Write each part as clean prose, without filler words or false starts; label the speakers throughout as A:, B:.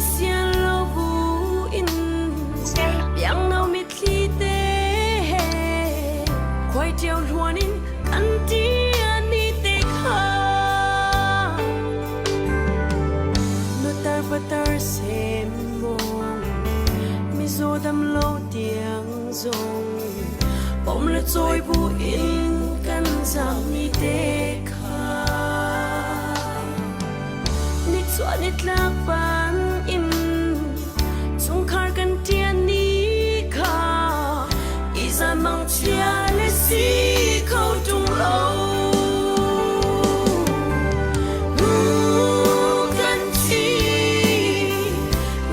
A: Sian lo bu in biangno mitthli te he khuai ṭio hluan in kan ṭian ni te kha nutar patar sem mong mizaw dam lo tiang zong pom le cawi bu in kan zam mi te kha. Nichuah nitlak ban in chungkhar kan ṭian ni kha izan mangchia le si kho ṭung lo. Nu kan thi,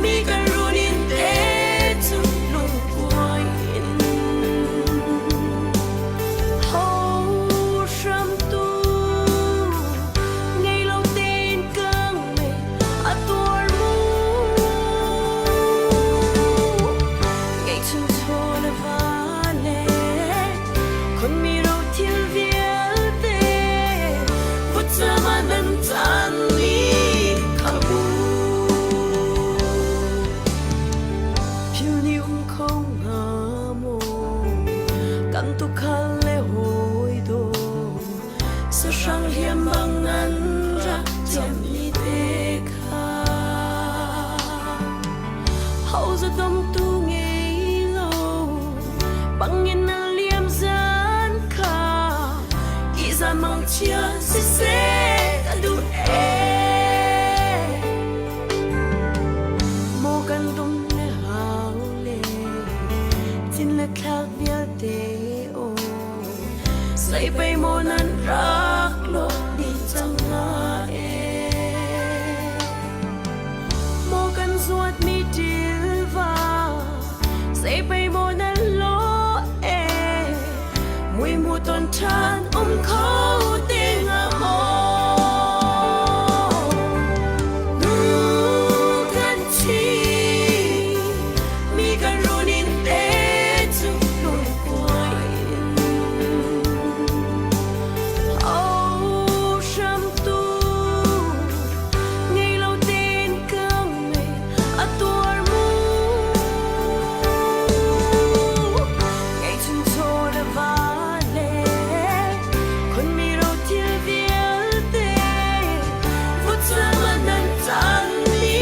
A: mi kan run in te cu lungkuai in. Ho hramtu ngei lo tein ka ngei a tuar mu. Ngeihchun chaw le va le khonmi ro thil vialte vutcam ah nan caan ni kha mu. Phil nih um kho hnga maw kan tukhal le hawi daw sahrang hliam bang nan rak tiammi te kha ho za domtu ngei lo bangin nan liam zan kha ihzan mangchia siseh ka duh ee. Maw kan dum le hau le cin le thlak vialte aw sei pei maw nan rak lawh dih cang hnga ee. Maw kan zuatmi ṭilva sei pei maw nan lawh ee muimu ton ṭhan um kho te hnga maw. Nu kan thi mi kan run in te cu lungkuai in Oh hramtu ngei lo tein ka ngei a tuar mu. Ngeihchun chaw le va le khonmi ro thil vialte vutcam ah nan caan ni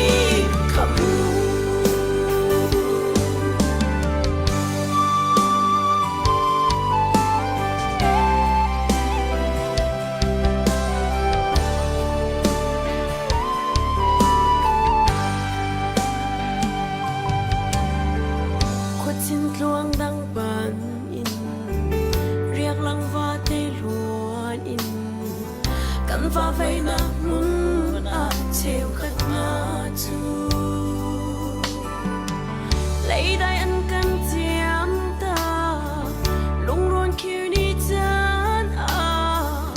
A: kha mu. Khuachin tluang dang pan in riak lang vate luan in kan va veinak hmun ah cheukhat hna cu leidai an kan ciam ta lungrawn khir ni caan ah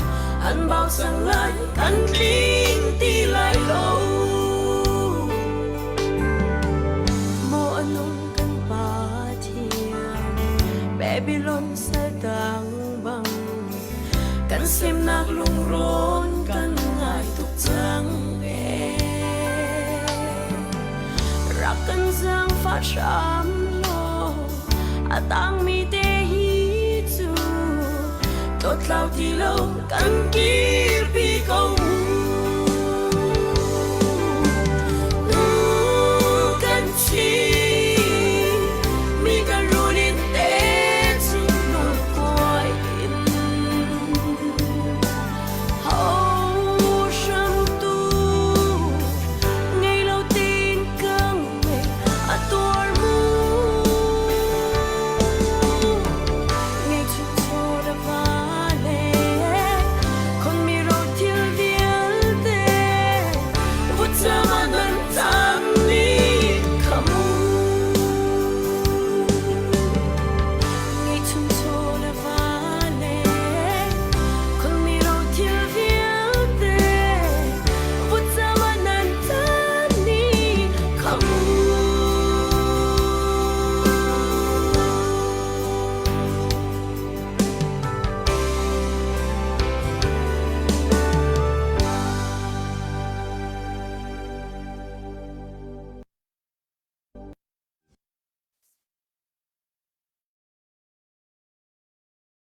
A: an bau sang lai kan tling ti lai lo. Maw a nung kan Pathian, Babylon saltang bang kan semnak lungrawn kan ngai tuk cang ee. Rak kan zaangfah hram law, a tangmi te hi cu dawtlau ti lo kan kirpi ko mu. Nu kan thi, mi kan run in te cu lungkuai in. Ho hramtu ngei lo tin ka ngei a tuar mu. Ngei chu chaw le va le khon mi ro thil vialte.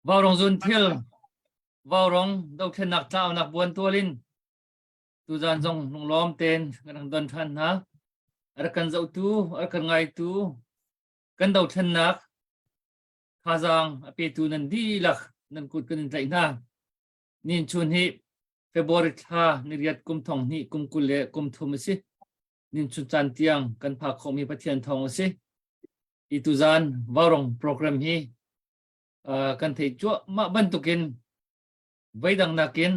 B: Vaurawng zun thil, vaurawng dothlennak tlaunak buan tual in tuzan zong lunglawm tein kan rak don ṭhan hna. A rak kan zohtu, a rak kan ngaitu, kan dothlennak thazaang a petu nan dihlak nan kut kan in tlaih hna. Nin chun hi February thla niriat kum thong hnih kum 20 le kum thum a si. Nin chun caan tiang kan phak khawhmi Pathian thawng a si. Hi tuzan Vaurawng program hi kan theih cuahmah bantukin voidang nakin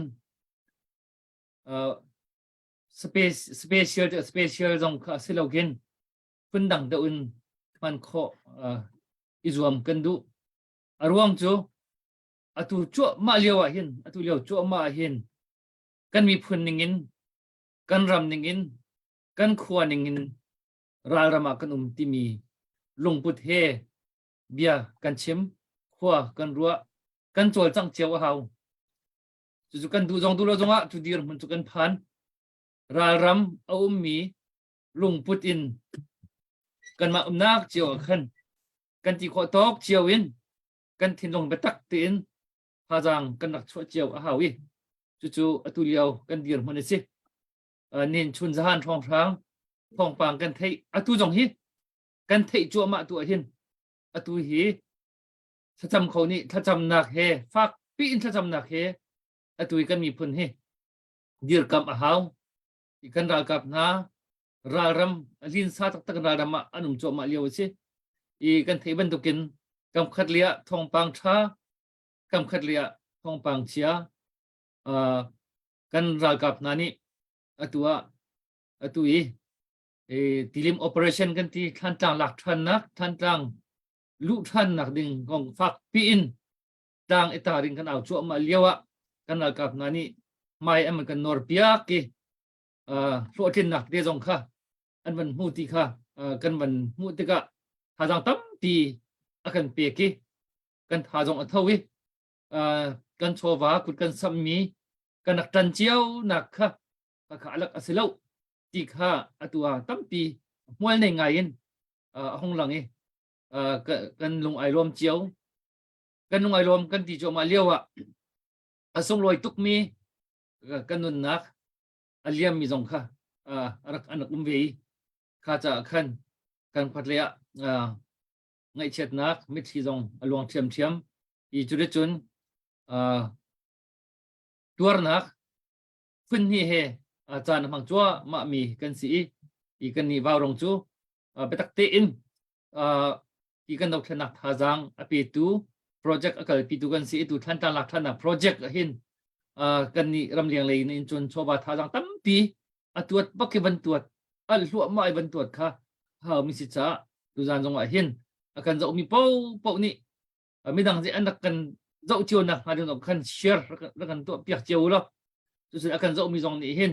B: space special special zong kha si lokin phundang deuh in hman khawh i zuam kan duh. A ruang cu atu cuahmah lio ah hin atu lio cuahmah ah hin kan miphun ningin kan ram ningin kan khua ningin ralram ah kan um timi lungput he bia kan chim khua kan ruah kan cawlcangh cio a hau. Cucu kan duh zong duh lo zongah cu dirhmun cu kan phan. Ralram a ummi lungput in kanmah umnak cio ah khan kan ti khawh tawk cio in kan thinlung biatak tein thazaang kan rak chuah cio a hau i cucu atu lio kan dirhmun a si. Nin chun zahan hrawnghrang thawngpang kan theih atu zong hi kan theih cuahmah tu ah hin atu hi thlacam kho nih thlacamnak he fak piin thlacamnak he atu i kan miphun hi dirkamh a hau i kan ralkap hna ralram a linsa taktak ralram ah an um cuahmah lio a si i kan theih bantukin kam khat li ah thawngpang ṭha kam khat li ah thawngpang chia kan ralkap hna nih atu ah atu i tilim operation kan ti Thlantlang lak ṭhannak Thlantlang luh ṭhannak ding kong fak piin tlang i taring kan au cuahmah lio ah kan ralkap hna nih hmai an kan nawr piak i hlawhtlinnak te zong kha an van hmu ti kha kan van hmuh tikah thazaang tampi a kan pek i kan tha zong a tho i kan chawva kut kan sammi kan rak ṭan cio nak kha kha alak a si lo ti kha atu ah tampi hmual nei ngai in a hung lang i kan lung ai lawm cio kan lung ai lawm kan ti cuahmah lio ah a sunglawi tukmi kan nunnak a liammi zong kha rak an rak um ve i kha caah khan kan khuat lei ah ngaihchiatnak mitthli zong a luang ṭhiamṭhiam i cuticun tuarnak phun hnih he caan a hmang cuahmah mi kan si i i kan nih vaurong cu biatak tein hi kan dothlennak thazaang a petu project a kalpitu kan si i tu Thlantlang lak ṭhannak project ah hin kan nih ramleng lei in cun chawva thazaang tampi a tuat bak i van tuat al hluahmah i van tuat kha hau mi si caah tuzan zong ah hin a kan zohmi paohpaoh nih midang nih an rak kan zoh cio nak hnga ding khan share rak kan tuah piak cio law cucun a kan zohmi zong nih hin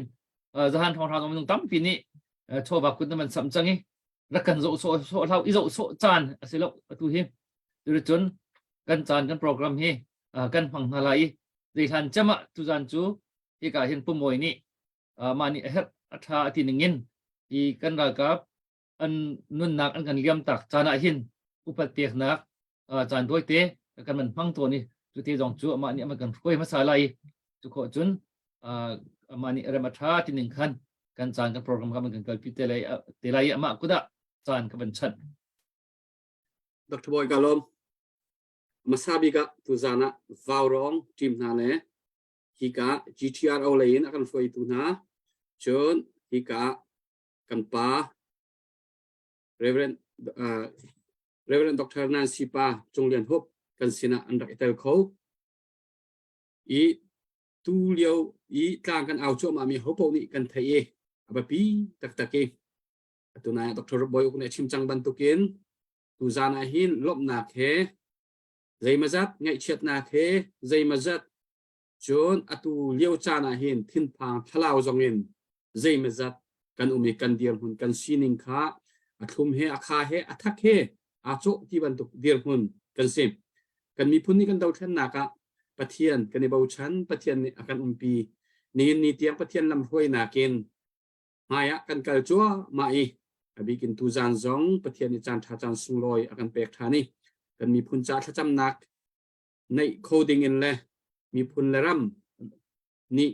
B: zahan thawngtha zong minung tampi nih chawva kut na man sam cang i rak kan zoh sawh sawh hlau i zoh sawh caan a si lo atu hi cuticun kan caan kan program hi kan hmang hna lai i zeihlan cem ah tuzan cu hika hin pumawi nih mah nih a herh a tha a ti ning in hi kan ralkap an nunnak an kan liam tak caan ah hin upat peknak caan tawite kan man hmang tawn i cu te zong cu amah nih amah kan hruai hmasa lai i cu khawh cun amah nih rem a ṭha ti ning khan kan caan kan program kha kan kalpi te lai te lai i amah kut ah caan ka van chanh.
C: Dr. Boy Kalom hmasa bik ah tuzan ah Vaurawng team hna le hika GTRO lei in a kan hruaitu hna cun hika kan pa Reverend uh, Reverend Dr. Nancy Pa Cung Lian Hup kan sinah an rak i tel kho. I tu lio i tlang kan au cuahmah mi hopo nih kan thei i a biapi taktak i atu nai Dr. Boy Uk nih a chim cang bantukin tu zan ah hin lawmhnak he zeimazat ngaihchiatnak he zeimazat Cun atu lio caan ah hin thinphang thlalau zongin zeimawzat kan um i kan dirhmun kan sining kha a thlum he a kha he a thak he aa cawh ti bantuk dirhmun kan si. Kan miphun nih kan dothlennak ah Pathian kan i bochan, Pathian nih a kan umpi. Nihin ni tiang Pathian lamhruainak in hmai ah kan kal cuahmah i a bik in tuzaan zong Pathian nih caan ṭha caan sunglawi a kan pek ṭhan i kan miphun ca thlacamnak. neih kho ding in le miphun le ram nih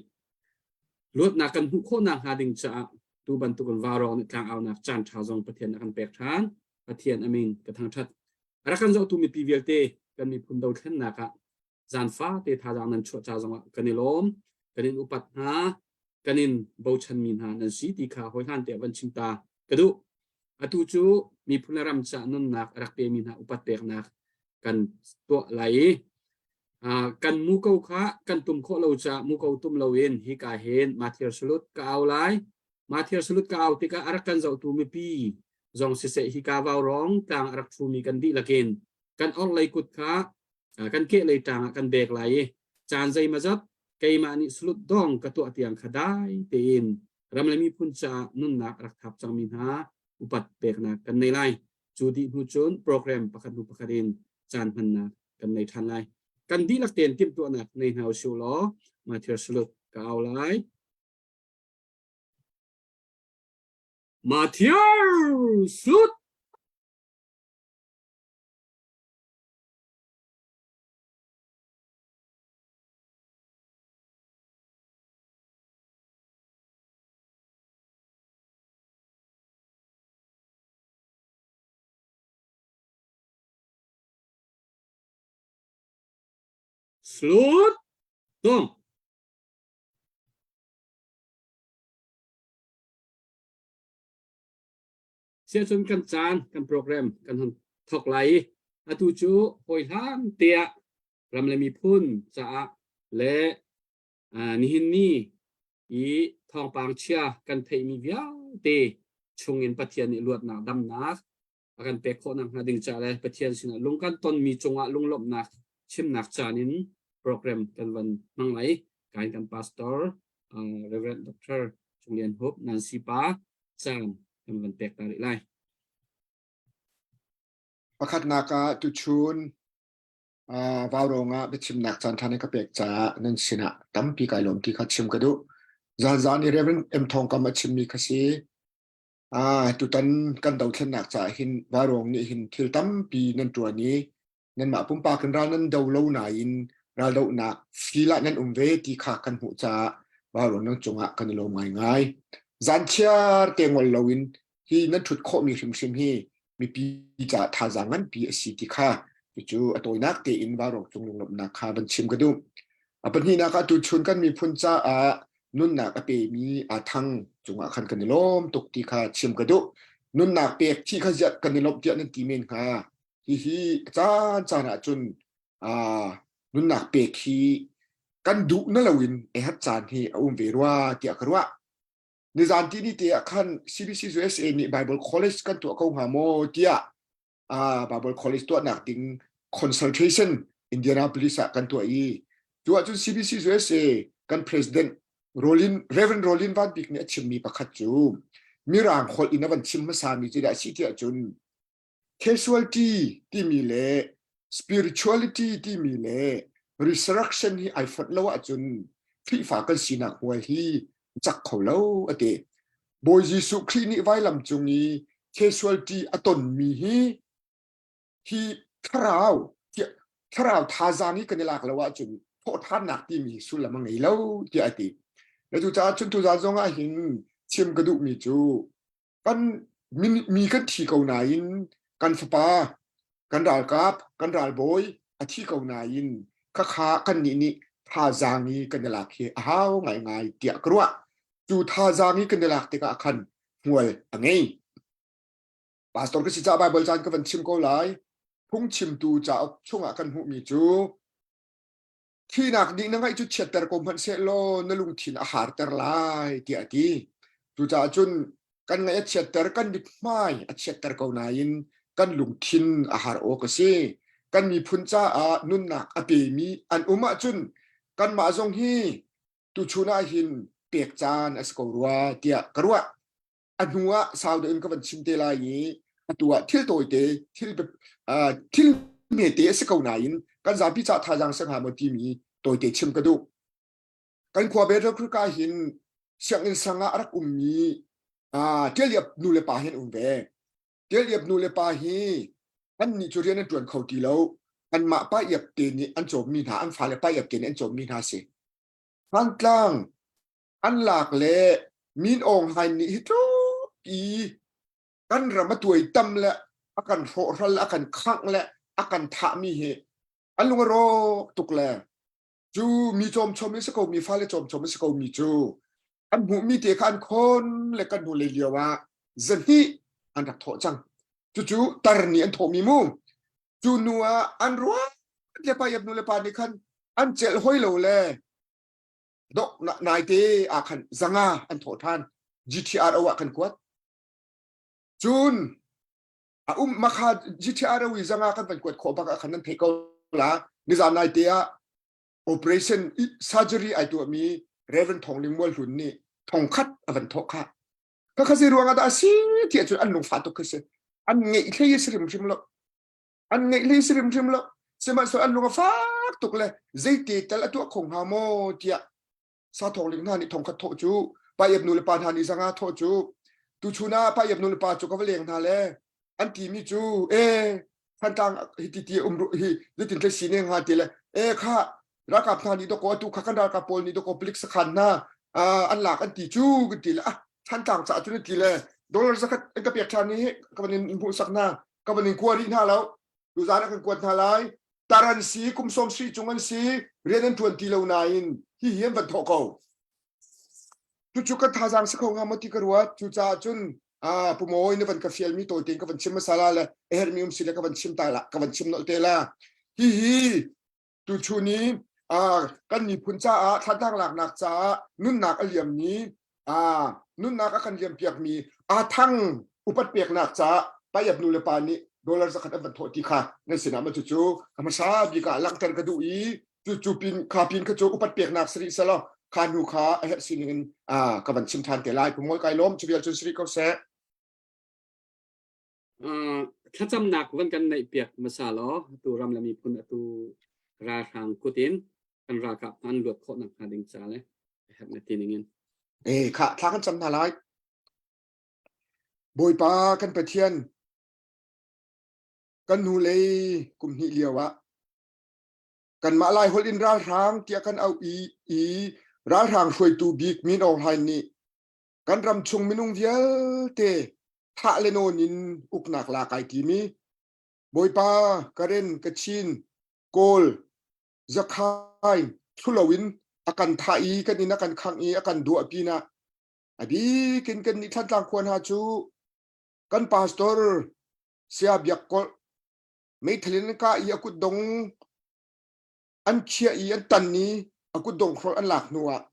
C: luatnak kan hmuh khawhnak hnga ding caah tu bantukin vaurawng nih tlangaunak caan ṭha zong Pathian a kan pek ṭhan. Pathian a min ka thangṭhat. A rak kan zohtu mipi vialte kan miphun dothlennak ah zaanfa te thazaang nan chuah ca zongah kan i lawm. Kan in upat hna, kan in bochanmi hna nan si ti kha hawihlan te van chim ta ka duh. Atu cu miphun le ram caah nunnak a rak pemi hna upat peknak kan tuah lai i kan muko kha kan tum khawh lo caah muko tum loin hika hin Matthew Salut ka au lai. Matthew Salut ka au tikah a rak kan zohtu mipi zong siseh hika vaurawng tlang a rak ṭhumi kan dihlak in kan orhlei kut kha kan kehlei ṭang ah kan bek lai i caan zeimazat keimah nih salut dong ka tuah tiang kha dai tein ram le miphun caah nunnak a rak thap cangmi hna upat peknak kan nei lai. Cu dih hnu cun program pakhat hnu pakhat in caan hmannak kan nei ṭhan lai. Kan dihlak tein timhtuahnak nei hna usih law Matthew Salut ka au lai. Matthew Salut! Slut dong. Siahcun kan caan kan program kan hon thok lai i atu cu hawi hlan te ah ram le miphun caah le nihin ni i thawngpang chia kan theihmi vialte chungin Pathian nih luatnak damnak a kan pek khawh nakhnga ding ca le Pathian sinah lung kan tonmi cungah lunglawmhnak chimnak caan in program kan van hmang lai. Kain kan pastor Reverend Dr. Cung Lian Hup Nancy pa caan kan van pek ta rih lai.
D: Pakhatnak ah tuchun Vaurawng ah biachimnak caanṭha na ka pek caah nan sinah tampi kai lawm ti kha chim ka duh. Zanzan i Reverend M. Thawng Kam a chimmi kha si. Tutan kan dothlennak caah hin Vaurawng nih hin thil tampi nan ṭuan i nanmah pumpak in ral nan do lo nain raldohnak feel ah nan um ve ti kha kan hmuh caah Vaurawng nan cungah kan i lawm ngaingai. Zanchiar te ngol loin hi nan ṭhut khawhmi hrimhrim hi mipi caah thazaang nganpi a si ti kha cucu a tawinak tein vaurawng cung lunglawmhnak kha van chim ka duh. A pahnihnak ah tuchun kan miphun caah nunnak a pemi aa thang cungah khan kan i lawm tuk ti kha chim ka duh. Nunnak pek thi kha ziah kan i lawmh tiah nan ti men hnga. Hihi caan caan ahcun nunnak pek hi kan duh na loin a herh caan hi a um ve rua tiah ka ruah. Nizan tini te ah khan CBC USA nih Bible College kan tuah ko hnga maw tiah uh, Bible College tuahnak ding consultation Indianapolis ah kan tuah i cu ahcun CBC USA kan president Rolin Reverend Rolin Van Bik nih a chimmi pakhat cu mirang holh in a van chim hmasami cu dah si tiah cun casualty timi le spirituality timi le resurrection hi ai fonh lo ahcun Khrihfa kan sinak hmual hi cak kho lo a ti. Bawi Jesuh Khrih nih vailam cung i casualty a tonmi hi hi thlarau thlarau thazaang hi kan i lak lo ahcun thawhṭhannak timi hi sullam a ngei lo tiah a ti. Na cucaah cun tuzaan zong ah hin chim ka duhmi cu kan mi kan thi ko nain kan fapa kan ralkap kan ralbawi a thi ko nain khakha kan nih nih thazaang i kan i lak hi a hau ngaingai tiah ka ruah cu thazaang i kan i lak tikah khan hmual a ngei pastor ka si ca bible caan ka van chim ko lai phungchimtu cauk chungah kan hmuhmi cu Thihnak nih na ngaih cu chiatter ko hmanh sehlaw na lungthin a harter lai tiah a ti. Cucaah cun kan ngaih a chiatter, kan mithmai a chiatter ko nain kan lungthin a har awk a si. Kan miphun caah nunnak a pemi an um ahcun kanmah zong hi tuchun ah hin pek caan a si ko rua tiah ka ruah. A hnu ah sau deuh in ka van chim te lai i atu ah thil tawite thil thil hmete a si ko nain kan zapi ca thazaang si hnga maw timi tawite chim ka duh. Kan khua Battle Creek ah hin sianginn sang ah a rak ummi Tial Iap nu le pa hi an um ve. Tial Iap nu le pa hi annih cu rian an ṭuan kho ti lo. Anmah pa iap te nih an cawmmi hna, an fale pa iap te nih an cawmmi hna si. Thantlang an lak le Min Aung Hlaing nih hi tluk i kan ram a tuaitam le a kan hrawhhral a kan khangh le a kan thahmi hi an lung a rawk tuk le cu mi cawmchom in si ko mi fale cawmchom in si ko mi cu an hmuhmi te kha an khon le kan hnu lei lio ah zahnih an rak thawh cang. Cucu tar nih an thawhmi mu. Cu nu ah an ruat le pa iap nu le pa nih khan an celh hoi lo le dok naite ah khan zanga an thawh than. GTRO ah kan kuat. Cun a um makha GTRO i zanga kan van kuat khawh bak ah khan nan theih ko la. Nizan naite ah operation surgery ai tuahmi Reverend Thong Ling Mual Hlun nih thongkhat a van thawh kha. Ka kha zei ruangah dah a si ti ahcun an lungfah tuk khi si. An ngeih hlei si hrimhrim lo. An ngeih hlei si hrimhrim lo. Sihmanhsehlaw an lung a fak tuk le zeite tal a tuah kho hnga maw tiah sa thawng ling hna nih thongkhat thawh cu pa iap nu le pa hna nih zanga thawh cu tuchun ah pa iap nu le pa cu ka va leng hna le an timi cu e Thantlang hi ti ti um hi zeitin tlai si ne hnga ti le e kha ralkap hna nih dawkaw atu kha kan ralkap pawl nih dawkaw palik sakhan hna an lak an ti cu kan ti le ah Thantlang caah cun ti le dollar zakhat an ka pek ṭhan hi ka van in hmuhsak hna ka van in kua rih hna lo tuzaan ah kan kuat hna lai tar an si kum sawm sri cung an si rian an ṭuan ti lo nain hi hi an van thawh ko cucu kan thazaang si kho hnga maw ti ka ruat cucaah cun ah pumawi na van ka fial mi tawi tein ka van chim hmasa la le a herhmi um si le ka van chim ta la ka van chim nolh te la hihi tuchun i kan miphun caah thlatang laknak caah nunnak a liammi nunnak a kan liampiakmi aa thang upat peknak caah payap nu le pa nih dollar zakhat an van thawh ti kha nan sinah ma cucu a hmasa bik ah langhter ka duh i cu pin kha pin kha cu upat peknak sari selaw kha hnu kha a herh sining in ka van chim than te lai pumol kai lawm cu vial cun sari ko seh.
C: Thlacamnak van kan neih piak hmasa law atu ram le miphun atu ralhrang kut in kan ralkap hna an luat khawh nak hnga ding ca le herh na ti ning in.
D: Eh kha thla kan cam hna lai. Bawipa kan Pathian kan hnu lei kum hnih lio ah kanmah Lai holh in ralhrang tiah kan auh i i ralhrang hruaitu bik Min Aung Hlaing nih kan ram chung minung vialte thah le nawn in uknak la kai timi Bawipa Karen Kachin Kawl Zakhain thlulo in a kan thah i kan inn a kan khangh i a kan duah pinah a bikin kan nih Thantlang khua hna cu kan pastor Saya Biak Kolh meithal in an kah i a kutdong an khiah i an tan i a kutdong hrolh an lak hnu ah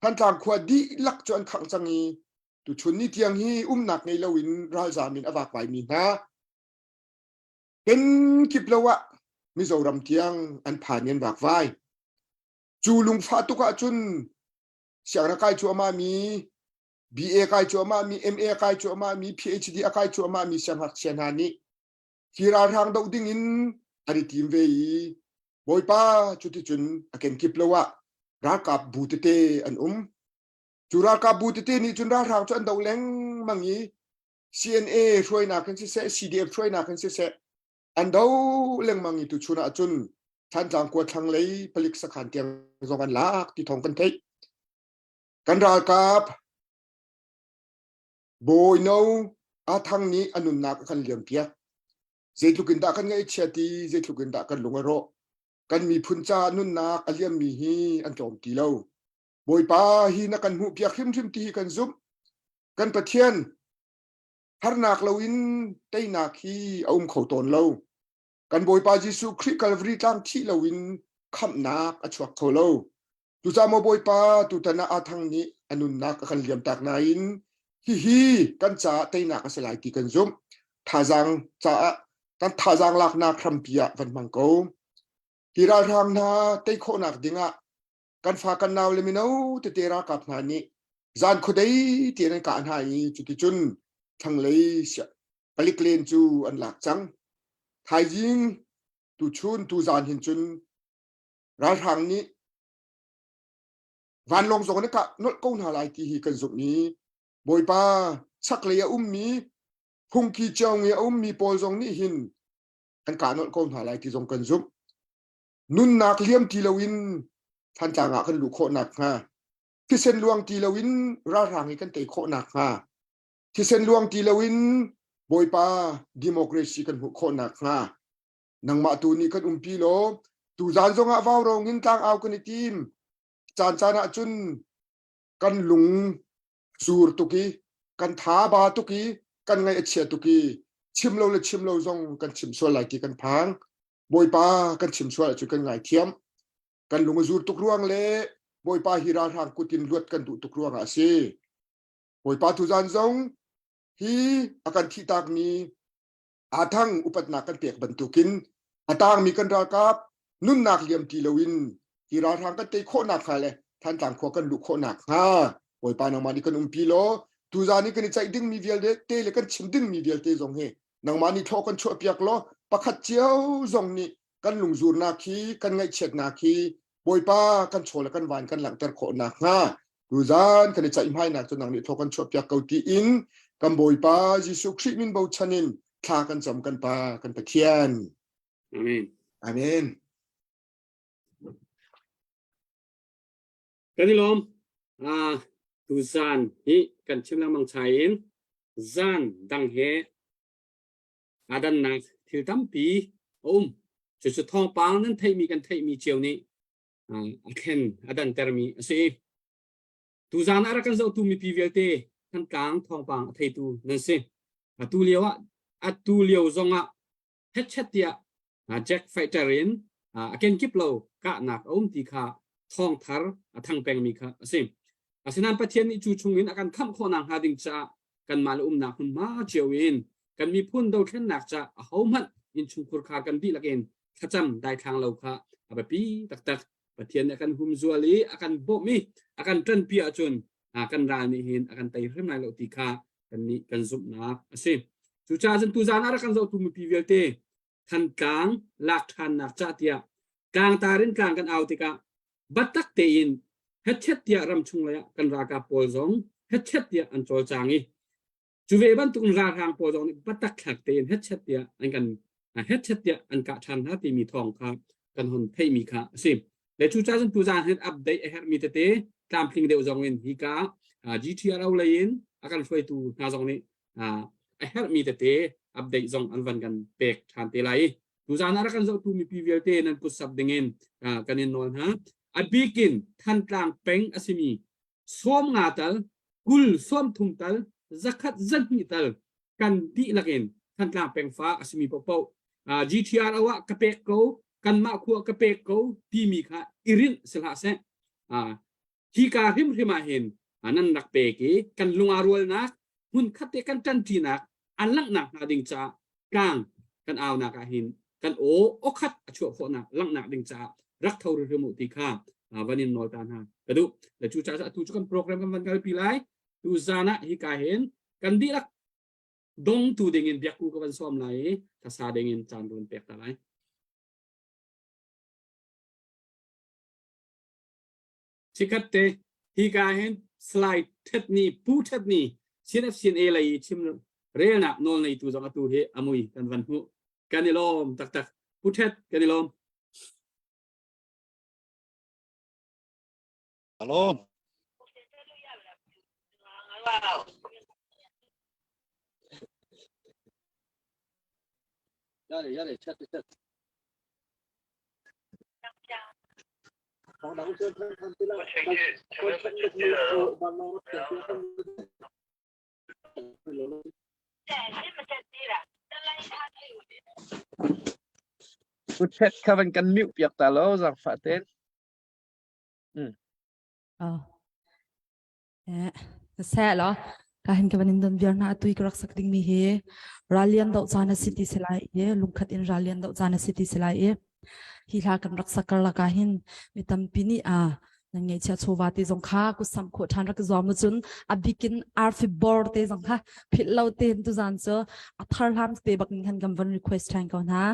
D: Thantlang khua dihlak cu an khangh cang i tuchun ni tiang hi umnak ngei loin ralzam in a vakvai mi hna kenkip lo ah Mizoram tiang an phan i an vakvai. Cu lungfah tuk ahcun sianginn kai cuahmah mi BA kai cuahmah mi MA kai cuahmah mi PhD a kai cuahmah mi siangngakchia hna nih hi ralhrang doh ding in an i tim ve i Bawipa cuticun a kenkip lo ah ralkap bu tete an um. Cu ralkap bu tete nih cun ralhrang cu an doh lengmang i CNA hruainak in siseh, CDF hruainak in siseh, an do lengmang i tuchun ah cun Thantlang khua thlanglei palik sakhan tiang zong an lak ti thawng kan theih. Kan ralkap bawino a thang nih a nunnak a kan liampiak. Zeitluk in dah kan ngaihchia ti, zeitluk in dah kan lung a rawh. Kan miphun caah nunnak a liammi hi an tlawm ti lo. Bawipa hi na kan hmuhpiak hrimhrim ti hi kan zumh. Kan Pathian harnak loin teinak hi a um kho tawn lo. Kan Bawipa Jesuh Khrih Calvary tlang thih loin khamhnak a chuak kho lo. Cucaah maw Bawipa tutan ah aa thang nih a nunnak a kan liamtak nain hihi kan caah teinak a si lai ti kan zumh. Thazaang caah kan thazaang laknak hrampi ah van hmang ko. Hi ralhrang hna tei khawhnak dingah kan fa kan nau le mino tete ralkap hna nih zan khuadei tian an kah hna i cuticun thlanglei palik len cu an lak cang. Thaizing tuchun tuzan hin cun ralhrang nih vanlawng zong an kah nolh ko hna lai ti hi kan zumh i Bawipa chaklei a ummi phungki ciong i a ummi pawl zong nih hin. Kan kah nolh ko hna lai ti zong kan zumh. Nunnak liam ti loin Thantlang ah kan luh khawh nakhnga, thisen luang ti loin ralhrang hi kan tei khawh nakhnga, thisen luang ti loin Bawipa democracy kan hmuh khawh nakhnga, nangmah tu nih kan umpi law tuzan zongah vaurawng in tlangau kan i tim. Caan caan ah cun kan lung zur tuk i kan tha ba tuk i kan ngaih a chia tuk i chim lo le chim lo zong kan chim sual lai ti kan phang. Bawipa kan chim sual ahcun kan ngaithiam. Kan lung a zur tuk ruang le Bawipa hi ralhrang kut in luat kan duh tuk ruangah a si. Bawipa tuzan zong hi a kan thihtakmi aa thang upatnak kan pek bantukin a tangmi kan ralkap nunnak liam ti loin hi ralhrang kan tei khawhnak hnga le Thantlang khua kan luh khawhnak hnga Bawipa nangmah nih kan umpi law tuzan i kan i ceih dingmi vialte te le kan chim dingmi vialte zong hi nangmah nih thlaw kan chuahpiak law pakhat cio zong nih kan lungzurnak hi kan ngaihchiatnak hi Bawipa kan chaw le kan van kan langhter khawh nakhnga tuzan kan i ceihmainak cu nang nih thlaw kan chuahpiak ko tiin kan Bawipa Jesuh Khrih min bochan in thla kan cam kan Pa kan Pathian.
C: Amen.
D: Amen.
C: Kan i lawm. Ah, tuzan hi kan chim lengmang chai in zan dang he aa dannak thil tampi a um. Cucu thawngpang nan theihmi kan theihmi cio nih a thlen a dantermi a si. Tuzan ah rak kan zohtu mipi vialte Thantlang thawngpang a theitu nan si. Atu lio ah atu lio zongah hetchet tiah Jack fighter in a kenkip lo kahnak a um ti kha thawngthar a thang pengmi kha a si. Asinain Pathian nih cu chungin a kan khamh khawhnak hnga ding caah kanmah le umnak hmunhma cio in kan miphun dothlennak caah ahohmanh innchungkhur khar kan dihlak in thlacam daithlang lo kha a biapi taktak. Pathian nih a kan humzual i a kan bawmh i a kan ṭanpi ahcun kan ral nih hin a kan tei hrim lai lo ti kha kannih kan zumhnak a si. Cucaah cun tuzaan ah rak kan zohtu mipi vialte Thantlang lak ṭhannak ca tiah tlangtar in tlang kan au tikah biatak tein hetchet tiah ramchung lei ah kan ralkap pawl zong hetchet tiah an cawlcang i cu ve bantuk in ralhrang pawl zong nih biatak thlak tein hetchet tiah an kan hetchet tiah an kah ṭhan hna timi thawng kha kan hon theihmi kha a si. Le cucaah cun tuzaan hin update a herhmi tete tlamtling deuh zong in hika GTRO lei in a kan hruaitu hna zong nih a herhmi tete update zong an van kan pek ṭhan te lai i tuzaan ah rak kan zohtu mipi vialte nan kut sap dingin kan in nawl hna. A bikin Thantlang peng a simi 50 tal, 20 30 tal, 100 120 tal kan dihlak in Thantlang peng fa a simi paohpaoh GTRO ah ka pek ko, kanmah khua ka pek ko timi kha i rinh si hlah seh. Hika hrimhrim ah hin nan rak pek i kan lung aa rualnak hmunkhat te kan ṭanṭinak an langhnak hnga ding caah tlang kan aunak ah hin kan aw awkhat a chuah khawhnak langhnak ding caah rak tho hrim u ti kha van in nawl ta hna ka duh. Le cu caah atu cu kan program kan van kalpi lai. Tu zan ah hika hin kan dihlak dongtu ding in biakku ka van sawm lai i thlasa ding in caan ka van pek ta lai. Chikkhat te hika hin slide ṭhet ni pu ṭhet ni CNFCNA lei i chim relnak nawl neitu zong atu hi a mui kan van hmuh. Kan i lawm taktak. Pu Ṭhet kan i lawm.
E: Hello. Yare yare chat chat.
F: Pu Ṭhet kha van kan mute piak ta law zaangfah tein.
G: Oh. Eh, seh law ka hin ka van in don viar na atui ka rak sak ding mi hi rallian do caan a si ti selai i lungkhat in rallian do caan a si ti selai i hi hla kan rak sak karlak ah hin mi tampi nih a nan ngeihchia chawva te zong kha kutsam khawh ṭhan rak i zuam cun a bikin arfi bor te zong kha philh lo tein tuzan cu a thar hlam te bak in khan kan van request ṭhan ko hna.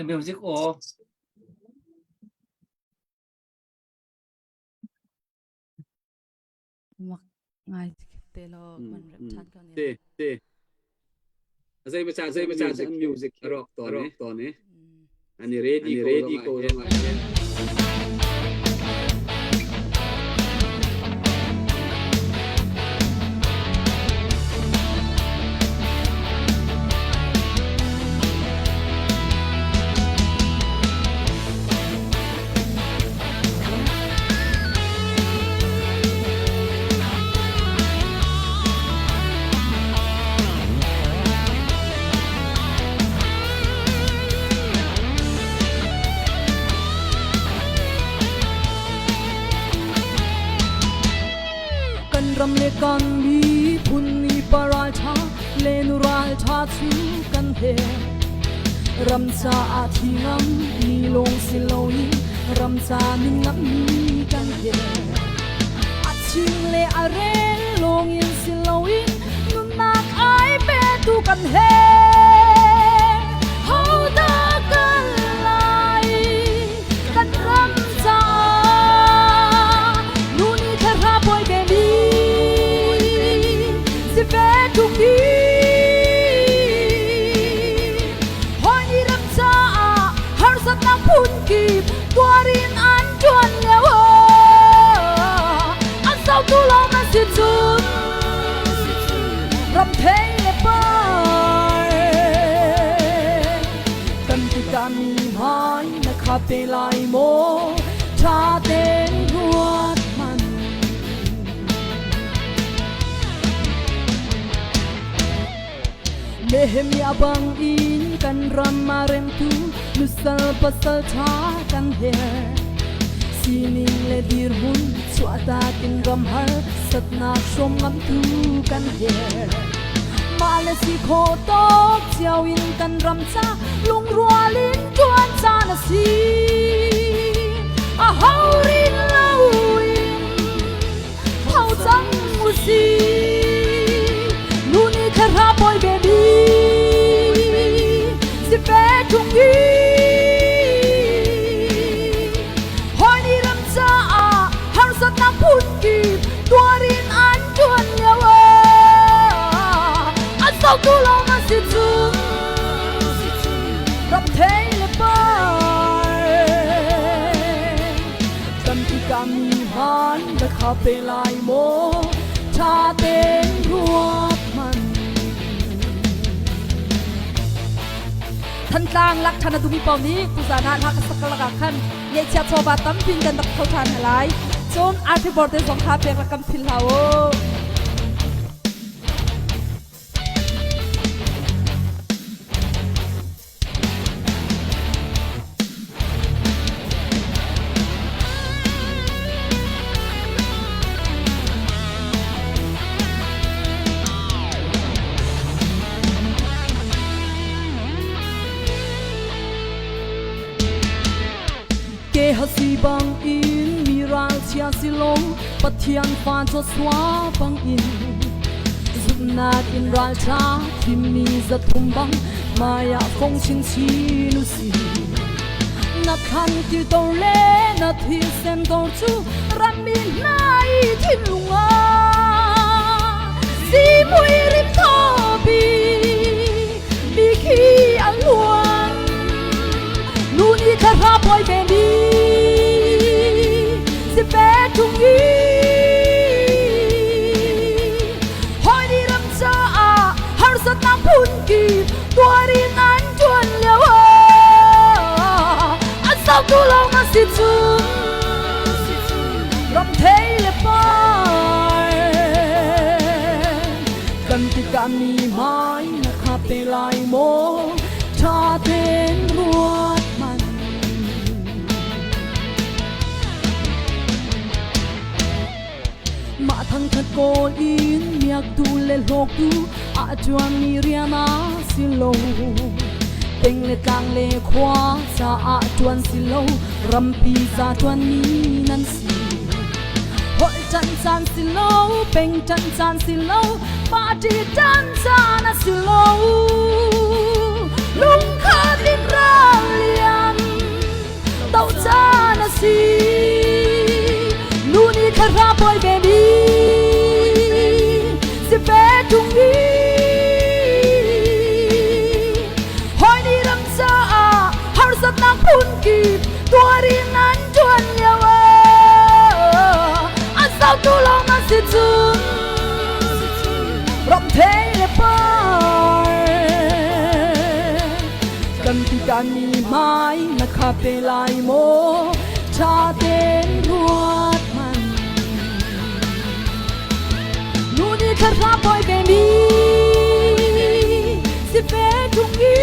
B: Na music aw.
G: Mak ngai te lo man rep than ko ne.
C: Te te. Zei ma cha zei ma cha music rock to rock to ne. Ani ready ko ready ko zong ah.
A: Kan ram le kan miphun ni paralṭha le nu ralṭha cu kan he ram caah thi ngam mi lawng si loin ram ca min ngam mi kan he a ching le a rel lawng in si loin nunnak ai petu kan he hodah kan lai kan ram caah nu nih thlarha bawi ve mi si ve tung i hawi nih ram caah harsatnak phunkip tuarin an ṭuan lio an sautu lawng an si cun ram thei le par kan tikah mi hmai na kha te lai maw ṭha tein ruat hmanh Nehemiah bang in kan ram a remtu nusal pasal ṭha kan herh sining le dirhmun chuahtak in ram har satnak hrawm ngamtu kan herh mah le si khawh tawk cio in kan ram ca lungrual in ṭuan caan a si a ho rin lo in tho cang u si nu nih thlarha bawi baby si ve ṭung i hawi nih ram caah harsatnak phunkip tuarin an ṭuan lio ah an sotu lawng an si cun ram thei le par kan tikah mi hmaan na kha pe lai maw ṭha tein ruat hmanh
G: Thantlang lak ṭhan a duhmi paoh nih tuzan ah hla ka sak lak ah khan ngeihchiah chawva tampi in kan rak tho ṭhan hna lai. Cun arfi bor te zong kha pek rak kan philh hlah u.
A: Ke hasi bang in mi ralchia si lo Pathian fa Joshua bang in zumhnak in ralṭha thimmi zathum bang hmaiah fong chinchin u si na khan ti dor le na thisen dor cu rammi hna i thinlung ah zimui rim thawpi mi khi an luan nu nih thlarha bawi ve mi si ve ṭung i hawi nih ram caah harsatnak phunkip tuarin an ṭuan lio ah an sautu lawng an si cun ram thei le par kan tikah mi hmai na kha te lai maw ṭha tein ruat hmanh Mah thangṭhat kawl in miaktu le hlawktu a ṭuanmi rian a si lo. Peng le tlang le khua caah ṭuan si lo, rampi ca ṭuanmi nan si. Holh ṭanh caan si lo, peng ṭanh caan si lo, party ṭanh caan a si lo. Lungkhat in ral lian.
G: caan a si. Nu nih thlarha pawi ve mi si ve ṭung i hawi nih ram caah harsatnak phunkip tuarin an ṭuan lio ah an sautu lawng an si cun ram thei le par kan ti mi hmai na kha pe lai maw ṭha tein ruat hmanh nu nih thlarha pawi ve mi si ve ṭung i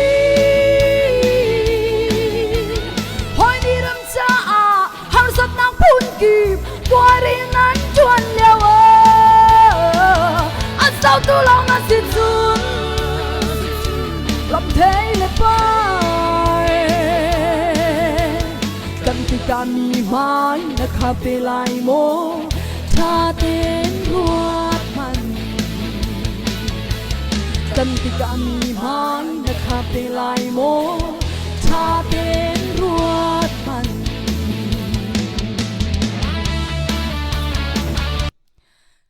G: hawi nih ram caah harsatnak phunkip tuarin an ṭuan lio ah an sautu lawng an si cun ram thei le pai kan tikah mi hmai na kha pe lai maw ṭha tein ruat hmanh kan tikah mi hmai na kha pe lai maw ṭha tein ruat hmanh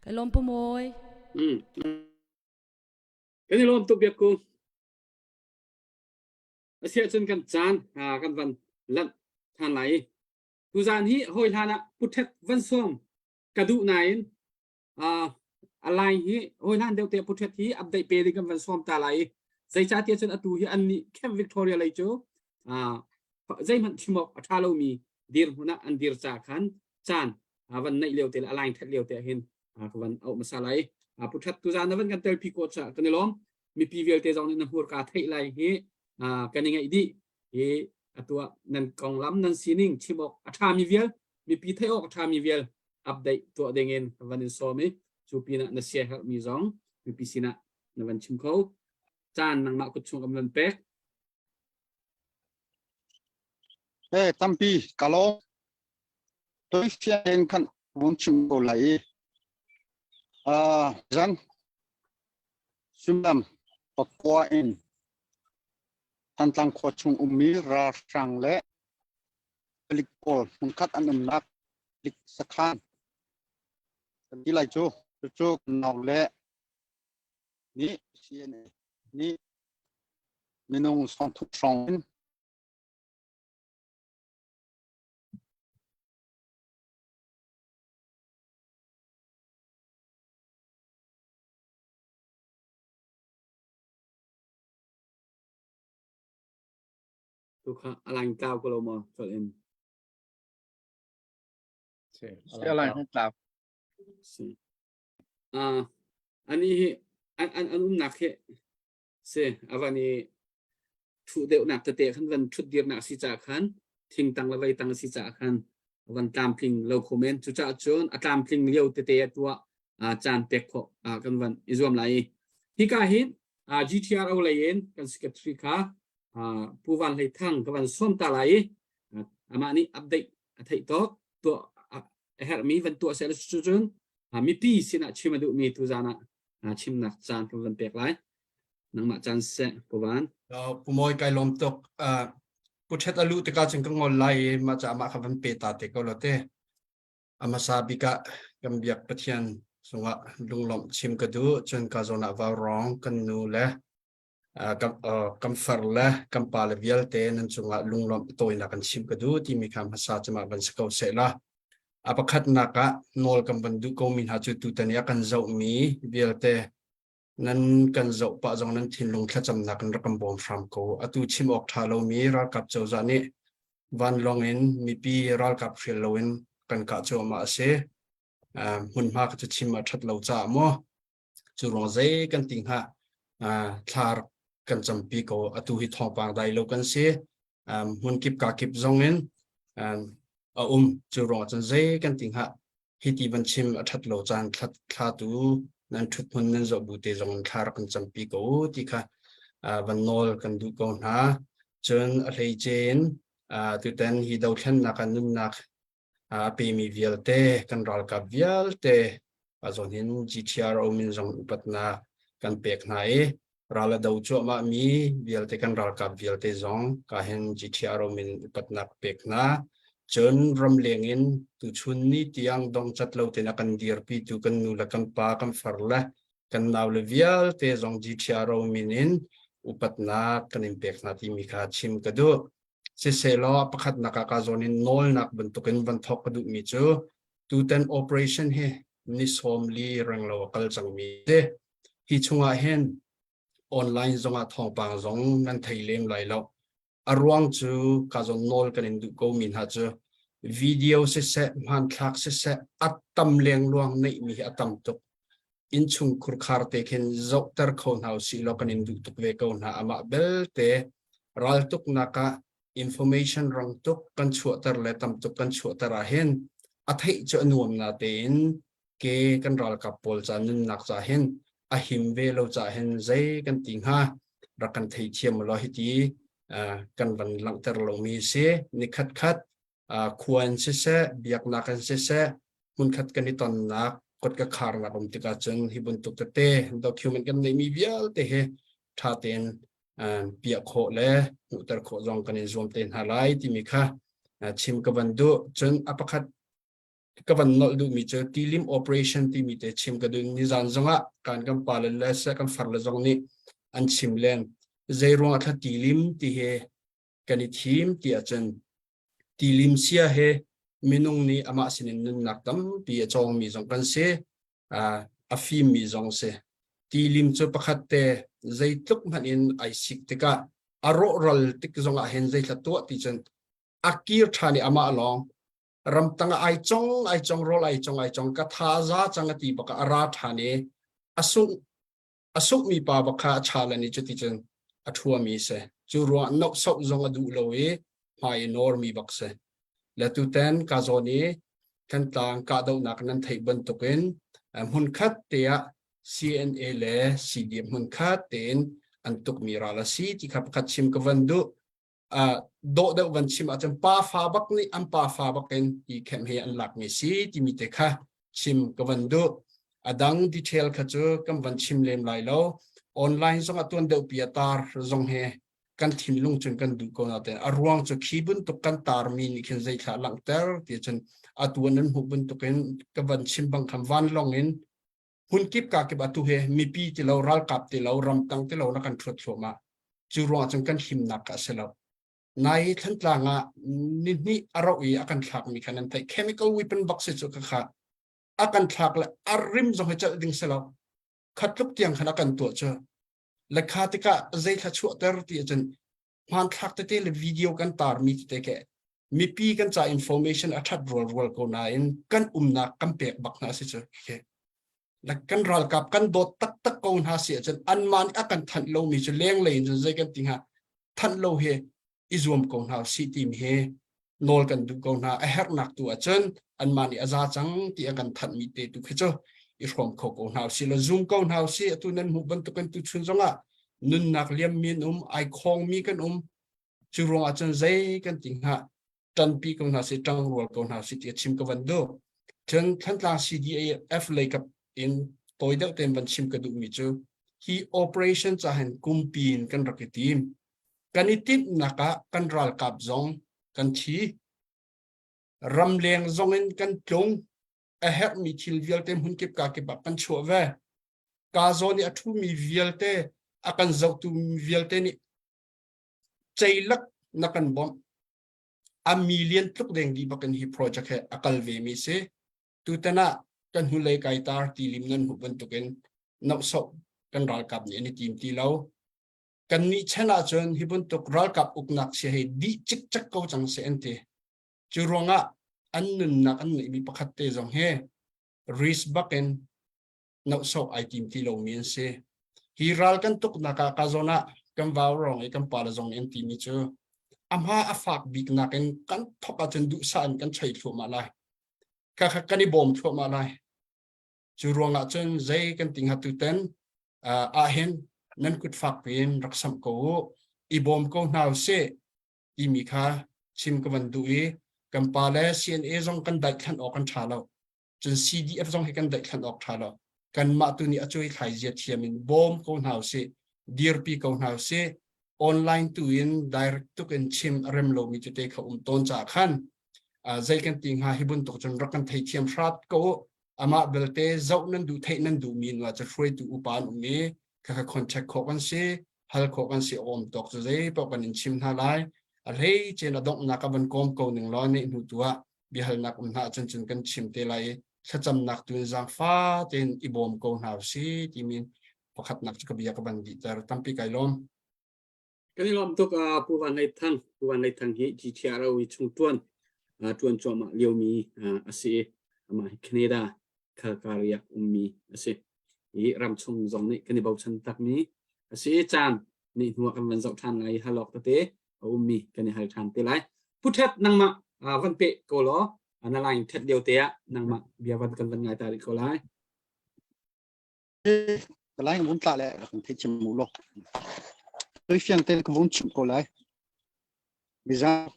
G: Kai lawm pu mawi.
C: Mm. Kan i lawm tuk biak ku. Asiah cun kan caan kan van lanh than lai. Tuzaan hi hawi hlan ah puthet van sawm ka duh nain a line hi hawi hlan deuh te puthet hi update pe ding kan van sawm ta lai i zeicahtiah cun atu hi an nih Camp Victoria lei cu zeihmanh chim awk a ṭha lomi dirhmun ah an dir ca khan caan van neih lio te le a line ṭhat lio te ah hin ka van auh hmasa lai. Puthat tuzaan na van kan telpi ko ca kan i lawm. Mipi vialte zong nih na hmurka theih lai hi kan i ngaih dih. Hi atu ah nan konglam nan sining chim awk a ṭhami vial mipi theih awk a ṭhami vial update tuah ding in van in sawm i cu pinah na sia herhmi zong mipi sinah na van chim kho. Caan nangmah kut chung kan van pek.
E: He tampi ka lawm. Toi fiang khan vun chim ko lai i uh, zan suimilam pakua in Thantlang khua chung ummi ralhrang le palik pawl hmunkhat an umnak palik sakhan kan ti lai cu cucu nau le nih CNA nih minung sawmthum hrawng in
C: Tu kha a line tlau ko lo maw chol in.
F: Si, a line tlau.
C: Si. Ah, ani hi an an an umnak hi si avan i thuh deuhnak tete khan van thut dirnak si ca khan thingtang le veitang si ca khan van tlamtling lo kho men cucaah cun a tlamtling lio tete tuah caan pek khawh kan van i zuam lai i hika hin GTRO lei in kan secretary kha Pu Van Hlei Thang ka van sawm ta lai i amah nih update a theih tawk tuah a herhmi van tuah seh cun mipi sinah chim a duhmi tuzaan ah chimnak caan kan van pek lai nangmah caan seh Pu Van
H: Pu Mawi kai lawm tuk Pu Ṭhet a luh tikah cun ka ngol lai i mah ca mah kha van pe ta te ko lo te a hmasa bik ah kan biak Pathian cungah lunglawmh chim ka duh cun ka zawn ah vaurawng kan nu le kan far le kan pa le vialte nan cungah lunglawmh tawinak kan chim ka duh timi kha hmasa cemah van si ko seh la a pakhatnak ah nawl kan van duh komi hna cu tutan i a kan zohmi vialte nan kan zoh pah zong nan thinlung thlacamnak in rak kan bawm hram ko atu chim awk ṭha lomi ralkap cozah nih vanlawng in mipi ralkap hrial loin kan kah cuahmah a si hmunhma ka cu chim a ṭhat lo caah maw cu ruang zei kan ti hnga thla kan campi ko atu hi thawngpang dai lo kan si hmun kip ka kip zong in a um cu ruang cun zei kan ti hnga hi ti van chim a ṭhat lo caan thla tu nan ṭhut hmun nan zoh bu te zong in thla rak kan campi ko ti kha van nawl kan duh ko hna cun a hleice in tutan hi dothlennak ah nunnak a pemi vialte kan ralkap vialte a zawn hin GTRO min zong upatnak kan pek hna i ral a do cuahmah mi vialte kan ralkap vialte zong ka hin GTRO min upatnak pek hna. Cun ramleng in tuchun ni tiang dongcat lo tein a kan dirpitu kan nu le kan pa kan far le kan nau le vialte zong GTRO min in upatnak kan in pek hna timi kha chim ka duh. Sisehlaw a pakhatnak ah ka zawn in nawlnak bantukin van thawk ka duhmi cu tutan operation hi ni 40 renglo a kal cangmi si. Hi chungah hin online zongah thawngpang zong nan thei lem lai lo. A ruang cu ka zawn nawl kan in duh ko mi hna cu video siseh, hmanthlak siseh a tam lengluang neihmi hi a tam tuk. Innchung khurkhar te khin zohter kho hna usih law kan in duh tuk ve ko hna. Amah belte raltuknak ah information rang tuk kan chuahter le tam tuk kan chuahter ahhin a theih cu a nuam na tein ke kan ralkap pawl ca nunnak ca hin a him ve lo ca hin zei kan ti hnga rak kan theithiam law hiti kan van langhter lomi si nikhat khat khua in siseh biaknak in siseh hmunkhat kan i tonnak kot ka kharnak um tikah cun hi bantuk tete document kan neihmi vialte hi ṭha tein piah khawh le hmuhter khawh zong kan in zuam te hna lai timi kha chim ka van duh cun a pakhat ka van nolh duhmi cu tilim operation timi te chim ka duh nizan zongah kan kan pa le le se kan far le zong nih an chim len zei ruang ah thla tilim ti he kan i thim ti ahcun tilim sia he minung nih amah sinin nunnak tampi a cawngmi zong kan si a fimmi zong si tilim cu pakhat te zeitluk hmanh in ai sik tikah a rawhral tik zongah hin zeithla tuah ti cun a kir ṭhan i amah lawng ramtang ah ai cong ai cong rawl ai cong ai cong ka tha za cang a ti bak a ra ṭhan i a sungh a sunghmi pa bak kha a chalan i cuticun a ṭhuami si cu ruang noh soh zong a duh lo i hmai i nawrmi bak si le tuten ka zawn i Thantlang kahdohnak nan theih bantukin hmunkhat te ah CNA le CDF hmunkhat tein an tukmi ral a si ti kha pakhat chim ka van duh dawh deuh van chim ahcun pa fa bak nih an pa fa bak in hi khem he an lakmi si timi te kha chim ka van duh a dang detail kha cu kan van chim lem lai lo online zong ah tuan deuh pi a tar zong he kan thinlung cun kan duh ko na te a ruang cu khi buntuk kan tar mi nih khin zeithla langhter ti cun atu nan hmuh bantuk in ka van chim bang khan vanlong in hmunkip ka kip atu he mipi ti lo ralkap ti lo ramtang ti lo na kan thuat thluahmah cu ruang cun kan himnak ka si lo nai Thantlang ah ni hnih a rauh i a kan thlak mi khan an theih chemical weapon bak si cu ka kha a kan thlak le a rim zong hi celh ding si lo khatluk tiang khan a kan tuah cu le kha tikah zeithla chuahter ti ahcun hmanthlak tete le video kan tar mi tete ke mipi kan ca information a that rual rual ko nain kan umnak kan pek bak hna si cu le kan ralkap kan dawt taktak ko hna si ahcun anmah nih a kan thanh lomi cu lenglei in cun zei kan ti hnga thanh lo hi i zuam ko hna si timi hi nawl kan duh ko hna a herhnak tu ahcun anmah nih a za cang ti a kan thanhmi te tu khi cu i hrawm kho ko hna si lo zoom ko hna si atu nan hmuh bantukin tu chun zongah nunnak liam mi an um ai khong mi kan um cu ruang ahcun zei kan ti hnga ṭanpi ko hna si ṭangrual ko hna si ti a chim ka van duh cun Thantlang CDAF lei kap in tawi deuh tein van chim ka duhmi cu hi operation ca hin kumpi in kan rak i tim kan i timhnak ah kan ralkap zong kan thi ramleng zong in kan tlung a herhmi thil vialte hmunkip ka kip ah kan chuah ve ka zawn i a ṭhumi vialte a kan zohtu vialte nih ceilak na kan bawmh a million tluk deng dih bakin hi project he a kal ve mi si tutan ah kan hnulei kai tar tilim nan hmuh bantukin nohsoh kan ralkap nih an i tim ti lo kan nih chan ahcun hi bantuk ralkap uknak sia hi dih cikcek ko cang se an ti cu ruangah an nunnak an ngeihmi pakhat te zong hi risk bakin nohsoh ai tim ti lomi an si. Hi ral kan tuknak ah ka zawn ah kan vau rong i kan pale zong nih an timi cu a hma a fak bik nakin kan thok ahcun duhsah in kan choi thluahmah lai. Kha kha kan i bawm thluahmah lai. Cu ruangah cun zei kan ti hnga tuten ah hin nan kut fak piin rak samh ko u i bawm ko hna usih timi kha chim ka van duh i kan pa le CNA zong kan daihthlan awk kan ṭha lo. Cun CDF zong hi kan daihthlan awk ṭha lo. Kanmah tu nih a cuai thlai zia thiam in bawm ko hna usih, dirpi ko hna usih. Online tu in direct tuk in chim a rem lomi tete kha um tawn caah khan. Zei kan ti hnga hi bantuk cun rak kan theithiam hrat ko amah belte zoh nan duh theih nan duhmi nu ah cu hruaitu upa an um i khakha contact khawh kan si hal khawh kan si awm tawk cu zei paoh kan in chim hna lai. A hlei cen a donghnak a van kawm ko ning law nih hnu tu ah biahalnak um hna ahcun cun kan chim te lai i thlacamnak tu in zaangfa tein i bawm ko hna usih timi pakhatnak cu ka bia ka van dihter tampi kai lawm.
C: Kan i lawm tuk Pu Van Hlei Thang. Pu Van Hlei Thang hi GTRO i chung tuan tuan cuahmah liomi a si i amah hi Canada Calgary ah ummi a si. I ramchung zong nih kan i bochan takmi a si i caan nih hnu ah kan van zoh ṭhan lai i halawk tete a ummi kan i hal ṭhan te lai. Pu Ṭhet nangmah van peh ko law na line ṭhet lio te ah nangmah bia van kan van ngai ta rih ko lai.
E: Ka lai vun tla le rak kan thei chim mu law. Toi fiang te ka vun chim ko lai. Nizan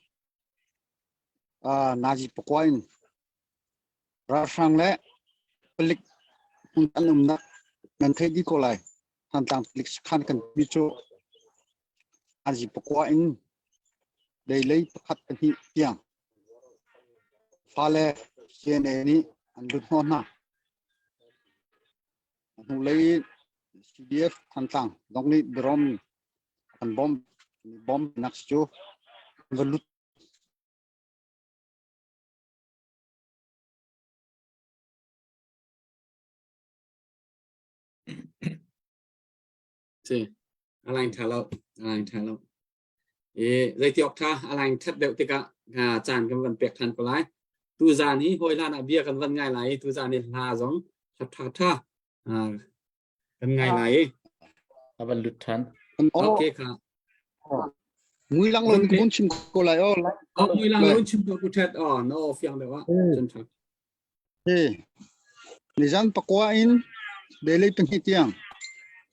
E: nazi pakua in ralhrang le palik hmun an umnak nan thei dih ko lai. Thantlang palik sakhan kan mi cu nazi pakua in deilei pakhat pahnih tiang Fale CNA nih an lut hnawh hna. A hnulei i CDF Thantlang zong nih drum an bomb bomb nak cu an va lut.
C: Si, a line ṭha lo, a line ṭha lo. I zeiti awk ṭha a line ṭhat deuh tikah caan kan van pek ṭhan ko lai. Tuzaan hi hawi hlan ah bia kan van ngai lai i tuzaan hi hla zong ṭha ṭha ṭha kan ngai lai i.
I: A van lut ṭhan.
C: Okay kha.
E: Mui lang lon ka vun chim ko lai o.
C: Oh, mui lang lon chim ko ku ṭhet oh no fiang deuh ah. Cun ṭha.
E: Hi nizan pakua in deilei pahnih tiang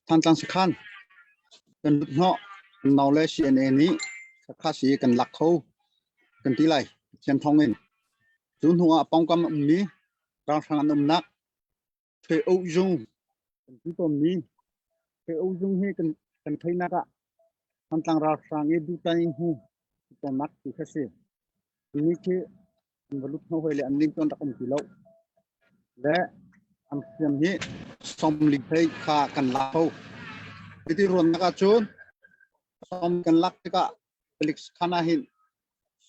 E: Thantlang sakhan kan lut hnawh kan nau le CNA nih sakha si kan lak kho kan ti lai Pathian thawng in. Cu hnu ah pawngkam a ummi ralhrang an umnak Thwe O Zung kan ti tawnmi Thwe O Zung hi kan kan theihnak ah Thantlang ralhrang i duhtai hmu tawnnak ti kha si. Ni khi an va lut hno hoi le an ning tuan rak um ti lo. Le an hriam hi sawmli phei kha kan lak kho. Hiti ruannak ahcun sawm kan lak tikah palik sakhan ah hin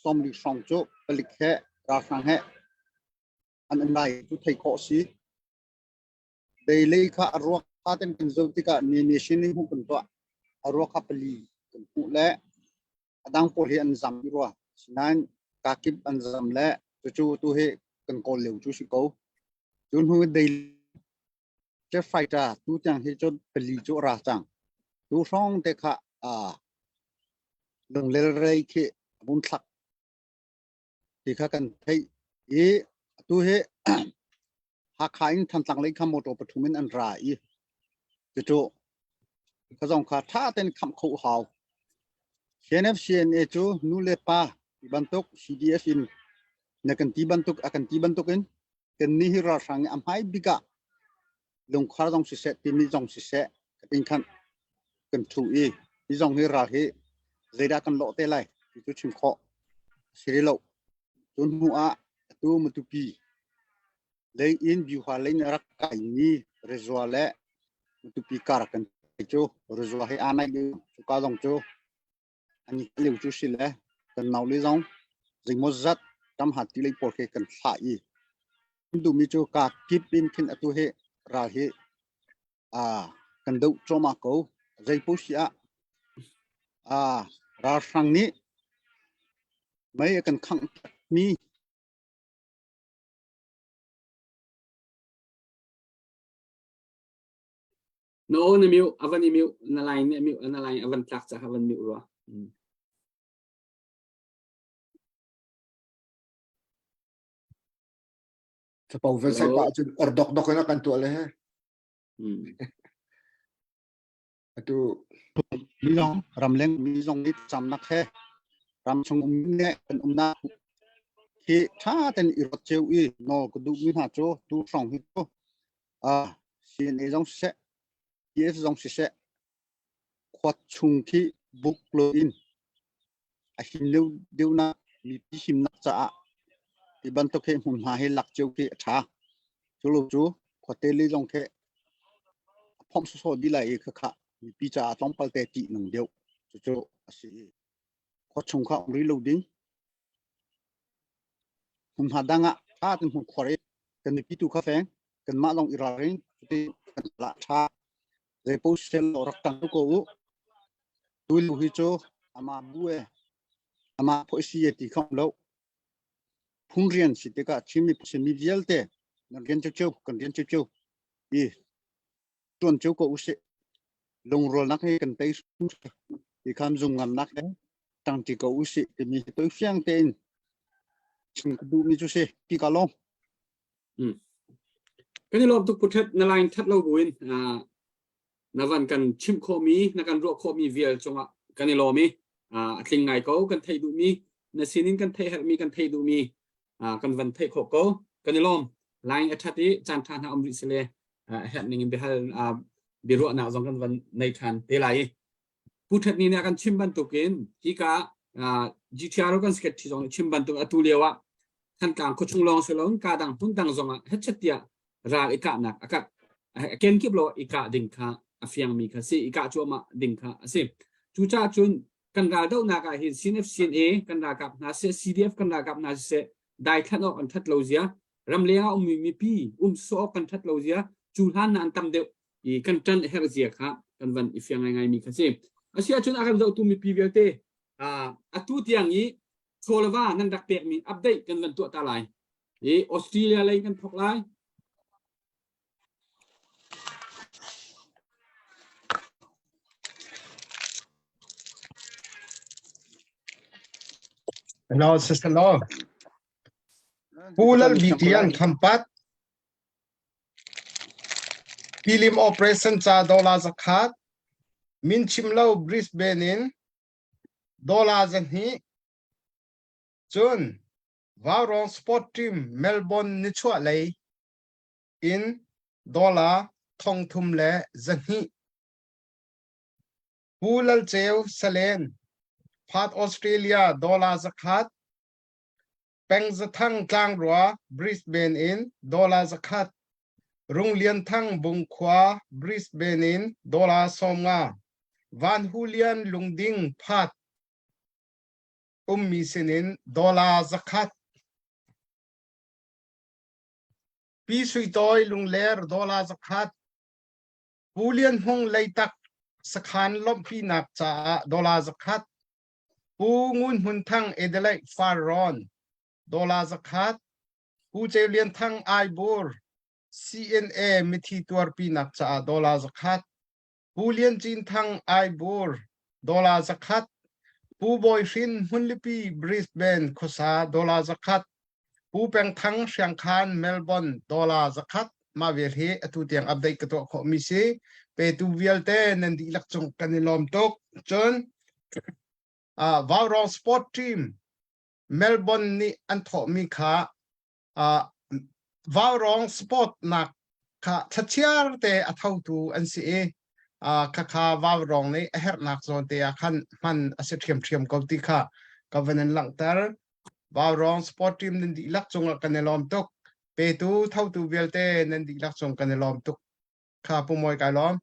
E: sawmli hrawng cu palik he ralhrang he an um lai cu thei khawh si. Deilei kha a ruak kha ten kan zoh tikah ni ni shin hmuh kan tuah. A ruak kha pali kan hmuh le a dang pawl hi an zam rua. Sinain kakip an zam le cucu tu hi kan kawl lio cu si ko. Cu hnu dei jet fighter tu tiang hi cun pali cu a ra cang. Tu hrawng te kha lunglel rei khi a vun thlak ti kha kan theih i atu hi Hakha in Thantlang lei kha motor pathum in an ra i cucu ka zong kha tha ten khamh kho hau. CNF CNA cu nu le pa ti bantuk CDF in na kan ti bantuk a kan ti bantuk in kan ni hi ralhrang i a hmai bik ah lungkhar zong siseh timi zong siseh ka tin khan kan thu i hi zong hi ral hi zeidah kan lawh te lai ti cu chim khawh si rih lo. Cu hnu ah atu Matupi lei in Byuha lei in a rak kaimi Rezua le Matupi kar kan cu Rezua he aa naih lio cuka zong cu an i lio cu si le kan nau le zong zeimaw zat tam hat ti lei pawl khi kan thlah i duhmi cu ka kip in khin atu hi ral hi kan doh cuahmah ko. Zei paoh si ah ralhrang nih mei a kan khangh mi
C: Na aw na mute, a van i mute, na line nih a mute, na line a van tlak caah a van mute rua.
D: Capo van sai pah cun or dok dok in a kan tuah le he. Atu
E: mi zong ramleng mi zong nih camnak he ramchung um ne kan umnak hi tha ten i rot cheu i nawl ka duh mi hna cu tu hrawng hi cu CNA zong siseh TF zong siseh khuat chung khi buk lo in a him deuh deuhnak mipi himnak caah. Ti bantuk hi hmunhma hi lak cio khi a ṭha. Cu lo cu khuate li zong khi a phomh sawsawh dih lai i khakha mipi caah tlawmpal te ṭih nung deuh. Cucu a si i khua chung kha um rih lo ding. Hmunhma dang ah ṭha tein hmun khuar i kan mipi tu kha feng kanmah lawng i ralring cuti kan la ṭha. Zeipaoh sel lo rak ṭang ko u. Tuilu hi cu amah bu e amah phoih si e ti kha um lo. Phung rian si tikah Chin miphun mi vialte nan rian cio kan rian cio i ṭuan cio ko usih. Lungrualnak hi kan tei ti kham zung ngamnak he ṭangṭi ko usih timi hi toi fiang tein chim ka duhmi cu si ti ka lawm.
C: Kan i lawm tuk Pu Thet na line that lo buin na van kan chimh khawhmi na kan ruah khawhmi vial cungah kan i lawm i a tling ngai ko kan theih duhmi na sinin kan theih herhmi kan theih duhmi kan van theih khawh ko kan i lawm line a that i caan tha hna um rih sile a herh ning in biahal biaruahnak zong kan van nei than te lai i Pu Thet ni nih a kan chim bantukin hika GTR kan secretary zong nih chim bantuk atu lio ah Thantlang khuachung lawng si loin ka dang hmun dang zong ah hetchet tiah ral i kahnak a kah kenkip lo i kah ding kha a fiangmi kha si i kah cuahmah ding kha a si. Cucaah cun kan raldohnak ah hin CNF CNA kan ralkap hna seh CDF kan ralkap hna siseh daithlan awk an that lo zia ramleng ah ummi mipi um sawh awk kan that lo zia cu hlan na an tam deuh i kan ṭan herh zia kha kan van i fiang ngaingai mi kha si. Asiahcun a kan zohtu mipi vialte atu tiang i chawleva nan rak pekmi update kan van tuah ta lai. I Australia lei kan thok lai.
H: Hello, sister Law. Pu Lal Bitian Khampat Tilim operation ca dollar zakhat, min chim lo Brisbane in dollar 200, cun Vaurawng Sport Team Melbourne nichuah lei in dollar 3,200. Pu Lal Ceu Salen, Perth Australia dollar 100, Peng Zathang Tlangrua Brisbane in dollar 100, Rung Lian Thang Bungkhua Brisbane in dollar 50, Van Hu Lian Lungding Perth ummi sinin dollar 100, Pi Sui Tawi Lungler dollar 100, Pu Lian Hmung Leitak sakhan lawmhpinak caah dollar 100, Pu Ngun Hmun Thang Adelaide Farrawn dollar 100, Pu Ceu Lian Thang Aibur CNA mithi tuarpinak caah dollar 100, Pu Lian Cin Thang Aibur dollar 100, Pu Bawi Hrin Hmunlipi Brisbane khuasa dollar 100, Pu Peng Thang Hriangkhan Melbourne dollar 100 mah vial hi atu tiang update ka tuah khawhmi si. Petu vialte nan dihlak cung kan i lawm tuk. Cun uh, Vaurawng Sport Team Melbourne nih an thawhmi kha uh, Vaurawng Sport nak kha thlachiar te a thotu an si i uh, khakha Vaurawng nih a herhnak zawn te ah khan hman a si ṭhiamṭhiam ko ti kha ka van in langhter. Vaurawng Sport Team nan dihlak cungah kan i lawm tuk. Petu thotu vialte nan dihlak cung kan i lawm tuk. Kha Pu Mawi kai lawm.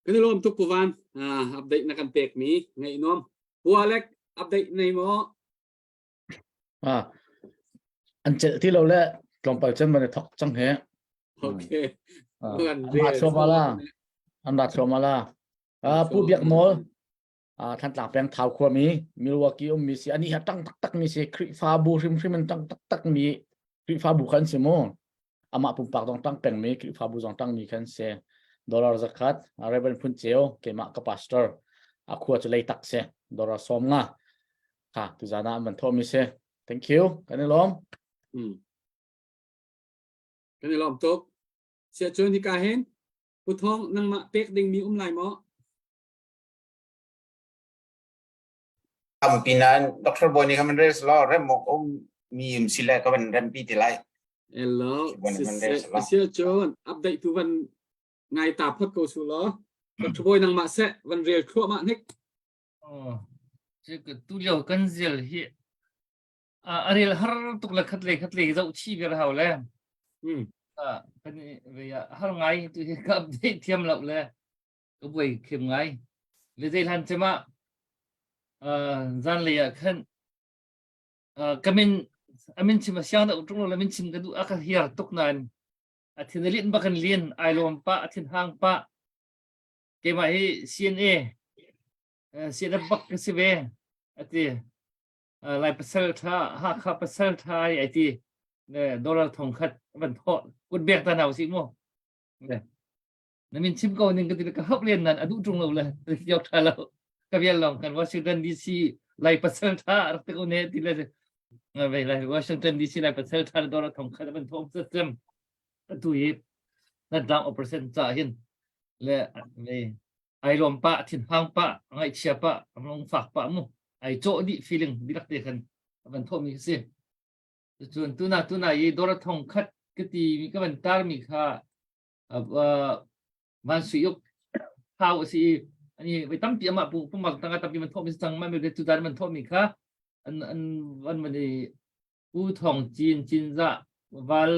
C: Kan i lawm tuk Pu Van. Uh, update na kan pekmi ngaih nuam. Pu Alec, update nei maw?
I: Ah, an celh ti lo le tlawmpal cun van i thok cang he.
C: Okay.
I: Ah, an ra thluahmah la. An ra thluahmah la. Ah, Pu Biak Nawl, ah, Thantlang peng Thau khuami, Milwaukee ummi si, ani ha tang taktak mi si, Khrihfabu hrimhrim in tang taktak mi Khrihfabu khan si mu. Amah pumpak zong tang pengmi Khrihfabu zong tang mi khan si. Dollar zakhat, Reverend Phun Ceu, keimah ka pastor, a khua cu leitak si, dollar 50. Ha, tuzan ah an van thawhmi si. Thank you. Kan i lawm.
C: Mm. Kan i lawm tuk. Siah cun hika hin Pu Thawng nangmah pek dingmi um lai maw?
J: Tampi nain Dr. Bawi nih kan rel selaw rem awk um mi um si le ka van rempi ti lai.
C: Hello. Siah cun update tu van ngai ta phot ko su law. Dr. Bawi nangmah seh van rel thluahmah hnik.
B: Oh, tu lio kan zial hi. A rel har tuk le khat le khat le zoh chi viar hau le. Kan ve har ngai tu hi ka update thiam lo le ka buai khem ngai. Le zei hlan cema zan lei ah khan ka min amin chim a siang da tung lo le min chim ka duh a ka hiar tuk nain a thin a lin bak in lin ai lawm pa a thin hang pa keimah hi CNA CNA bak ka si ve ati lai pasal tha Hakha pasal tha ai ti ne dollar thong khat van tho kut bek ta na si mu na min chim ko ning ka ti ka hok len nan adu tung lo le yok tha lo ka vial long kan Washington DC lai pasal tha rak te ko ne ti le ve lai Washington DC lai pasal tha dollar thong khat van thom system tu hi na dang operation cha hin le le ai lom pa thin hang pa ngai chia pa amlong fak pa mu ai cho di feeling dilak te khan van tho mi si cun tuna tuna i dollar thong khat ka ti mi ka van tar mi kha van sui uk thau a si i ani voi tampi amah pu pumak tanga tampi man thawh mi cang ma mi tu dan man thawh mi kha an an van man i Pu Thong Cin Cinzah Val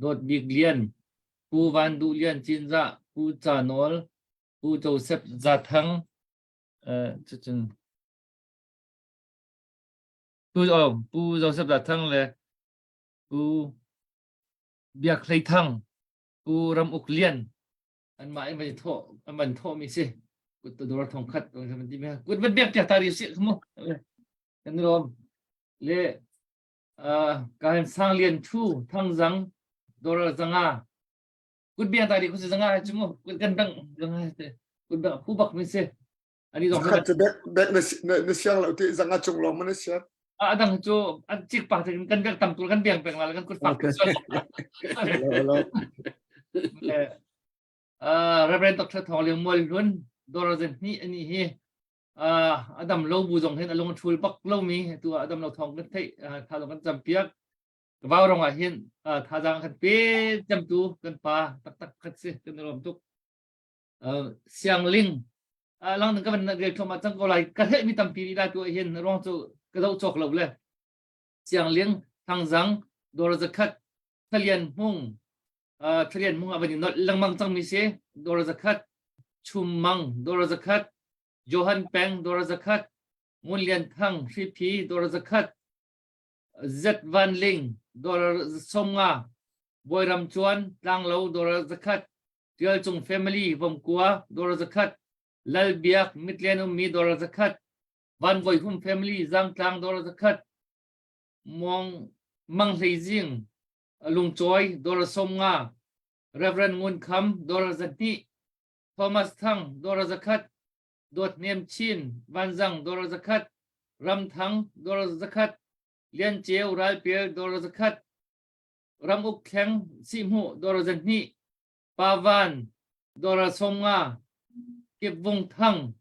B: Dawt Bik Lian Pu Van Duh Lian Cinzah Pu Ca Nawl Pu Joseph Za Thang cucun Pu oh Pu Joseph Za Thang le Pu Biak Hlei Thang Pu Ram Uk Lian anmah in van thawh an van thawh mi si kut dor thong khat kan ti me kut van biak piak ta ri si mu kan rom le ka sang lian thu thang zang dor zanga kut biak ta ri khu zanga chu mu kut kan bang zanga te kut bang phu bak mi si ani dong
D: Zakhat cu bek bek na na siang lo ti zanga cung lawng ma na siang.
B: A dang cu an cik pa kan bek tam tur kan biang peng la kan kut fak.
D: Hello hello.
B: Uh, Reverend Dr. Thong Liang Mual Hlun Dorazen ni ani hi uh, adam lo bu zong hin alung thul bak lo mi tu adam lo thong kan thei tha long kan cham piak vau rong ah hin tha jang kan pe cham tu kan pa tak tak khat si kan rom tuk Siangling lang ka van rel thom cang ko lai ka he mi tampi ri lai tu hin ruang cu ka zoh cawk lo le Siangling Thangzang Dawr zakhat Thalian Hmung Thalian Hmung a van i nolh lengmang cang mi si Dawr zakhat Chum Mang Dawr zakhat Johan Peng Dawr zakhat Ngun Lian Thang Hriphi Dawr zakhat Z Van Ling Dawr 50 Bawiram Cuan Tlanglo Dawr zakhat Tial Cung family Vomkua dawr zakhat, Lal Biak Mitlen ummi dawr zakhat, Van Voi Hum family Zangtlang dawr zakhat, Muang Mang Hlei Zing Lungcawi dawr 50, Reverend Ngun Kham dawr 200, Thomas Thang dawr zakhat, Dawt Hnem Chin Vanzang dawr zakhat, Ram Thang dawr zakhat, Lian Ceu Ralpel dawr zakhat, Ram Uk Thleng Sihhmuh dawr 200, Pavan dawr 50, Kipvung Thang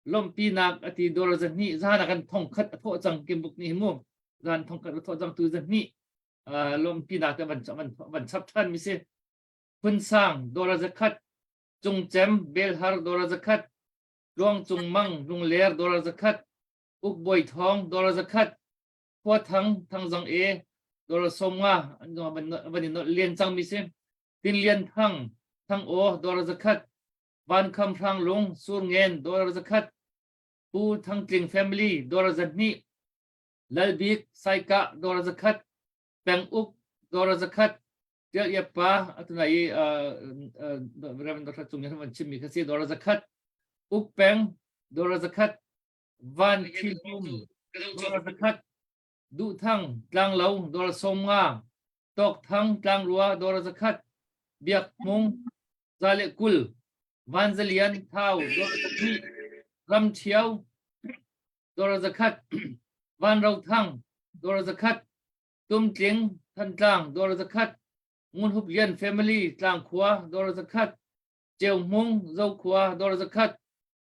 B: lawmhpinak a ti dawr 200 zan ah kan thong khat a thawh cang Kimbuk nih hi mu zan thong khat a thawh cang tu 200 lawmhpinak te van van van chap than mi si Phunsang dawr 100 Cungcem Belhar dawr 100 Tluang Cung Mang Lungler dawr 100 Ukbawi Thawng dawr 100 Khua Thang Thangzang e dawr 50 an van van i nolh len cang mi si Tin Lian Thang, Thang Aw, dawr 100, Van Kham Hrang Lung, Sur Ngen, dawr 100, Pu Thang Tling Family, dawr 200, Lal Bik, Saikah, dawr 100, Peng Uk, dawr 100, Tial Iap Pa, atuna i Reverend Dr. Cung Yan van chimmi kha si, dawr 100, Uk Peng, dawr 100, Van Thil Hum, dawr 100, Duh Thang, Tlanglo, dawr 50, Tawk Thang Tlangrua dawr 100, Biak Hmung 120, Van Za Lian Thau dawr 200, Ram Ṭhio dawr 100, Van Ro Thang dawr 100, Tum Tling Thantlang dawr 100, Ngun Hup Lian Family Tlangkhua dawr 100, Ceu Hmung Zokhua dawr 100,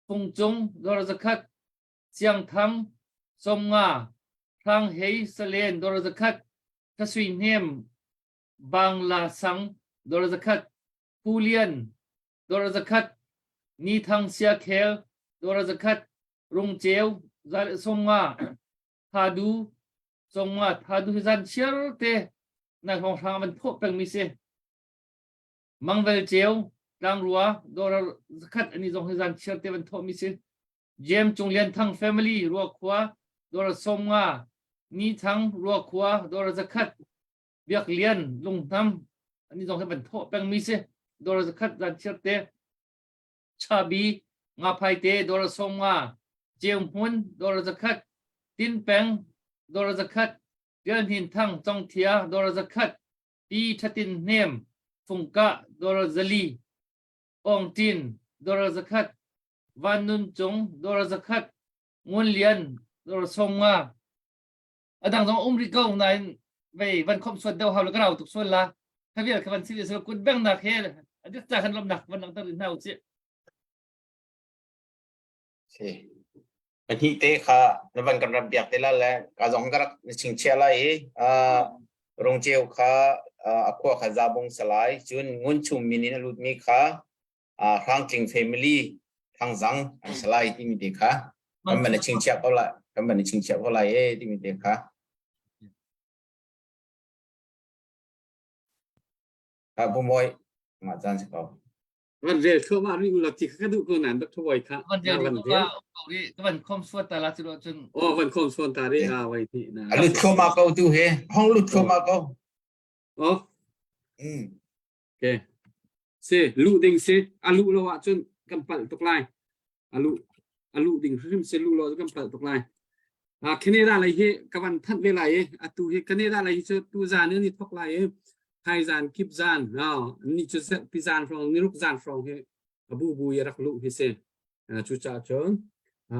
B: Fung Cung dawr 100, Siang Thang 50, Hrang Hei Salen dawr 100, Thasui Hnem Bangla Sang dawr 100, Pu Lian dawr 100, Ni Thang Sia Khel dawr 100, Rung Ceu 50, Thadu. Sawmnga tha du hi zan chiar te nai hrawng hrang van thawh pengmi si. Mangvel ceu tlangrua dollar zakhat ani zong hi zan chiar te van thawhmi si. Jem Cung Lian Thang family Ruakhua dollar 50 Ni Thang Ruakhua dollar zakhat Biak Lian Lunghnam ani zong hi van thawh pengmi si dollar zakhat zan chiar te Chabi Ngaphai te dollar 50 Ceu Hmun dollar zakhat Tin Peng dollar zakhat Tial Hnin Thang Cong Thia dollar zakhat Pi Thatin Hnem Fungkah dollar zali Ong Tin dollar zakhat Van Nun Cung dollar zakhat Ngun Lian dollar 50 a dang zong um rih ko nain vei van khom suat deuh hau le ka rau tuk sual la kha vial kha van si se kut beng nak he adik ca khan lomnak van langhter rih hna u cih
J: Si. Pahnih te kha na van kan ram biak te la le ka zong ka rak chingchia lai i rungceu kha a khua kha zabung salai cun ngun chung min in a lut mi kha Hrangtling family Thangzang an salai timi te kha kan van i chingchiah ko lai kan van i chingchiah ko lai e timi te kha Ha bu moi ma caan si ko.
C: Van rel thluahmah rih ulaw ti kha ka duh ko nain Dr. Wai kha
B: van rel van rel ka van khom suat ta la cu cun
C: oh van khom suan ta ri a wai ti na
J: a lut thluahmah ko tu he hong lut thluahmah ko
C: oh
J: mm
C: okay si luh ding si a luh lo ahcun kan palh tuk lai a luh a luh ding hrim si luh lo kan palh tuk lai ah Canada lei hi ka van thanh ve lai i atu hi Canada lei hi cu tu zan in i thok lai i thai zan kip zan no ni cu pi zan hrawng niruk zan hrawng hi a bu bu i rak luh hi si cu caah cun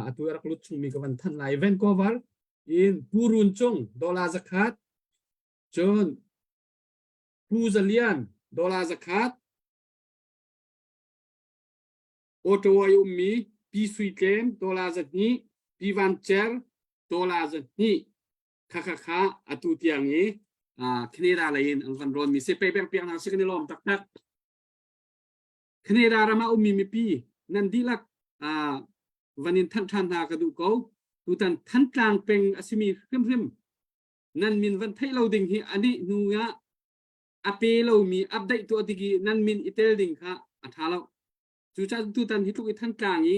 C: atu rak lut chungmi ka van thanh lai Vancouver in Purun cung dollar zakhat cun Pu Zalian dollar zakhat Ottawa i ummi Pi Sui Tlem dollar 200, Pi Van Cer dollar 200 kha kha kha atu tiang i Canada lei in an van rawnmi si pei pek piak hna si kan i lawm taktak. Canada ram ah ummi mipi nan dihlak van in thanh ṭhan hna ka duh ko. Tutan Thantlang peng a simi hrimhrim nan min van theih lo ding hi anih hnu ah a pe lomi update tuah tik i nan min i tel ding kha a ṭha lo. Cucaah tutan hi tluk i Thantlang i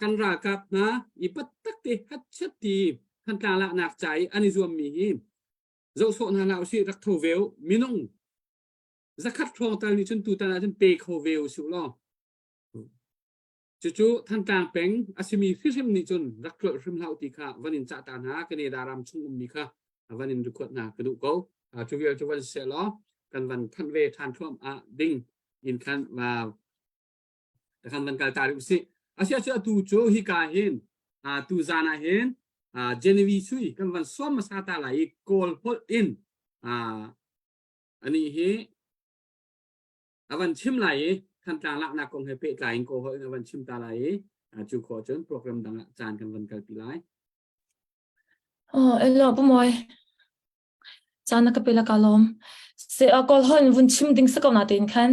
C: kan ralkap hna i pattak te hatchet ti Thantlang laknak ca i an i zuammi hi zoh sawh hna hlah usih rak tho ve u minung zakhat hrawng tal nih cun tutan ah cun pe kho ve usih law Cucu Thantlang peng a simi hrimhrim nih cun rak tlolh hrim hlah u ti kha van in cah ta hna Canada ram chung ummi kha van in record hna ka duh ko. Cu vial cu van seh law kan van thanh ve ṭhan thluahmah ding in khan va khan van kal ta rih usih. Asi cu atu cu hika hin tu zan ah hin Genevieve Sui kan van sawm hmasa ta lai i Kawl holh in ani hi a van chim lai i Thantlang laknak kong he pehtlai in Kawl holh in a van chim ta lai i cu khawh cun program dang ah caan kan van kalpi lai.
K: Oh, elo pu moi. Caan na ka pe la ka lawm. Se a kawl holh in vun chim ding sa ko na tein khan.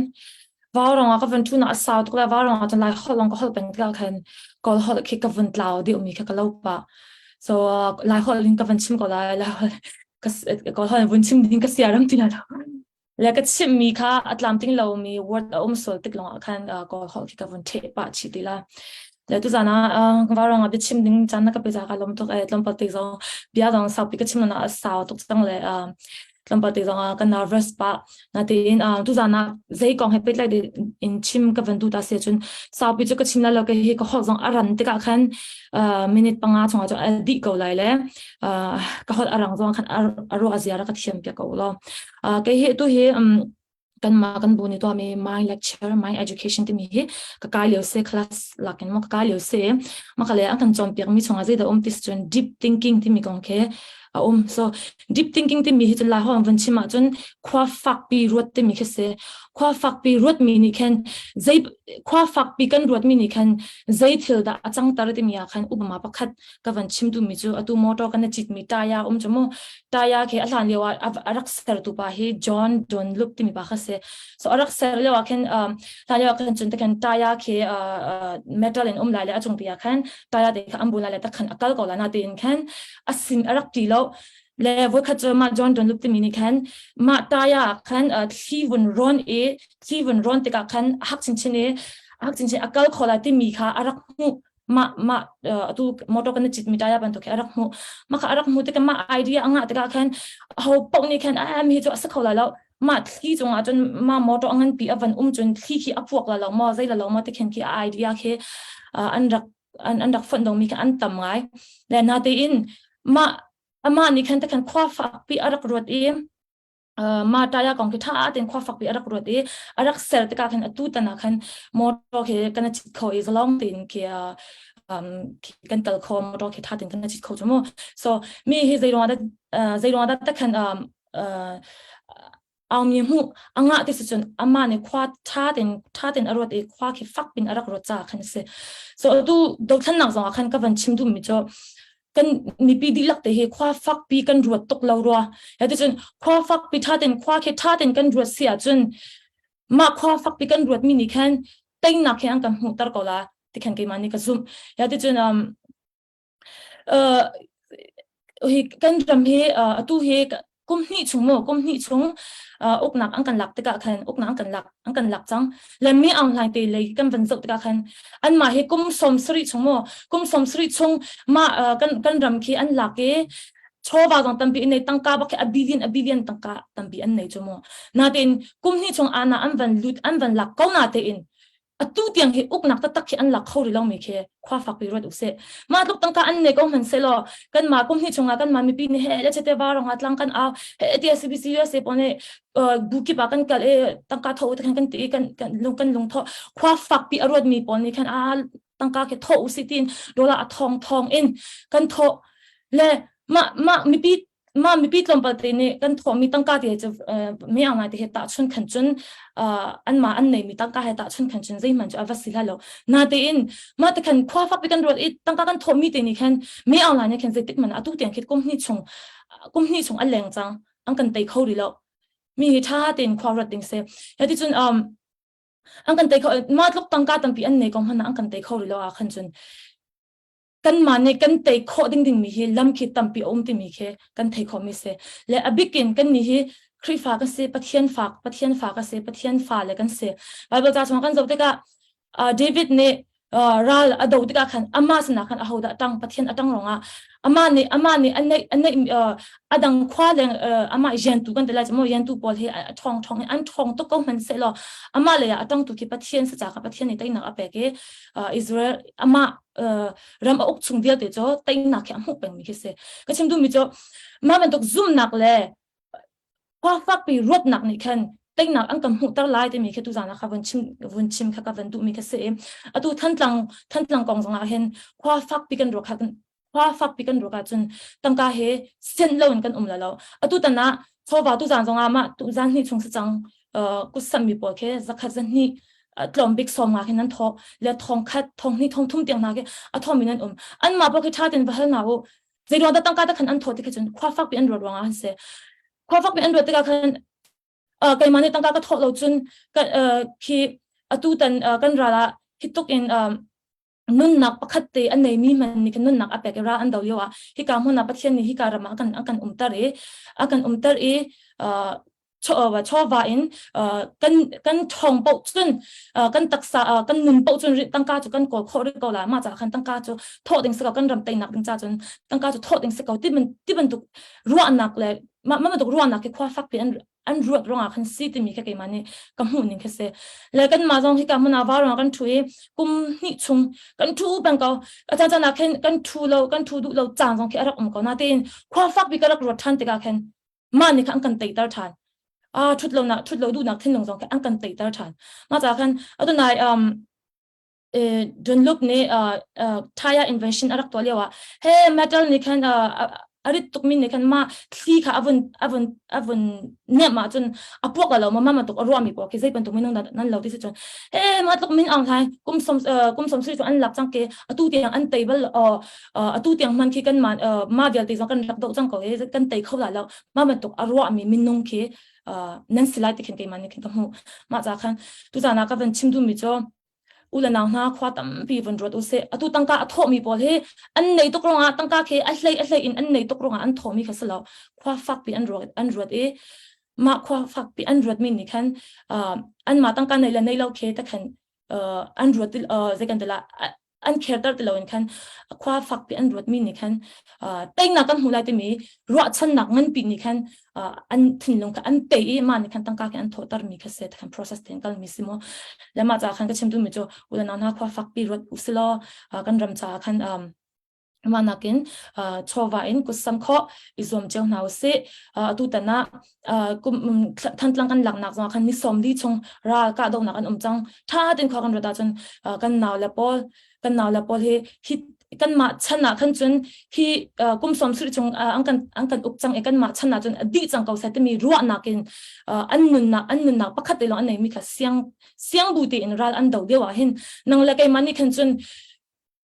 K: Vau rong ah ka vun thu na a sau tuk la vau rong ah cun lai holh long ka holh peng tikah khan kawl holh khi ka vun tlau deuh mi kha ka lo pa. So lai holh in ka vun chim ko lai lai holh ka kawl holh in vun chim ding ka sia ram ti la lo. Le ka chimmi kha a tlamtling lomi word a um sual tik lawngah khan Kawl holh khi ka vun ṭheh pah chih ti la. Le tuzan ah vauruang ah biachim ding caan na ka pe ca ka lawm tuk e tlawmpal te zong bia zong saupi ka chim na a sau tuk cang le tlawmpal te zong ah ka nervous pah natein tuzan ah zei kong he pehtlai in chim ka van duh ta si cun saupi cu ka chim lai lo ke hi ka holh zong a ran tikah khan minute panga chungah cun a dih ko lai le ka holh a rang zong khan a ruah a zia ra ka thiam piak ko lo. Uh, kei hi tu hi um, kan ma kan bu ni to mi my lecture my education ti mi hi ka kai lio se class lakin mo ka kai lio se ma ka le an kan chon piak mi chunga zei da um tis chun deep thinking ti mi kong khe a um so deep thinking ti mi hi chun la hong van chima chun khwa fak pi ruat ti mi khe se khwa fak pi ruat mi ni khen zei khwa fak pi kan ruat mi ni khan zei thil da achang tar ti mi a khan upama pakhat ka van chim duhmi cu atu motor kan i citmi taya um cu mu taya khi a hlan lio ah a rak sertu pa hi John Dunlop timi pa kha si so a rak ser lio ah khin um, hlan lio ah khin cun khan taya khi uh, metal in um lai le a cung pi ah khan taya te kha an bu lai le takhan a kal ko la na tiin khan a sin a rak ti lo. Le voikhat cu mah John Dunlop timi nih khan mah taya ah khan thli vun rawn i thli vun rawn tikah khan a hak chinchin i a hak chinchin a kal kho lai timi kha a rak hmuh. Mah mah atu motor kan i citmi taya bantuk khi a rak hmuh. Mah kha a rak hmuh tikah mah idea a ngah tikah khan ho paoh nih khan a mi cu a si kho lai lo. Mah thli cungah cun mah motor a nganpi a van um cun thli khi a puak la lo maw zei la lo maw ti khin khi a idea khi an rak an, an rak fonh dongmi kha an tam ngai. Le natein mah amah nih khan takhan khua fakpi a rak ruat i ma taya kong khi tha tein khua fakpi a rak ruat i a rak ser tikah khan atu tan ah khan motor khi kan chit kho i zalong tein khi um, kan kal kho motor khi tha tein kan chit kho chu mu so mi hi zeiruang dah zeiruang dah takhan um, Aung Mi hmuh a ngah ti si cun amah nih khua ṭha tein ṭha tein a ruat i khua khi fak pin a rak ruat caah khan a si. So atu dothlennak zong ah khan ka van chim duhmi cu kan mipi dihlak te hi khua fakpi kan ruat tuk lo rua. Ya ti cun khua fakpi ṭha tein khua khi ṭha tein kan ruat si ahcun mah khua fakpi kan ruatmi nih khan teinak hi an kan hmuhter ko la ti khan keimah nih ka zumh. Ya ti cun um, Uh, hi kan ram hi uh, atu hi kum hnih chung mu kum hnih chung uh, uknak an kan lak tikah khan uknak an kan lak an kan lak cang le mi aung hlaing te lei kan van zoh tikah khan an mah hi kum 70 chung mu kum 70 chung ma uh, kan kan ram khi an lak i chawva zong tampi an nei tangka bak khi a billion a billion tangka tampi an nei chu mu natein kum hnih chung ana an van lut an van lak ko na tein atu tiang hi uknak taktak khi an lak kho rih lomi khi khua fakpi ruat usih. Mah tluk tangka an nei ko hmanh sehlaw kanmah kum hnih chungah kanmah mipi nih he le chete va rong ah tlang kan au he ti CBC USA pawl nih bu kip ah kan kal i tangka tho te khan kan ti kan kan lung kan lung tho khua fakpi a ruatmi pawl nih khan a tangka khi tho usih tin dollar a thong thong in kan tho le mah mah mipi mah mipi tlawmpal te nih kan thawhmi tangka te cu mi ang ngai te he tahchun khan cun anmah an neimi tangka he tahchun khan cun zeihmanh cu a va si hlai lo natein mah te khan khua fakpi kan ruat i tangka kan thawhmi te nih khan mi ang lai nih khan zeitik man atu tiang khi kum hnih chung kum hnih chung a leng cang an kan tei kho rih lo mi hi tha tein khua ruat ding si ya ti cun um an kan tei kho mah tluk tangka tampi an nei ko hmanh an kan tei kho rih lo ah khan cun kanmah nih kan tei khawh ding dingmi hi lam khi tampi a um timi khi kan thei khawhmi si. Le a bikin kan nih hi Khrihfa kan si, Pathian fa, Pathian fa kan si, Pathian fa le kan si. Bible ca chung kan zoh tikah uh, David nih uh, ral a do tikah khan amah sinah khan ahodah tang Pathian a tang rongah amah nih amah nih a neih a neih uh, a dang khua leng uh, amah yantu kan ti lai mo yantu pawl hi a ṭhawng ṭhawng an ṭhawng tuk ko hmanh seh law amah lei ah a tang tu khi Pathian sa ca kha Pathian nih teinak a pek i uh, Israel amah ram a uk chung vialte cu teinak khi a hmuh pengmi khi si. Ka chim duhmi cu mah bantuk zumhnak le khua fakpi ruatnak nih khan teinak an kan hmuhter lai timi khi tuzan ah kha vun chim vun chim kha ka van duhmi kha si i atu Thantlang Thantlang kong zongah hin khua fakpi kan ruah kha khua fakpi kan ruah ahcun tangka he sian loin kan um la lo atu tan ah chawva tuzan zongah mah tuzan hnih chung si cang kutsammi pawl khi zakhat zahnih tlawm bik sawm nga khin nan thawk le thong khat thong hnih thong thum tiang hna khi a thawmi nan um anmah pawl khi ṭha tein va hal hna u zei ruang dah tangka ta khan an thawh ti khi cun khua fakpi an ruat ruangah an si khua fakpi an ruat tikah khan keimah nih tangka ka thawh lo cun khi atu tan kan ral ah hi tuk in nunnak pakhat te a neimi hmanh nih khan nunnak a pek i ra an do lio ah hika hmun ah Pathian nih hika ram ah a kan a kan umter i a kan umter i chawva in kan kan ṭhawng paoh cun kan taksa kan nun paoh cun tangka cu kan kawl khawh rih ko lai mah caah khan tangka cu thawh ding si ko kan ram teinak ding ca cun tangka cu thawh ding si ko ti ti bantuk ruahnak le mah bantuk ruahnak khi khua fakpi an an ruat ruangah khan si timi kha keimah nih ka hmuh ning khi si le kanmah zong hika hmun ah va ruangah kan ṭhu i kum hnih chung kan ṭhu peng ko a caan caan ah khin kan ṭhu lo kan ṭhu duh lo caan zong khi a rak um ko natein khua fakpi ka rak ruat ṭhan tikah khan mah nih khan an kan teiter ṭhan a ṭhut lo nak ṭhut lo duhnak thinlung zong khi an kan teiter ṭhan mah caah khan atu nai um Dunlop nih tire invention a rak tuah lio ah he metal nih khan a rit tukmi nih khan mah thli kha a vun a vun a vun nem ahcun a puak lo ma ma tuk a ruahmi pawl khi zei bantuk minung dah nan lo ti si cun he mah tluk min aung hlaing kum som kum som sui cu an lak cang ke atu tiang an tei bal atu tiang hman khi kan ma ma vialte zong kan rak doh cang ko i kan tei kho la lo mah bantuk a ruahmi minung khi nan si lai ti khin keimah nih khin ka hmuh mah ca khan tuzan ah ka van chim duhmi cu. U le nau hna khua tampi vun ruat u sih. Atu tangka a thawhmi pawl hi an nei tuk ruangah tangka khi a hlei a hlei in an nei tuk ruangah an thawhmi kha si lo. Khua fakpi an ruat an ruat i mah khua fakpi an ruatmi nih khan uh, anmah tangka nei le nei lo khi ta khan uh, an ruat uh, zei kan ti la an kherter ti loin khan khua fakpi an ruatmi nih khan teinak kan hmu lai timi ruahchannak nganpi nih khan an thinlung kha an tei i mah nih khan tangka khi an thawhter mi kha se khan process ten kal mi si mu le mah ca khan ka chim duhmi cu ulanau hna khua fakpi ruat usilaw kan ram ca khan mah nakin chawva in kutsam khawh i zuam cio hna usih atu tan ah kum Thantlang kan laknak zongah khan ni 40 chung ral kahdohnak an um cang tha tein khua kan ruat ahcun kan nau le pawl kan nau le pawl hi hi kanmah chan ah khan cun hi kum sawm sarih chung an kan an kan uk cang i kanmah chan ah cun a dih cang ko seh timi ruahnak in an nunnak an nunnak pakhat te lawng an neimi kha siang siang bu tein ral an do lio ah hin nang le keimah nih khan cun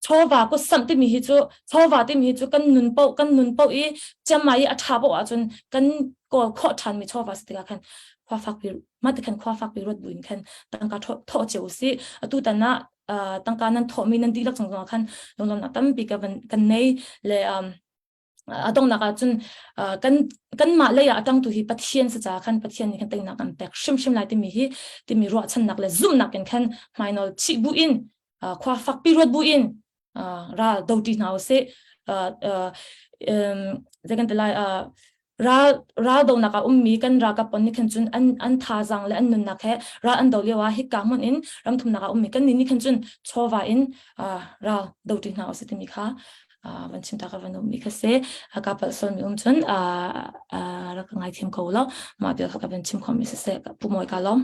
K: chawva ko samh timi hi cu chawva timi hi cu kan nun paoh kan nun paoh i chiangmai i a ṭha paoh ahcun kan kawl khawh ṭhanmi chawva si tikah khan khua fakpi mah ti khan khua fakpi ruat buin khan tangka thawh cio usih atu tan ah tangka nan thawhmi nan dihlak cung zongah khan lunglawmhnak tampi ka van kan nei le um, a donghnak ah cun kan kanmah lei ah a ṭangtu hi Pathian si caah khan Pathian nih khan teinak an pek hrimhrim lai timi hi timi ruahchannak le zumhnak in khan hmainawl chih bu in khua fakpi ruat bu in ral doti hna usih zei kan ti lai ral ral donak ah ummi kan ralkap pon nih khan cun an an thazaang le an nunnak he ral an do lio ah hika hmun in ramthumnak ah ummi kan nih nih khan cun chawva in ral doti hna usih timi kha van chim ta ka van um mi kha se ka pal sol mi um chun rak ngai thiam ko lo ma bia kha ka van chim khom mi se se pu moi ka lom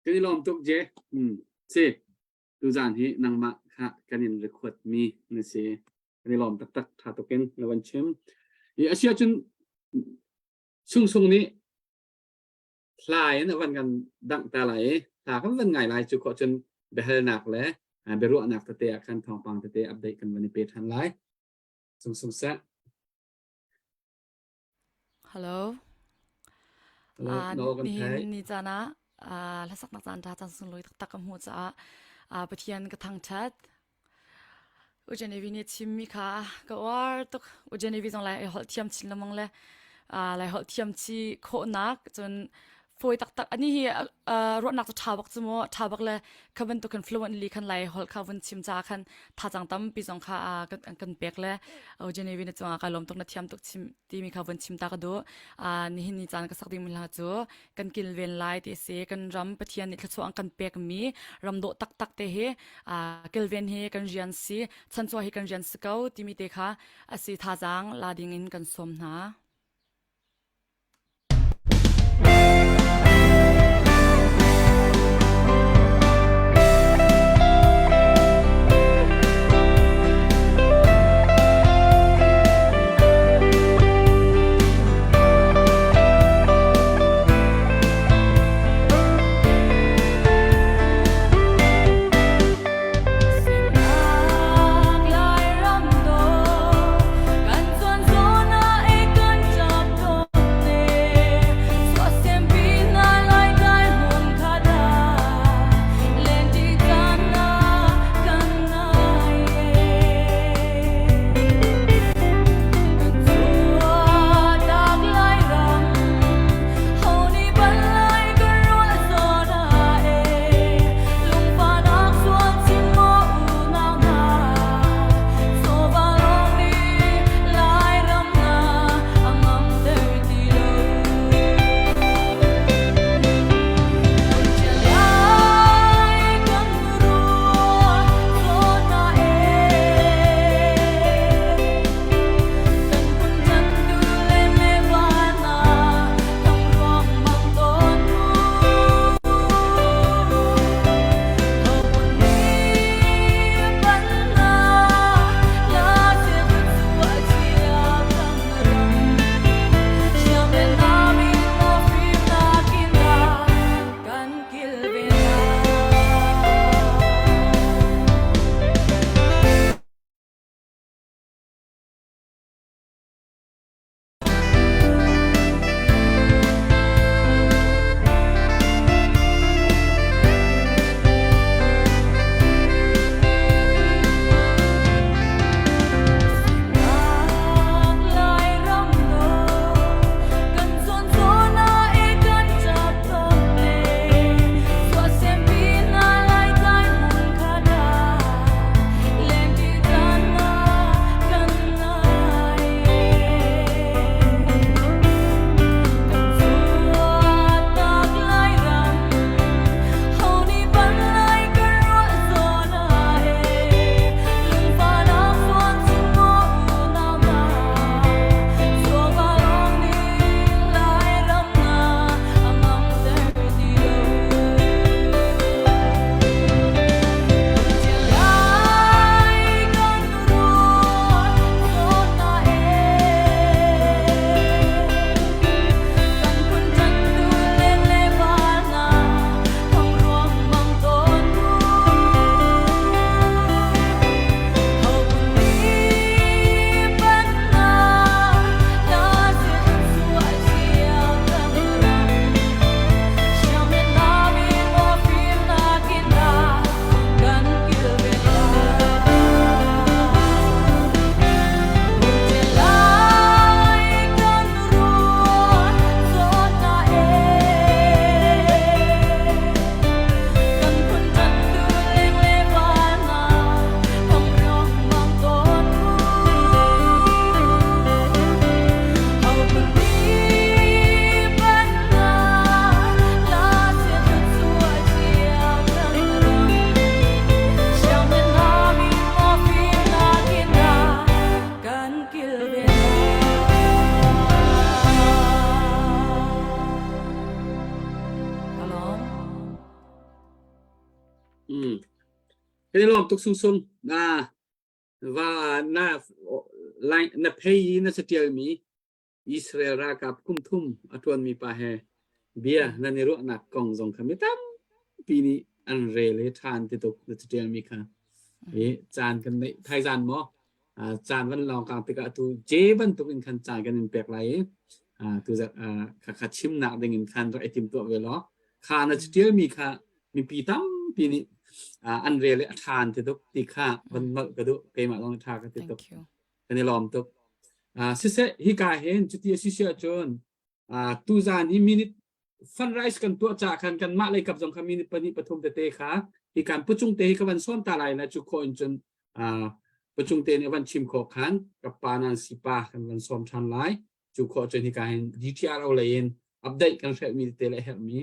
C: kan i lawm tuk je hmm si tu zan hi nangmah kha kan in record mi na si kan i lawm taktak tha tukin na van chim i asia cun sung sung nih hla in a van kan dangh ta lai i hla kan van ngai lai cu khawh cun biahalnak le biaruahnak tete ah khan thawngpang tete update kan van i pe ṭhan lai. Sung sung seh.
G: Hello.
C: Hello, no kan
G: Nihin
C: thei.
G: ni caan ah hlasaknak caan ṭha caan sunglawi taktak ka hmuh caah Pathian ka thangṭhat. U Genevieve nih a chimmi kha ka uar tuk. U Genevieve zong lai holh thiam chin lengmang le lai holh thiam chi khawhnak cun fawi taktak ani hi ruahnak cu ṭha bak cu mu ṭha bak le kha bantuk khan fluently khan lai holh kha vun chim ca khan thazang tampi zong kha kan pek le U Genevieve na cungah ka lawm tuk na thiam tuk chim timi kha vun chim ta ka duh. Nihin ni caan ka sak ding mi hla cu kan kilven lai ti si kan ram Pathian nih thluachuah an kan pekmi ram dawh taktak te hi kilven hi kan rian si chanchuah hi kan rian si ko timi te kha a si thazaang la ding in kan sawm hna.
A: Sinak Lairam dawh kan zuan zawn ah e kan.
C: Mm. Kan i lawm tuk sungsung. Na va na line na phei na catial mi Israel ralkap kum thum a ṭuanmi pa he bia nan i ruahnak kong zong kha mi tampi nih an rel i ṭha an ti tuk na catialmi kha. I caan kan neih thaizan maw caan van lawng kang tikah atu J bantuk in khan caan kan in pek lai i tu kha kha chimnak ding in khan rak i timtuah ve law kha na catialmi kha mipi tampi nih an rel i a ṭha an ti tuk ti kha van nolh ka duh keimah zong ṭha ka ti tuk. Kan i lawm tuk. Uh, siseh, hika hin cuti a si si ahcun uh, tuzan hi minute fundraise kan tuah ca khan kan mah lei kap zong kha minute pahnih pathum tete kha hi kan pucung te hi ka van sawm ta lai na cu khawh in cun uh, pucung te nih van chim khawh khan ka pa nan si pa kan van sawm than lai cu khawh cun hika hin DTRO lei in update kan hrelh mi te le herh mi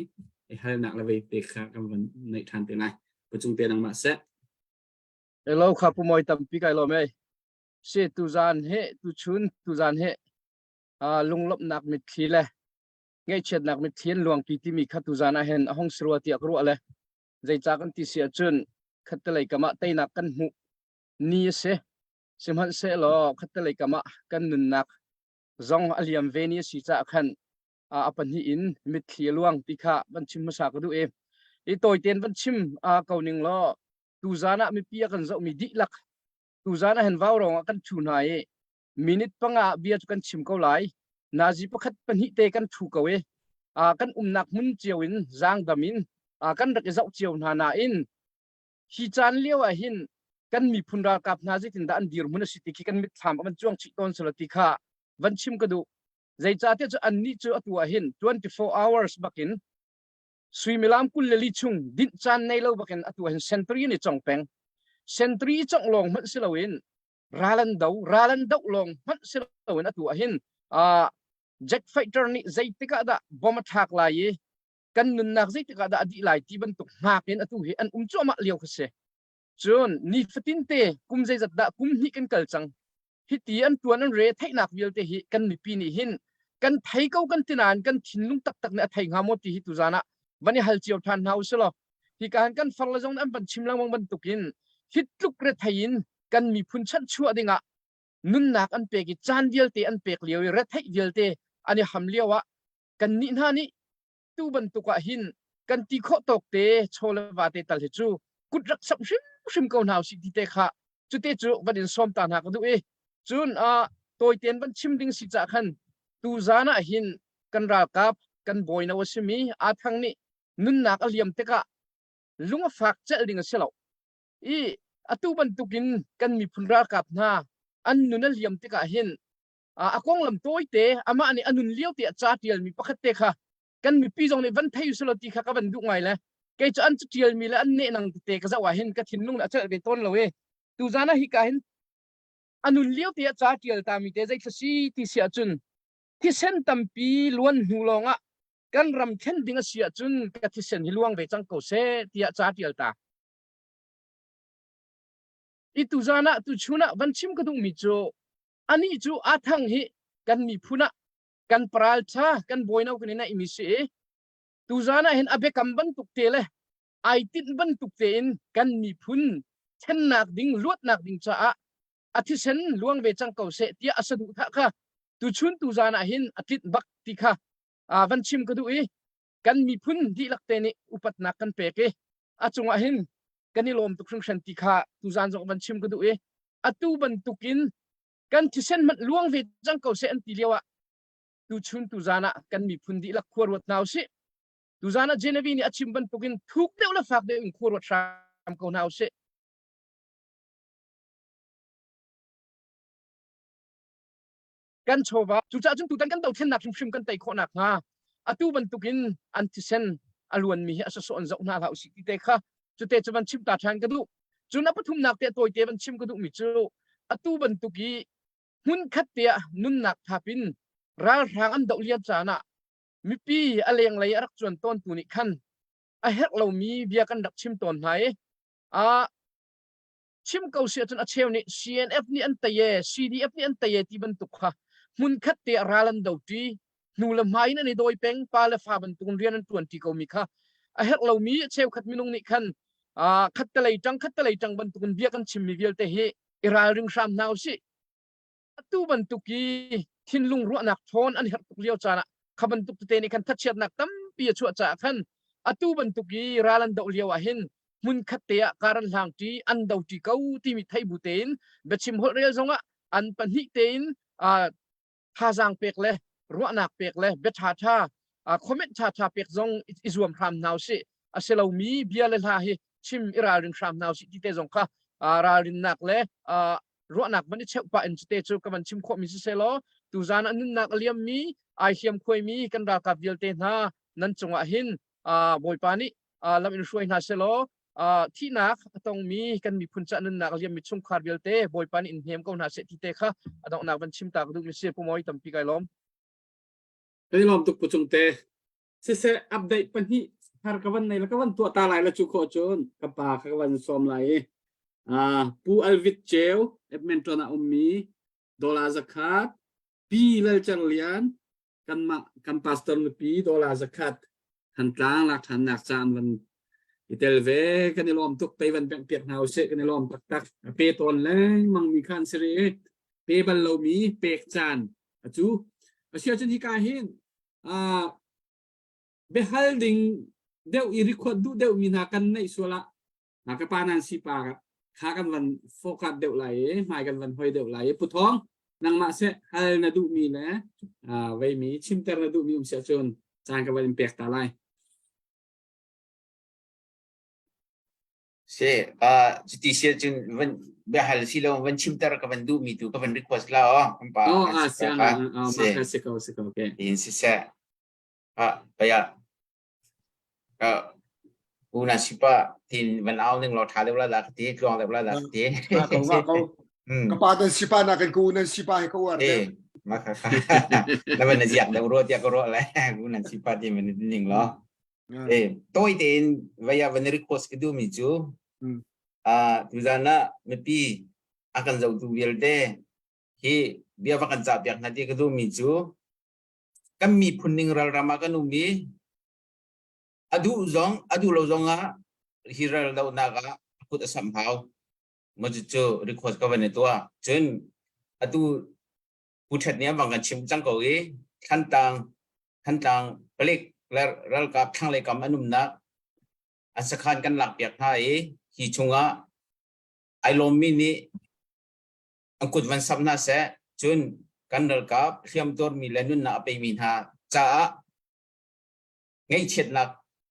C: halnak le vei te kha kan van neih than te lai pucung te nangmah seh
F: Hello kha pu moi tampi kai lawm ei. Si tuzaan he tuchun tuzaan he uh, lunglawmhnak mitthli le ngaihchiatnak mitthli an luangpi timi kha tuzaan ah hin a hong si rua tiah ka ruah le zeicah kan ti si ahcun khattelei kam ah teinak kan hmuh ni a si sihmanhsehlaw khattelei kam ah kan nunnak zong a liam ve ni a si caah khan a pahnih in mitthli a luang ti kha van chim hmasa ka duh i i tawitein van chim ko ning law tuzaan ah mipi a kan zohmi dihlak Tuzaan ah hin vaurawng ah kan ṭhu hna i minute panga ah bia cu kan chim ko lai. Nazi pakhat pahnih te kan ṭhu ko i kan umnak hmun cio in zaangdam in kan rak i zoh cio hna nain hi caan lio ah hin kan miphun ralkap hna zeitindah an dirhmun a si ti khi kan mitthlam a van cuang chih tawn selaw ti kha van chim ka duh. Zeicahtiah cu annih cu atu ah hin 24 hours bakin Suimilam 24 chung dinh caan nei lo bakin atu hin sentry an i cong peng. Sentry i congh lawng hmanh si loin ral an do, ral an doh lawng hmanh si loin atu ah hin uh, jet fighter nih zeitik ah dah bomb a thlak lai i kan nunnak zeitik ah dah a dih lai ti bantuk hngak in atu hi an um cuahmah lio kha si. Cun nifatin te kum zeizat dah kum hnih kan kal cang. Hiti an tuan an re theihnak vialte hi kan mipi nih hin kan thei ko kan ti nain kan thinlung taktak nih a thei hnga maw ti hi tuzaan ah van i hal cio ṭhan hna u sih law hika han kan far le zong an van chim lengmang bantukin hi tluk rethei in kan miphun chanhchuah dingah nunnak an pek i caan vialte an pek lio i retheih vialte an i ham lio ah kan nih hna nih tu bantuk ah hin kan ti khawh tawk te chaw le va te tal hi cu kut rak samh hrimhrim ko hna usih ti te kha cute cu van in sawm ta hna ka duh i cun uh, tawitein van chim ding si cah khan tu zan ah hin kan ralkap kan bawino a simi aa thang nih nunnak a liam tikah lung a fak celh ding a si lo i atu bantukin kan miphun ralkap hna an nun a liam tikah hin a konglam tawite amah nih a nun lio te a ca tialmi pakhat te kha kan mipi zong nih van thei usulaw ti kha ka van duh ngai le kei cu an tialmi le an nehnang tete ka zoh ah hin ka thinlung a celh ve tawn lo i tuzan ah hika hin a nun lio te a ca tial ta mi te zeithla si ti si ahcun thisen tampi luan hnu lawng ah kan ram thlen ding a si ahcun ka thisen hi luang ve cang ko seh tiah ca tial ta i tuzan ah tuchun ah van chim ka duhmi cu anih cu aa thang hi kan miphun ah kan paral ṭha kan bawino kan i naihmi si i tuzan ah hin a biakam bantuk te le ai tinh bantuk tein kan miphun thlennak ding luatnak ding caah a thisen luang ve cang ko seh tiah a saduhthah kha tuchun tuzan ah hin a tlinh bak ti kha van chim ka duh i kan miphun dihlak te nih upatnak kan pek i a cungah hin kan i lawm tuk hringhran ti kha tuzan zong van chim ka duh i atu bantukin kan thisen hmanh luang ve cang ko seh an ti lio ah tuchun tuzan ah kan miphun dihlak khua ruat hna usih tuzan ah Genevieve nih a chim bantukin thuk deuh le fak deuh in khua ruat hram ko hna usih kan chawva cucaah cun tutan kan dothlennak hrimhrim kan tei khawh nakhnga atu bantukin an thisen a luanmi hi a sawsawh in zoh hna hlah usih ti te kha cute cu van chim ta ṭhan ka duh cun a pathumnak te tawite van chim ka duhmi cu atu bantuk i hmunkhat te ah nunnak thap in ralhrang an doh lio caan ah mipi a lenglei a rak cuan tawntu nih khan a herh lomi bia kan rak chim tawn hna i a chim ko si ahcun a cheu nih CNF nih an tei e CDF nih an tei e ti bantuk kha hmunkhat te ah ral an do ṭi hnu le hmai in an i dawi peng pa le fa bantuk in rian an ṭuan ṭi komi kha a herh lomi cheukhat minung nih khan. Khattelei ṭang khattelei ṭang bantukin bia kan chimmi vialte hi i ralring hram hna usih. Atu bantuk i thinlung ruahnak ṭhawn an herh tuk lio caan ah kha bantuk tete nih khan thachiatnak tampi a chuah caah khan atu bantuk i ral an doh lio ah hin hmun khat te ah kar an hlangṭi an doṭi ko timi theih bu tein biachim holh rel zongah an pahnih tein thazaang pek le ruahnak pek le bia ṭhaṭha comment ṭhaṭha pek zong i zuam hram hna usih. A si lomi bia le hla hi chim i ralring hram hna usih ti te zong kha ralrinnak le ruahnak van i cheuh pah in cute cu ka van chim khawhmi siseh law tuzan ah nunnak a liammi ai hliam khuaimi kan ralkap vialte hna nan cungah hin Bawipa nih lam in hruai hna selaw thihnak a tongmi kan miphun ca nunnak a liammi chungkhar vialte Bawipa nih in hnem ko hna seh ti te kha a donghnak van chim ta ka duhmi si Pu Mawi tampi kai lawm.
C: Kan i lawm tuk Pu Cungte. Siseh update pahnih thar ka van nei la ka van tuah ta lai la cu khawh cun ka pa kha ka van sawm lai i Pu Alvit Ceu Edmonton ah ummi dollar zakhat Pi Lal Cer Lian kanmah kan pastor nupi dollar zakhat Thantlang lak ṭhannak ca an van i tel ve kan i lawm tuk tei van bengh piak hna usih kan i lawm taktak a pe tawn lengmang mi kha an si rih i pe bal lomi pek caan a cu a si ahcun hika hin uh, biahal ding deuh i record duh deuh mi hna kan neih sual ah na ka pa nan si pa kha kan van focus deuh lai i hmai kan van hoi deuh lai i puthong nangmah se hal na duh mi le uh, vei mi chimter na duh mi um sia cun caan ka van in pek ta lai
J: Si, uh, cuti sia cun van biahal si lo van chimter ka van duh mi tu ka van request la oh kan pa
C: oh ah siang ah ma kha si ko si ko okay
J: in si se ah paya ka una sipa tin van au ning lo tha deuh la la ka ti tluang deuh la la ka ti
D: Nga ko nga ko ka pa dan sipa na kan ku nan sipa he ka uar
J: eh ma kha kha na van na ziak deuh ro tia ka ro le ku nan sipa ti man ning lo Eh, tawi tein vaya van request ka duhmi cu ah tuzan ah mipi a kan zohtu vialte hi bia va kan cah piak hna ti ka duhmi cu kan miphun ning ralram ah kan um i a duh zong a duh lo zong ah hi ral dohnak ah a kut a samh hau mo cu request ka van i tuah cun atu Pu Ṭhet nih a bang kan chim cang ko i Thlantlang Thantlang palik le ralkap thlanglei kam an umnak an sakhan kan lakpiak hna i hi chungah ai lawmmi nih an kut van samh hna seh cun kan ralkap hliamtuarmi le nunnak a peimi hna caah ngaihchiatnak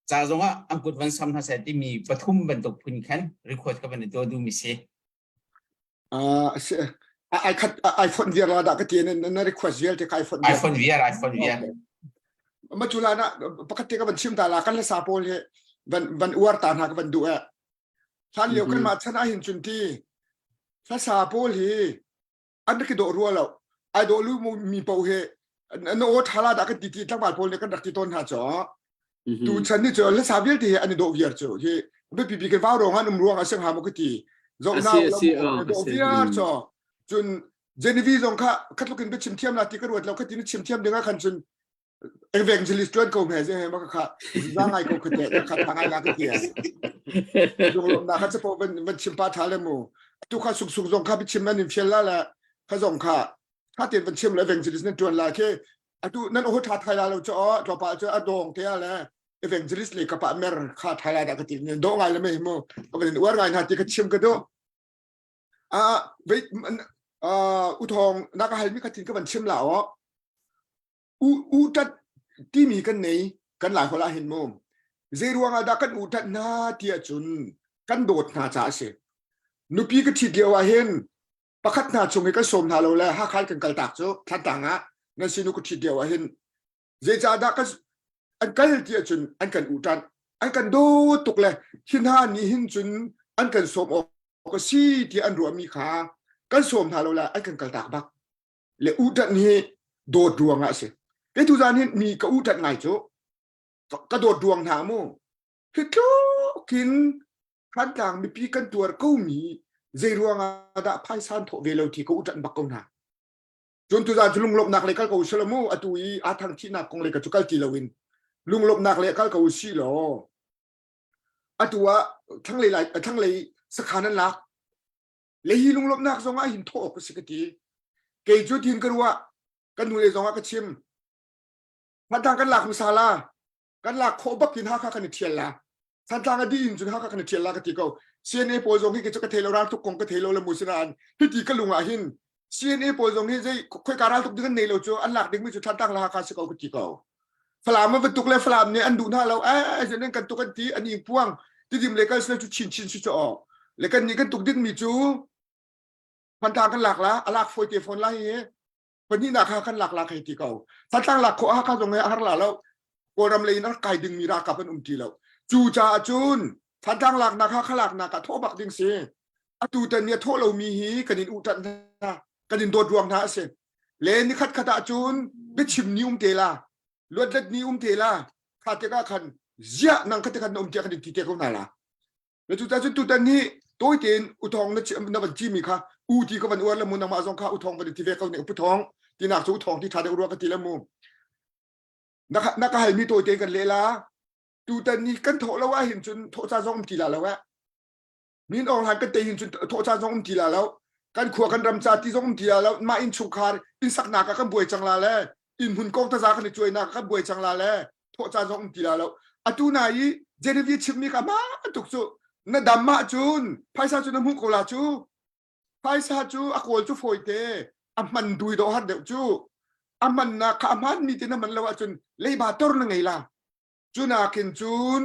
J: ca zongah an kut van sam hna seh timi pathum bantuk phun khan request ka van i tuah duhmi si.
D: Uh, ai khat iPhone viar la dah ka ti na na request vialte ka iPhone
J: viar iPhone viar iPhone viar
D: ma chula na pakhat te ka van chim ta la kan le sa pawl he van van uar ta hna ka van duh e hlan lio kan ma chan a hin chun ti hla sa pawl hi an rak i dawh rua lo ai dawh lu mi po he na aw thala dah kan ti ti tlangval pawl nih kan rak ti tawn hna cho tu chan ni cu hlasa vialte hi an i dawh viar cu hi biapi bi kan vau rong an um ruang a sing ha mu ka ti zoh na dawh viar cho cun Genevieve zong kha khatluk in biachim thiam la ti ka ruat lo khatin chim thiam ding ah khan cun evangelist tuan ko hme je ma kha za ngai ko khate kha tha ngai la ka ti lung na kha chapo van van chim pa tha le mu tu kha suk suk zong kha biachim nan in fial la la kha zong kha kha ten van chim le evangelist nan tuan la ke atu nan ho tha thai la lo cho tlo pa cho a dong te le evangelist le ka pa mer kha thai la da ka ti do ngai le me mu ka van uar ngai na ti ka chim ka do a ve u thong na ka hal mi kha tin ka van chim la o u u tat timi kan nei kan lai hola hin mu zei ruang ah dah kan u tat hna ti ahcun kan dawt hna ca a si nupi ka ṭhit lio ah hin pakhat hna chung hi kan sawm hna lo le Hakha kan kal tak cu Thlantlang ah nan sinu ka ṭhit lio ah hin zeicahdah kan an kal ti ahcun an kan u ṭan an kan dawt tuk le hi hna nih hin cun an kan sawm awk a si ti an ruahmi kha kan sawm hna lo le an kan kal tak bak le u ṭanh hi dawt ruang ah a si kei tu zan hin mi ka u ṭanh ngai cu ka dawt ruang hna mu hi tluk in Thantlang mipi kan tuar ko mi zei ruang ah dah phaisa an thawh ve lo ti ka u ṭanh bak ko hna cun tuzan cu lunglawmhnak le kal ko usih law mu atu i aa thang thihnak kong le ka cu kal ti loin lunglawmhnak le kal ko usih law. Atu ah thlanglei lai thlanglei sakhan an lak. Le hi lunglawmhnak zong ah hin thawh awk a si ka ti. Kei cu tin ka ruah. Kan nu le zong ah ka chim. Thantlang kan lak hmasa la. Kan lak khawh bak in Hakha kan i thial la. Thantlang a dih in cun Hakha kan i thial la ka ti ko. CNA pawl zong hi kei cu ka thei lo raltuk kong ka thei lo le mu sinain hiti ka lung ah hin CNA pawl zong hi zei khoika raltuk ding an nei lo cu an lak dingmi cu Thantlang le Hakha si ko ka ti ko. Falam a va tuk le Falam nih an duh hna lo eh zen kan tuk an ti an ing puang tidim le kal sila cu chin chin si cu aw le kan nih kan tuk dingmi cu Thantlang kan lak la a lak fawi te fawn lai hi pahnihnak kha kan lak la kai ti ko Thantlang lak khawh Hakha zong he a har la lo Kawlram lei in a kai dingmi ralkap an um ti lo cu caah cun Thantlang laknak Hakha laknak ah thawh bak ding si atu tan ni a thawh lomi hi kan in uhtanh hna kan in dawt ruang hna a si le ni khat khat ah cun biachim ni um te la luatlet ni um te la kha tikah khan ziah nang kha te khan na um tiah kan in ti te ko hna la Na cu cun tutan hi tawi tein uthong na na van ci mi kha u ti ka van uar le mu nangmah zong kha uthong van ti ve ko ne upu thong tinak cu uthong ti tha deuh rua ka ti le mu na na ka hal mi tawi tein kan le la tutan ni kan thawh lo ah hin cun thawh ca zong um ti la lo eh min ong hlan kan te hin cun thawh ca zong um ti la lo kan khua kan ram ca ti zong um ti la lo mah inn chungkhar inn saknak ah kan buai cang la le inn hmun kong taza kan i cuainak ah kan buai cang la le thawh caan zong um ti la lo atu na i Genevieve chimmi kha ma tuk cu na dam ah cun phaisa cu na hmuh ko la cu phaisa cu a kawl cu fawi te a hman dui dawh har deuh cu a hman na kha a hman mi te na man lo ahcun leiba tor na ngei la cu nakin cun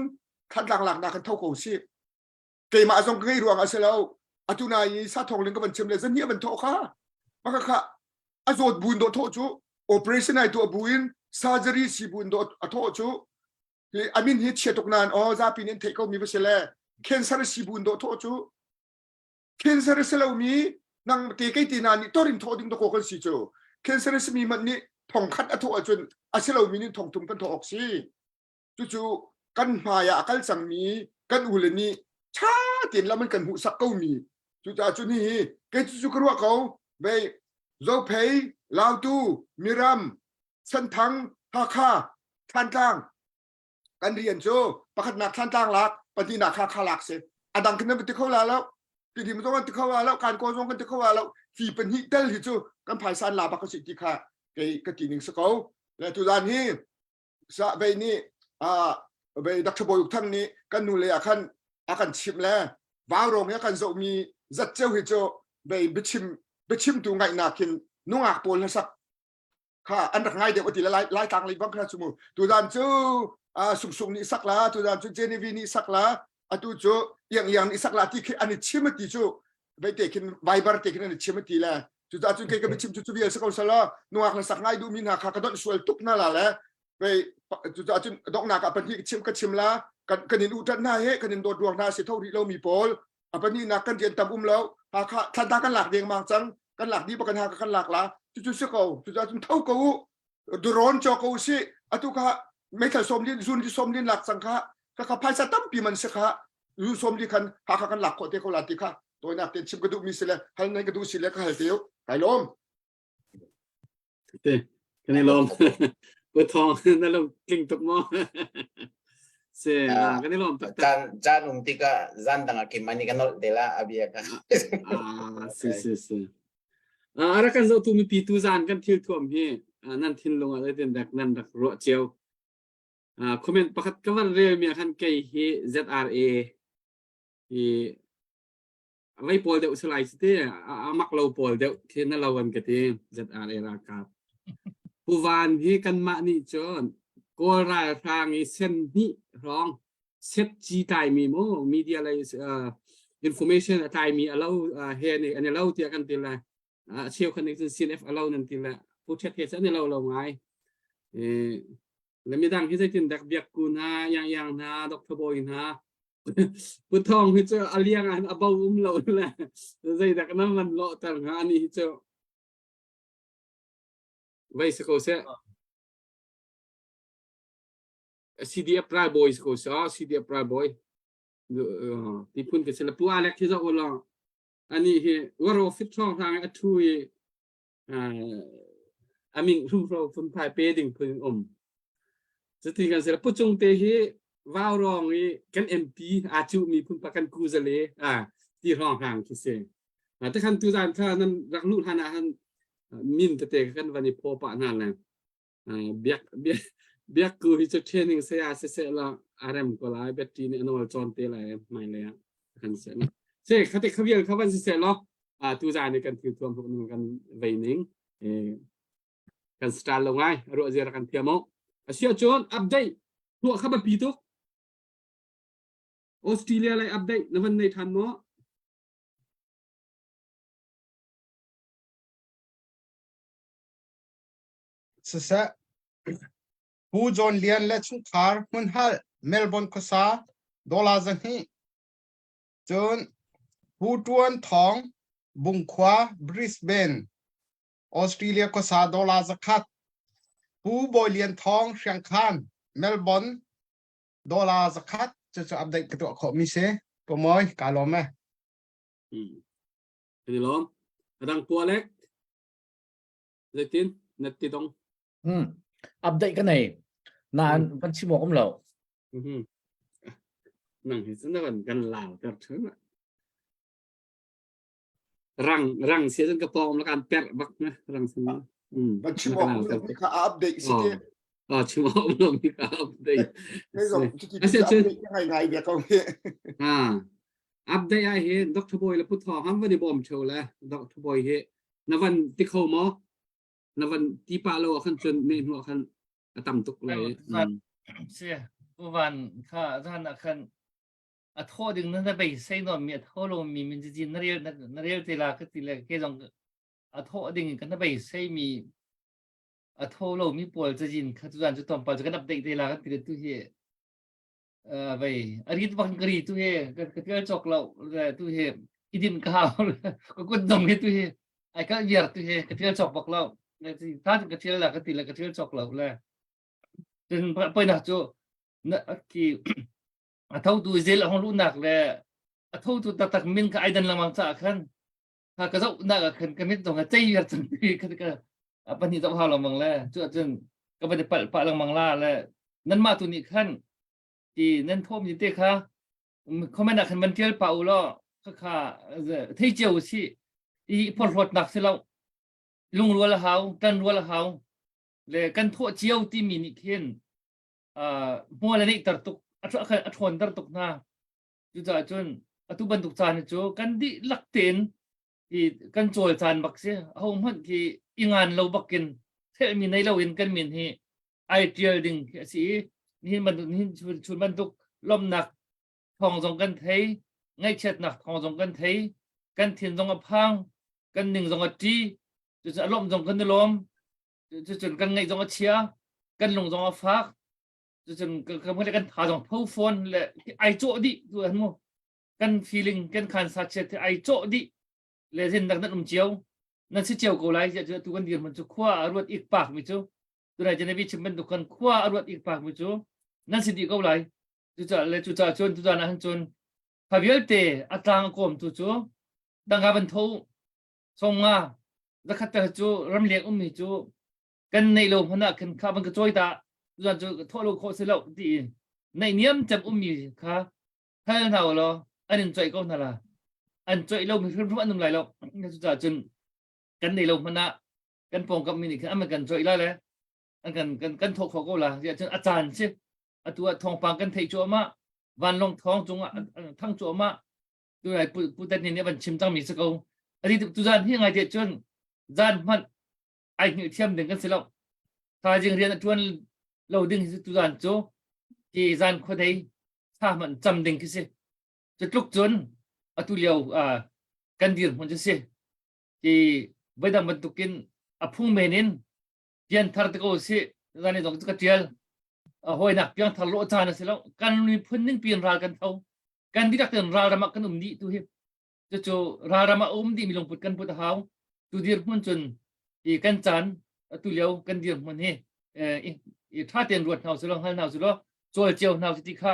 D: thantlang lak na kan tho ko si keimah zong ka ngei ruang ah si lo atu na i sa thong ling ka van chim le zan hi van thawh kha maka kha a zawt buin do thawh cu operation ai tuah buin surgery si buin do a thawh cu hi amin hi chia tuk nan o zapi nin theih ko mi va si le cancer si buin do thawh cu cancer si lo mi nang te kei te na nih torin thawh ding do ko kan si cu cancer si mi man nih thong khat a thawh ahcun a si lo mi nih thong thum kan thawh awk si Cucu kan hmai ah a kal cangmi kan ule nih ṭha tein lam an kan hmuhsak komi cucaah cun hihi kei cu ka ruah ko vei Zophei, Lautu, Miram, Senthang, Hakha, Thantlang kan rian cu pakhatnak Thantlang lak pahnihnak Hakha lak si a dang khin nan ti kho la lo Tidim zong an ti kho la lo Kankaw zong kan ti kho la lo fi pahnih tel hi cu kan phaisa an la bak ka si ti kha kei ka ti ning si ko le tuzan hi sa vei nih vei Dr. Bawi Uk Thang nih kan nu le ah khan a kan chimh le vaurong hi a kan zohmi zat ceu hi cu vei biachim biachimtu ngaihnak hin nungak pawl hlasak kha an rak ngai deuh ati le lai laitlang lei bang kha cu mu tuzan cu sungsung nih sak la tuzan cu Genevieve nih sak la atu cu iang iang nih sak la ti khi an i chim ati cu vei te khin Viber te khin an i chim ati le cucaah cun kei ka biachim cu cu vial si ko sala nungak na sak ngai duhmi hna kha ka donh sual tuk hna la le vei cucaah cun donghnak ah pahnih chim ka chim la kan kan in utat hna he kan in dawt ruang hna si tho rih lomi pawl a pahnihnak kan rian tam um lo hakha thlanta kan lak deng mang cang kan lak dih kan haka kan lak la cucu si ko cucaah cun tho ko u drone cho ko si atu kha meithal som lin zun li som lin lak cang kha ka kha phaisa tampi man si kha zu som li khan hakha kan lak khawh te ko la ti kha tawinak ten chim ka duh mi si le hal nan ka duh si le ka hal te kai lawm
C: te kan i lawm pu thong na lung tling tuk maw se kan i lawm tak
J: caan caan um tikah zan dang ah kim ani ka nolh te la abia ka
C: ah si si si a rak kan zohtu mipi tu zan kan thil thuam hi nan thinlung ah zeitin dak nan rak ruah cio comment pakhat ka van rel mi ah khan kei hi ZRA hi vei pawl deuh si lai si ti a mak lo pawl deuh khi na lo an ka ti ZRA ralkap Pu Van hi kanmah nih cun Kawl ralhrang i sen hnih hrawng set ci taimi mu media lei uh, information a taimi a lo uh, he nih an i lo tiah kan ti le uh, cheu khan nih cun CNF a lo nan ti le Pu Ṭhet he cu an i lo lo ngai eh le midang hi zeitin dak biak ku hna yang yang hna Dr. Bawi hna Pu Thawng hi cu a liang ah a bo um lo le zeidak na man lawhter hnga ani hi cu vei si ko seh CDF ralbawi si ko seh CDF ralbawi ti phun ka si le Pu Alec hi zoh ulaw ani hi waro fit thawng hrang a thu i a min hrum hro phun phai pe ding phun um cuti kan si le Pu Cung te hi. Vaurawng i kan MP aa cuhmi phunpa kan kuzale a ti hrawng hrang khi si. Takhan tuzan kha nan rak luh hlan ah han min tete kan van i phaw pah hna le biak biak biak ku hi cu training saya siseh la a rem ko lai betty nih a nawl cawn te lai hmai lei ah kan se na se khate khavial kha van siseh law tuzan i kan thil thuam hruk ning kan vei ning kan style lo ngai ruah zia kan thiam o asia cun update tuah kha biapi tuk Australia lei update na van nei than maw
E: Siseh, Pu John Lian le chungkhar hmunhalh Melbourne khuasa dollar 200 cun Pu Tuan Thawng Bungkhua Brisbane Australia khuasa dollar 100 Pu Bawi Lian Thawng Hriangkhan Melbourne dollar 100 cucu update ka tuah khawh mi si Pu Mawi ka lawm e.
C: Hmm. Kan i lawm. Adang pualek Zeitin na ti dong?
I: Hmm. Update ka nei. Nain van chim awk um lo.
C: Mhm. Nang hi cun na van kan lau ter thun. Rang rang sia cun ka pawng la kan perh bak na rang sin.
D: Mm. Van chim awk um lo mi kha update si te.
C: Oh, chim awk um lo mi kha update.
D: Kei zong cuti update ngai ngai ve ko hi.
C: Ah. Update ai hi Dr. Boy le Pu Thawng ham van i bawm theo le Dr. Boy hi na van ti kho maw na van ti pa lo ah khan cun me hnu ah khan a tam tuk lai
B: si uvan kha zan ah khan a thaw ding na bei sei non mi a thaw lo mi min ji na rel na rel te la ka ti le ke zong a thaw ding kan na bei sei mi a thaw lo mi pawl cazin kha tu zan cu tom pa cu kan update te la kan ti le tu hi vei a rit bak ka ri tu hi ka ka tel chok lo tu hi idin ka hau ka kut dong hi tu hi ai ka viar tu hi ka tel chok bak lo ta ka tel la ka ti la ka tel chok lo le tin poi nak chu na ki a tho tu zel hong lu nak le a tho tu tak tak min ka aidan lamang cha khan kha ka zoh nak khan ka mit dong a chei viar cang ka ka pahnih zoh hau lengmang le cu ahcun ka van i palh pah lengmang la le nanmah tu nih khan ti nan thawm ni te kha comment ah khan van tial pa u law kha kha thei cio si i phorhlawtnak si lo lungrual a hau tan rual a hau le kan thawh cio timi nih khin hmual a neihter tuk a ṭhawnter tuk hna cucaah cun atu bantuk caan cu kan dihlak tein i kan cawl caan bak si ho hmanh khi i ngan lo bakin thelmi nei loin kan min hi ai tial ding khi a si i nihin bantuk nihin chun chun bantuk lomnak thawng zong kan thei ngaihchiatnak thawng zong kan thei kan thin zong a phang kan ning zong a ṭi cucun a lawmh zong kan i lawm cucun kan ngaih zong a chia kan lung zong a fak cucun kan kan tha zong tho fawn le ai cawh dih tu an mu kan feeling kan khan sa chiat ai cawh dih le zin dak nan um cio nan si cio ko lai tiah tu kan dirhmun cu khua a ruat ik pak mi cu tunai Genevi chim bantuk kan khua a ruat ik pak mi cu nan si dih ko lai cucaah le cucaah cun tuzan ah cun kha vialte a tlang a kawm tu cu tangka van tho songa zakhat te cu ramleng ummi cu kan neih lo hmanh ah khan kha van ka cawi ta tuzan cu thawh lo khawh si lo ti neih niam cem ummi kha hal hna u law an in coih ko hna la an coih lo mi hrimhrim an um lai lo cucaah cun kan nei lo hmanh ah kan pawngkam mi nih khan an kan coih la le an kan kan kan thawh khawh ko la tiah cun a caan si atu ah thawngpang kan theih cuahmah vanlawng thawng cungah thang cuahmah tu lai pu pu tet nih van chim cang mi si ko ati tuzan hi ngai te cun zan hmanh ai hngilh thiam ding kan si lo thaizing rian a tuan lo ding hi tuzan cu ki zan khuadei thla hmanh cam ding khi si cu tluk cun atu lio kan dirhmun cu si ti voidang bantukin a phung men in pian thar te ko si zan zong cu ka tial hawinak piang thar lo caan a si lo kan miphun ning pian ral kan tho kan dihlak ten ral ram ah kan um dih tu hi cucu ral ram ah um dih mi lungput kan put a hau tu dirhmun cun i kan caan atu lio kan dirhmun hi i tha ten ruat hna usih law hngal hna usih law cawl cio hna usih ti kha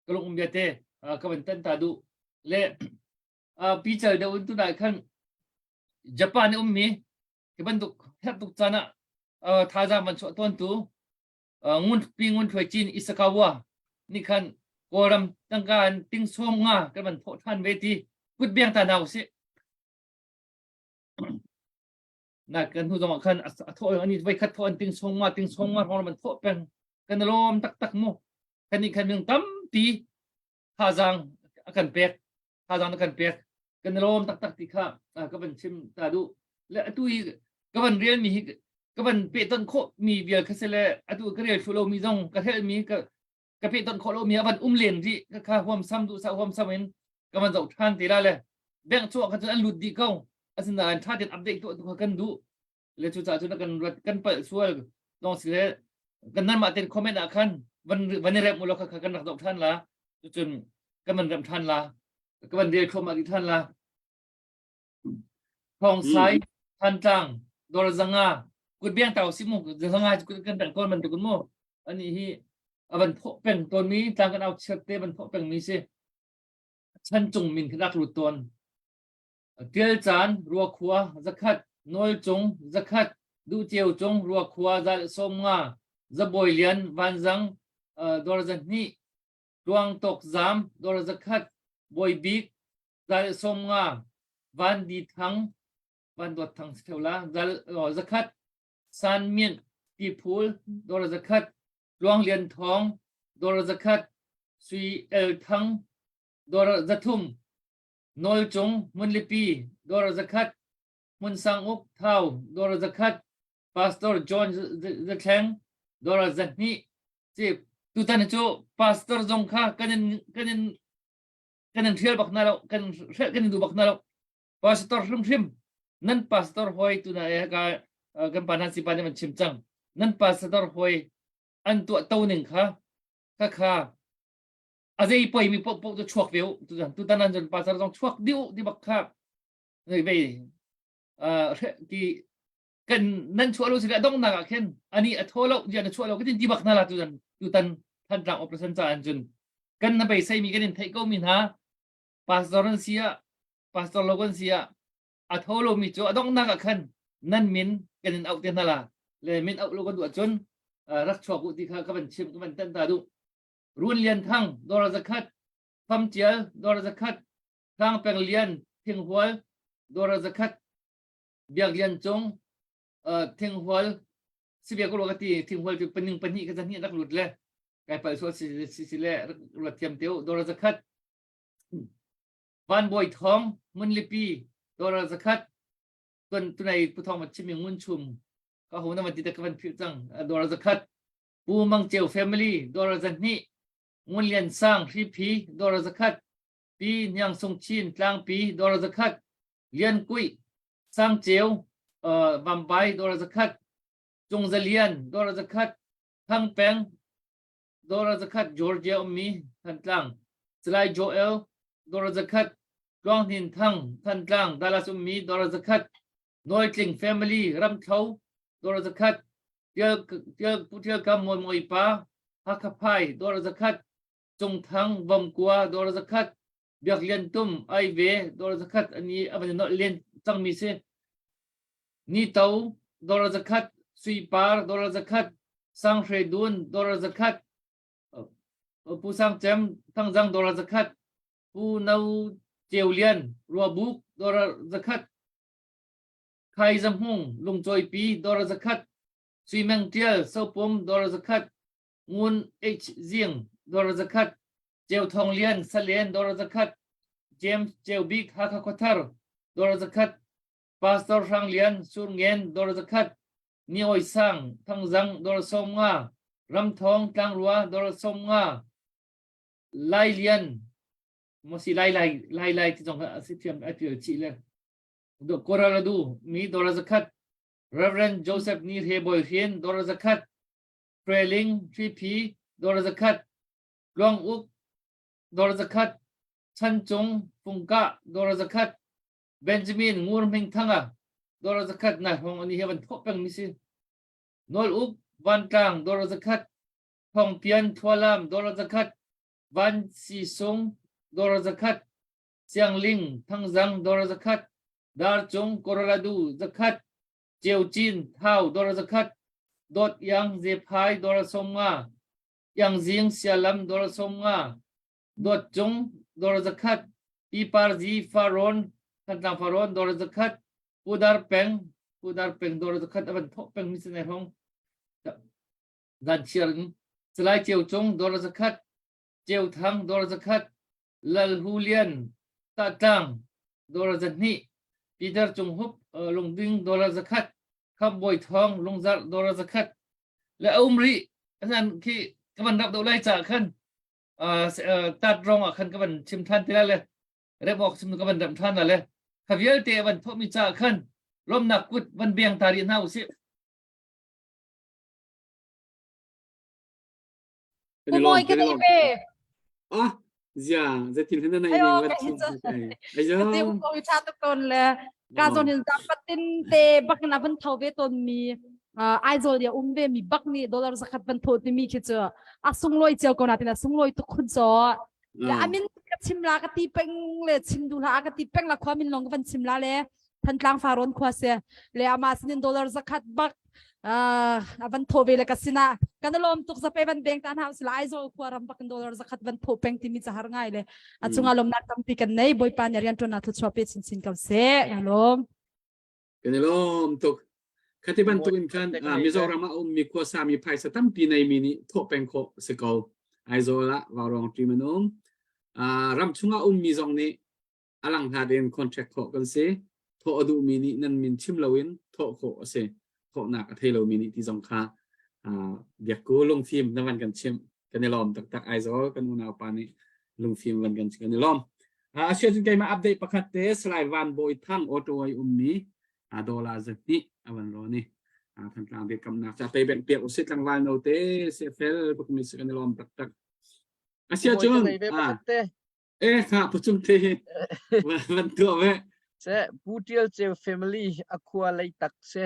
B: ka lung um vialte ka van tan ta duh le pi cal deuh in tunah khan Japan i ummi hi bantuk herh tuk caan ah thazaang van chuah tawn tu ngun pi ngun thluai cin Isakawa. Ni khan Kawlram tangka in ting sawm nga kan van thawh ṭhan ve ti kut biang ta hna usih. Na kan hnu zong ah khan a thawh ani voi khat thawh an ting sawm nga ting sawm nga hrawng man thawh peng kan lawm taktak mu. Kan nih khan minung tampi thazaang a kan pek thazaang na kan pek kan lawm taktak ti kha ka van chim ta duh le atu hi ka van rel mi hi ka van pehtonh khawh mi vial kha si le atu ka rel thlu lo mi zong ka hrel mi ka ka pehtonh khawh lo mi a van um len rih ka kha huam sam duh sa huam sam in ka van zoh than te la le bank chuah kha cun an lut dih ko asinain tha tein update tuah tu kha kan duh le cu caah cun kan ruat kan palh sual lawng si le kan nan mah ten comment ah khan van van i rem u law kha kan rak zoh than la cucun kan van rem than la ka van rel thluahmah dih than la Thong Sai Thantlang Dor Zanga kut biang tau si mu zanga kan peng tawn bantuk mu ani hi avan thawh peng tawn mi tlang kan au chiat te van thawh peng mi si chan cung min kha rak lut tawn Tialcaan Ruakhua zakhat, Nawlcung zakhat, Duhceu cung Ruakhua 50, Zabawi Lian Vanzang dawr 200, Tluang Tawk Zam dawr 100, Bawi Bik 50, Van Di Thang Van Dawt Thang si theu la 100, San Myint Tiphul dawr 100, Tluang Lian Thawng dawr 100, Sui El Thang dawr 300, Nawlcung Hmunlipi dawr 100, Hmunsang Uk Thau dawr 100, Pastor John Zathleng dawr 200. Ci tutan cu pastor zong kha kan in kan in kan in hrial bak na lo kan hrel kan in duh bak na lo pastor hrimhrim nan pastor hoi tuna e ka kan pa nan si pa nih man chim cang nan pastor hoi an tuah to ning kha kha kha a zei poi mi poh poh cu chuak ve u tutan an cun pasar zong chuak dih u ti bak kha ngei ve ti kan nan chuah lo si le dongnak ah khin ani a thaw lo jian a chuah lo ka tin ti bak na la tutan tutan Thantlang operation ca an cun kan na beisei mi kan in theih ko mi hna pastor an si ah pastor lo kan si ah a tho lo mi cu a donghnak ah khan nan min kan in auh te hna la le min auh lo kan duh ahcun rak chuak u ti kha ka van chim ka van tan ta duh Run Lian Thang dawr 100, Fam Tial dawr 100, Tlang Peng Lian Thinghual dawr 100, Biak Lian Cung Thinghual si ko ka ti Thinghual cu paning pahnih ka zahnih rak lut le kai pal sual si si si le rak ruat thiam teu dawr 100 Van Bawi Thong Munlipi dawr 100 tun tunai pu thong ma chimi ngun chum ka ho na man ti te ka van phil cang dawr 100 Pu Mang Ceu family dawr 200, Ngun Lian Sang Hriphi dawr 100, Pi Hniang Sung Chin Tlangpi dawr 100, Lian Kuih Sang Ceu Vambai dawr 100, Cung Za Lian dawr 100, Thang Peng dawr 100 Georgia ummi Thantlang, Salai Joel dawr 100, Tluang Hnin Thang Thantlang Dallas ummi dawr 100, Nawi Tling family Ramthlo dawr 100, Tial Tial Pu Tial Kam Mawi Mawi pa Hakha Phai dawr 100, Cung Thang Vomkua dawr 100, Biak Lian Tum Ai Ve dawr 100 ani a van nolh len cangmi si. Ni To dawr 100, Sui Par dawr 100, Sang Hre Dun dawr 100, Pu Sang Cem Thangzang dawr 100, Pu No Ceu Lian Ruabuk dawr 100, Khai Za Hmung Lungcawipi dawr 100, Sui Meng Tial Sopum dawr 100, Ngun H Zing dawr 100, Ceu Thawng Lian Salen dawr 100, James Ceu Bik Hakha Khuathar dawr 100, Pastor Hrang Lian Surngen dawr 100, Ni Oi Sang Thangzang dawr 50, Ram Thawng Tlangrua dawr 50, Lai Lian mo si Lai Lai Lai Lai ti zong a si thiam a tial chih le Colorado mi dawr 100, Reverend Joseph Ni Hre Bawi Hrin dawr 100, Preling Hriphi dawr 100, Tluang Uk dawr 100, Chan Cung Fungkah dawr 100, Benjamin Ngur Hming Thanga dawr 100 na hong ani he van thawh peng mi si. Nawl Uk Vantlang dawr 100, Thong Pian Thualam dawr 100, Van Si Sung dawr 100, Siangling Thangzang dawr 100, Darcung Colorado 100, Ceucin Thau dawr 100, Dawt Iang Zephai dawr 50. Iang Zing Sialam dollar 50, Dawt Cung dollar 100, Pi Par Zi Farrawn Thantlang Farrawn dollar 100, Pu Dar Peng Pu Dar Peng dollar 100 a van thawh peng mi si nai hrawng. Zan chiar in Salai Ceu Cung dollar 100, Ceu Thang dollar 100, Lal Hu Lian Tahtlang dollar 200, Peter Cung Hup Lungding dollar 100, Kham Bawi Thawng Lungzarh dollar 100 le a um rih. Asan khi ka van rak do lai ca khan tat rong ah khan ka van chim than ti lai le rep awk chim ka van rem than la le kha vialte van thawhmi ca khan lawmnak kut van beng ta rih hna usih.
G: Pu Mawi ka nei ve.
C: Ah, zia, zeitin hin na nei
G: Ayo,
C: ning
G: ka hi cu.
C: Ayo.
G: Ka te ko tha tuk ton le ka zon hin zam patin te bak na van tho ve ton mi Aizawl ya um ve mi bak ni dollar zakhat van tho ti mi khi chu a sungloi chiao ko na tin a sungloi tuk khun cho le amin ka chim la ka ti peng le chim du la ka ti peng la khwa min long ka van chim la le Thantlang Farrawn khua si le ama sinin dollar zakhat bak avan tho ve le ka sina kan lom tuk zape van beng tan house la Aizawl khua ram bak dollar zakhat van tho peng timi chahar ngai le a chunga lomnak tampi kan nei boipa ne rian tuan na thu chua pe chin chin ko se lom
C: Kan i lawm tuk. Khati bantuk in khan Mizoram ah ummi khuasa mi phaisa tampi nei mi nih thawh peng khawh si ko. Aizawl ah Vaurawng ṭim an um. Ram chungah ummi zong nih a lang hlat in contract khawh kan si. Thawh a duhmi nih nan min chim loin thawh khawh a si. Thawhnak a thei lomi nih ti zong kha biakku lungfim na van kan chimh. Kan i lawm taktak Aizawl kan unau pa nih lungfim van kan kan i lawm. Asia cun keimah update pakhat te Salai Van Bawi Thang auto ai ummi dollar zahnih a van rawn i Thantlang dirkamnak ca pei beng piak usih tlangval no te se fel bak mi si kan i lawm taktak. Asia cun e kha pucung te van tuah ve.
F: Se Pu Tial Ceu family a khua lei tak se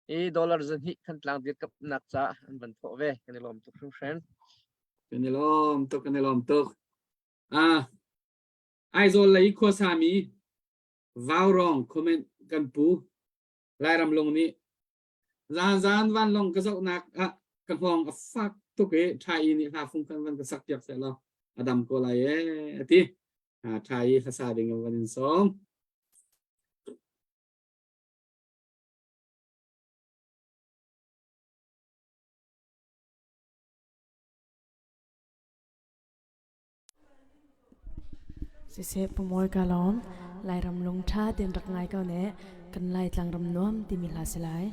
F: i dollar zahnih Thantlang dirkamnak ca an van thawh ve kan i lawm tuk hringhran.
C: Kan i lawm tuk kan i lawm tuk. Ah Aizawl lei khuasami Vaurawng comment kan pu Lairam lung nih zan vanlawng ka zohnak ah ka hngawng a fak tuk i ṭha i nih hla fung kan van ka sak piak seh law a dam ko lai ee a ti. Ṭha i hlasa ding in van in sawm.
A: Siseh Pu Mawi ka lawm. Lairam lungṭha tein rak ngai ko ne. Kan Laitlang ram nuam timi hla si lai.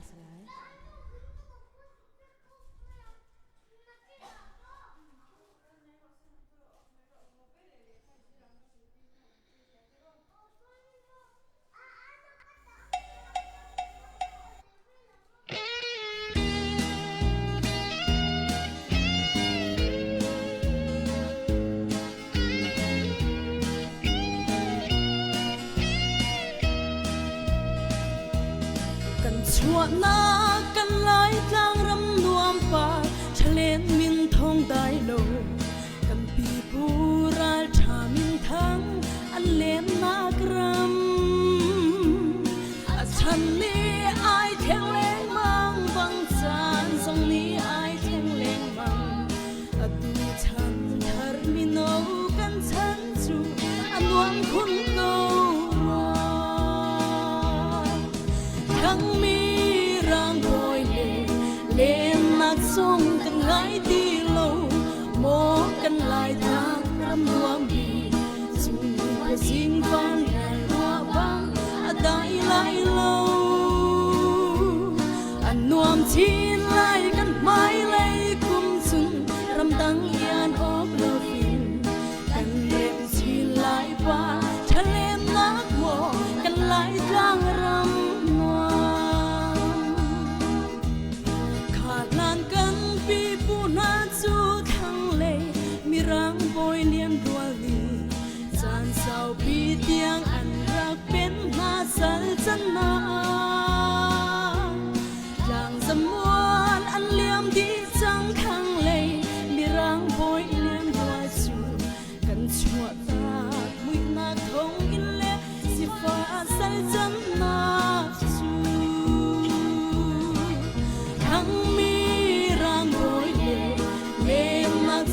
A: Kan chuahnak kan Laitlang ram nuam pa ṭhalen min thong dai lo kan pipu ralṭha minthang an lennak ram a chan nih ai thleng lengmang bang caan zong nih ai thleng lengmang atu chan thar mino kan chan cu a nuam khun ko rua thangmi rang bawi le lennak sung kan ngai ti lo maw kan lai tlang ram nuam bi chung khuazing van ruah bang a dai lai lo a nuam chin lai kan hmailei kum chung ramdang ian awk lovin kan rem chin lai pa ṭhalennak maw kan lai tlang ram nuam kha hlan kan pipu hna cu thlanglei mirang bawi lian rual nih caan saupi tiang an rak pen hna sal cannak tlang zamual an liam dih cang thlanglei mirang bawi lian rual cu kan chuahtak muihnak thong in le sifah sal cannak cu thangmi rang bawi le lemnak.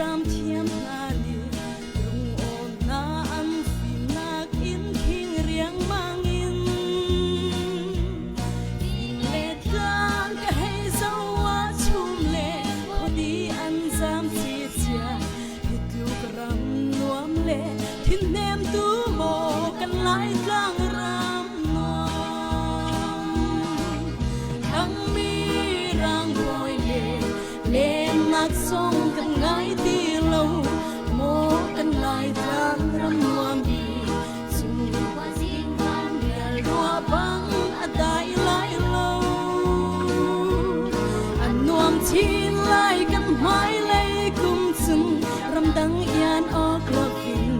A: ṭam thiam hna nih lungawn hna an fimnak in khing riangmang in inn le tlang ka hei zoh ah chum le khuadi an zam cia hi tluk ram nuam le thinhnem tu maw kan Laitlang ram nuam Thangmi rangbawi le lennak zong kan ngai ti lo maw kan Laitlang ram nuam hi cu van rial rua bang a dai lai lo a nuam chin lai kan hmailei kum cun ramdang ian awk loin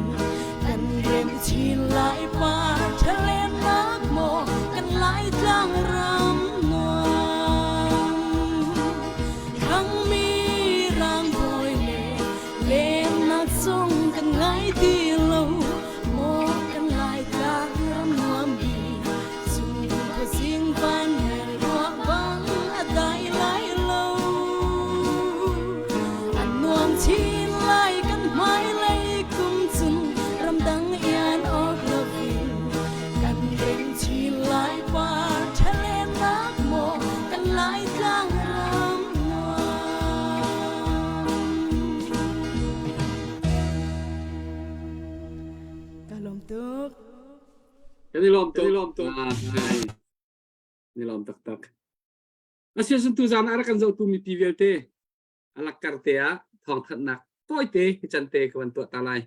A: kan rem chin lai pa ṭhalennak maw kan Laitlang ram nuam Thangmi rangbawi le lennak zong kan ngai ti lo maw kan Laitlang ram nuam bi cu khuazing van hel ruah bang a dai lai lo a nuam chin lai kan hmailei kum cun ramdang ian awk loin kan rem chin lai par ṭhalennak maw kan Laitlang ram nuam Ka lawm tuk.
C: Kan i lawm tuk. Kan i lawm tuk. Ni lawm taktak. Asiasun tu zan ah rak kan zohtu mipi vialte alakkar te ah thawngthanhnak tawite hi can te ka van tuah ta lai.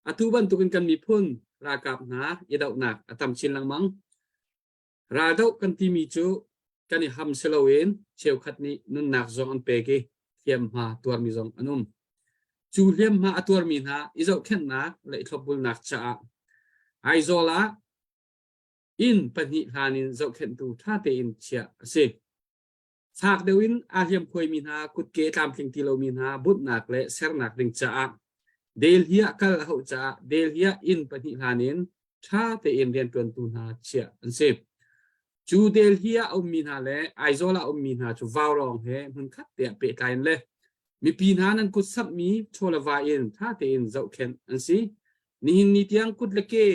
C: Atu bantukin kan miphun ralkap hna i dohnak a tam chin lengmang. Raldoh kan timi cu kan i ham si loin cheukhat nih nunnak zong an pek i hliamhma tuarmi zong an um. Cu hliamhma a tuarmi hna i zohkhenhnak le i thlopbulnak caah Aizawl ah inn pahnih hlan in zohkhenhtu ṭha tein chiah a si. Fak deuh in aa hliamkhuaimi hna kutke tlamtling ti lomi hna bunhnak le sernak ding caah Delhi ah kal a hauh caah Delhi ah inn pahnih hlan in ṭha tein rianṭuantu hna chiah an si. Cu Delhi ah a ummi hna le Aizawl ah a ummi hna cu vaurawng he hmunkhat te ah pehtlai in le mipi hna nan kut samhmi chaw le va in ṭha tein zohkhenh an si. Nihin ni tiang kut le ke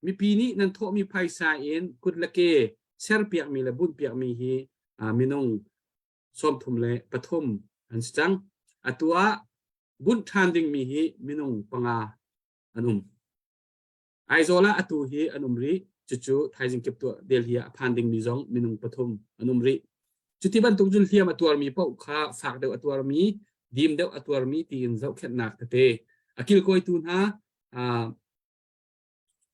C: mipi nih nan thawhmi phaisa in kut le ke serpiakmi le bunhpiakmi hi minung 33 an si cang. Atu ah bunh ṭhan dingmi hi minung panga an um. Aizawl ah atu hi an um rih. Cucu thaizing kip tuah Delhi ah a phan dingmi zong minung pathum an um rih. Cuti bantuk cun hliam a tuarmi paoh kha fak deuh a tuarmi, dim deuh a tuarmi tiin zohkhenhnak tete a kilkawitu hna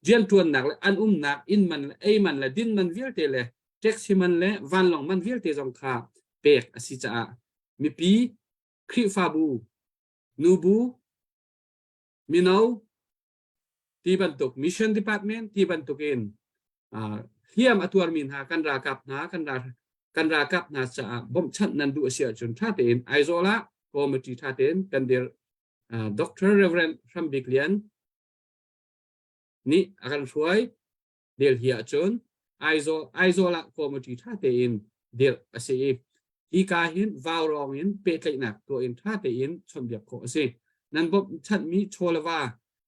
C: rianṭuannak le an umnak inn man le ei man le din man vialte le taxi man le vanlawng man vialte zong kha pek a si caah mipi Khrihfabu nubu mino ti bantuk mission department ti bantuk in hliam a tuarmi hna kan ralkap hna kan ral kan ralkap hna caah bawmhchanh nan duh a si ahcun ṭha tein Aizawl ah committee ṭha tein kan dir Dr. Reverend Hram Bik Lian nih a kan hruai Delhi ahcun Aizawl Aizawl ah committee ṭha tein dirh a si i hika hin vaurawng in pehtlaihnak tuah in ṭha tein chawnhbiak khawh a si. Nan bawmhchanhmi chaw le va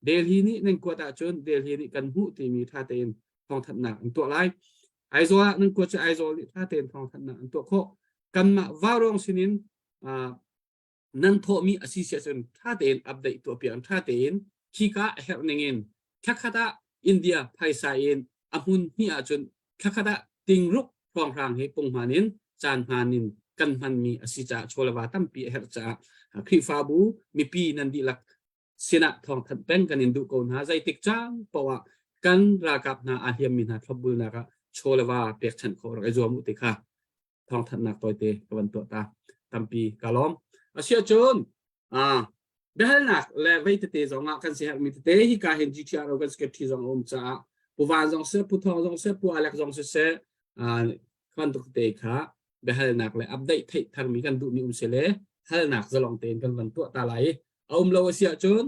C: Delhi nih nan kuat ahcun Delhi nih kan hmuh timi ṭha tein thawngthanhnak an tuah lai. Aizawl ah nan kuat cu Aizawl nih ṭha tein thawngthanhnak an tuah khawh. Kanmah vaurawng sinin nan thawhmi a si si ahcun ṭha tein update tuahpiak in ṭha tein khika a herh ning in thlakhat ah India phaisa in a hmun hnih ahcun thlakhat ah tingruk hrawnghrang hi punghman in caan hmaan in kan hmanmi a si caah chawleva tampi a herh caah Khrihfabu mipi nan dihlak sinah thawngthanh peng kan in duh ko hna zeitik caan poah ah kan ralkap hna aa hliammi hna thlopbulnak ah chawleva pekchanh khawh rak i zuam u ti kha thawngthanhnak tawite ka van tuah ta tampi ka lawm asiahcun biahalnak le vei tete zong ah kan si herhmi tete hi ka hin GTRO kan secretary zong a um caah Pu Van zong seh Pu Thawng zong seh Pu Alek zong siseh bantuk tete kha biahalnak le update theih tharmi kan duhmi um si le halnak zalong tein kan van tuah ta lai i a um lo a si ahcun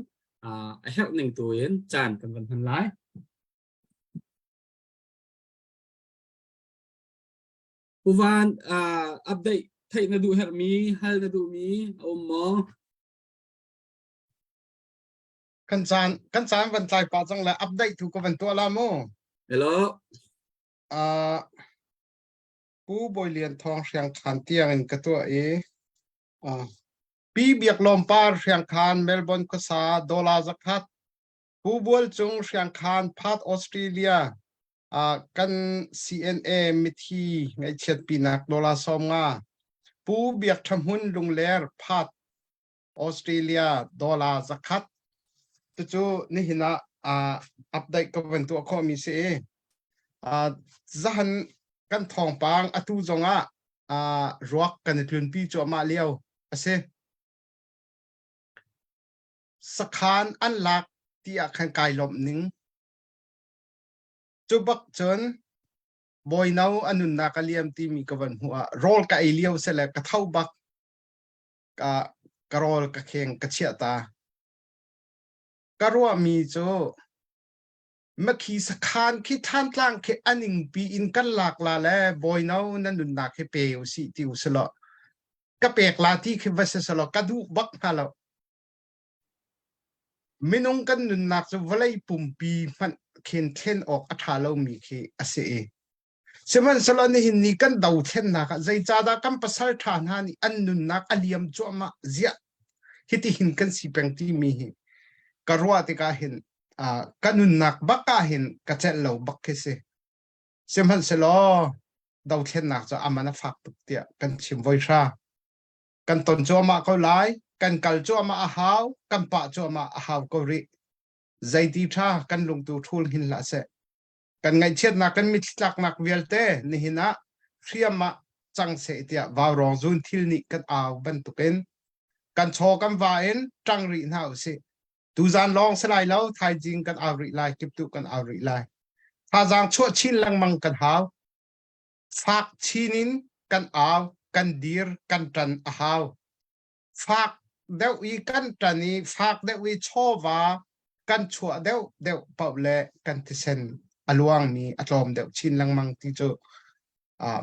C: a herh ning tu in caan kan van hman lai. Pu Van, uh, update theih na duh herhmi, hal na duhmi a um maw?
H: Kan caan kan caan van tlai pah cang le update tu ka van tuah la mu.
C: Hello.
H: Uh, Pu Bawi Lian Thawng Hriang Khan tiang in ka tuah i uh, Pi Biak Lawm Par Hriang Khan Melbourne khuasa dollar zakhat Pu Bual Cung Hriang Khan Perth Australia uh, kan CNA mithi ngaihchiat pinak dollar 50 Pu Biak Tha Hmun Lungler Perth Australia dollar zakhat cucu nihin ah uh, update ka van tuah khawhmi si i uh, zahan kan thawngpang atu zongah uh, ruak kan i tlunpi cuahmah lio a si. Sakhan an lak ti ah khan kai lawmh ning. Cu bak cun bawino a nunnak a liam timi ka van hmuh ah rawl ka ei lio sele ka tho bak ka ka rawl ka kheng ka chiah ta. Ka ruahmi cu makhi sakhan khi Thantlang khi aning pi in kan lak la le bawino na nunnak hi pe u si ti u silo ka pek la ti khi va si selo ka duh bak hnga lo minung kan nunnak cu vawlei pumpi hmanh khin thlen awk a ṭha lomi khi a si i Sihmanhsehlaw nihin ni kan dothlennak ah zeicahdah kan pasal ṭha hna nih an nunnak a liam cuahmah ziah hitihin kan si peng timi hi ka ruah tikah hin uh, ka nunnak bak ah hin ka celh lo bak khi si. Sihmanhsehlaw dothlennak cu aman a fak tuk tiah kan chim voi hra. Kan ton cuahmah ko lai, kan kal cuahmah a hau, kan pah cuahmah a hau ko rih. Zeiti ṭha kan lungtu ṭhul hin hlah seh. Kan ngaihchiatnak kan mitthli tlaknak vialte nihin ah hriam ah cang seh tiah vaurawng zun thil nih kan au bantukin kan chaw kan va in ṭang rih hna usih. Tuzaan lawng si lai lo, thaizing kan au rih lai, kiptuh kan au rih lai. Thazaang chuah chin lengmang kan hau. Fak chin in kan au, kan dir, kan ṭan a hau. Fak deuh i kan ṭan i fak deuh i chawva kan chuah deuh deuh paoh le kan thisen a luangmi a tlawm deuh chin lengmang ti cu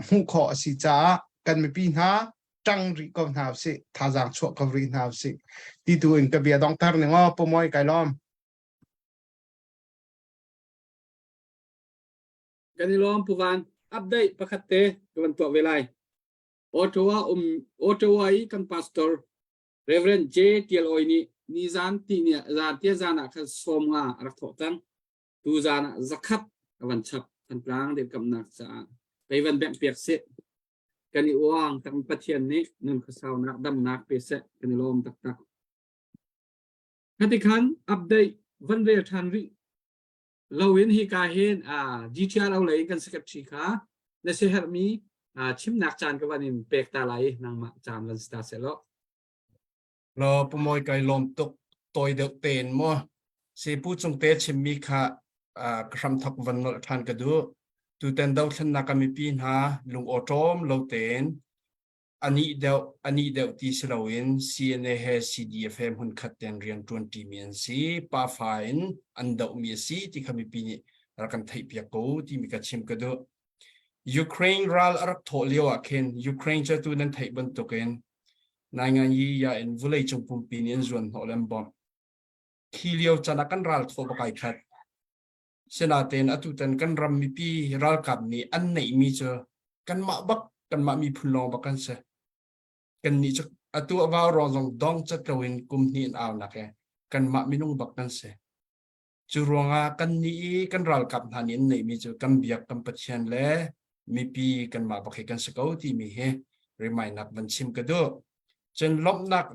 H: hmuh khawh a si caah kan mipi hna ṭang rih ko hna usih, thazaang chuah ko rih hna usih ti tu in ka bia dongter ning aw Pumawi kai lawm.
C: Kan i lawm Pu Van. Update pakhat te ka van tuah ve lai. Ottawa um Ottawa i kan pastor Reverend J. Tial Oi nih nizan ti ni zan tia zan ah khan sawm nga a rak thawh cang. Tu zan ah zakhat a van chap Thantlang dirkamnak caah pei van bengh piak sih. Kan i uang tak Pathian nih nun khuasaunak damnak pe seh kan i lawm taktak. Khati khan update van rel ṭhan rih loin hi ka hin GTRO lei in kan secretary kha na siaherhmi chimnak caan ka van in pek ta lai nangmah caan van si ta seh law.
H: Lo pumawi kai lawm tuk tawi deuh tein mu si pu cung te chimmi kha ka hram thok van nolh ṭhan ka duh tuten dothlennak a mipi hna lung awṭawm lo tein anih deuh anih deuh ti si loin CNA he CDF he hmunkhat tein rian ṭuan ṭimi an si pafa in an dohmi a si ti kha mipi nih rak kan theihpiak ko timi ka chim ka duh. Ukraine ral a rak thawh lio ah khin Ukraine cu tu nan theih bantukin nainganyi ya in vawleicung pumpi nih an zuan hnawh le an bawmh. Khi lio caan ah kan ral thawh bak ai khat. Sinain atutan kan ram mipi ralkap nih an neihmi cu kanmah bak kanmah miphun lawng bak kan si. Kannih cu atu a vau ruang zong dong cat loin kum hnih an aunak he kanmah minung bak kan si. Cu ruangah kannih i kan ralkap hna nih an neihmi cu kan biak kan Pathian le mipi kanmah bak hi kan si ko timi hi remind nak van chim ka duh. Cun lawmhnak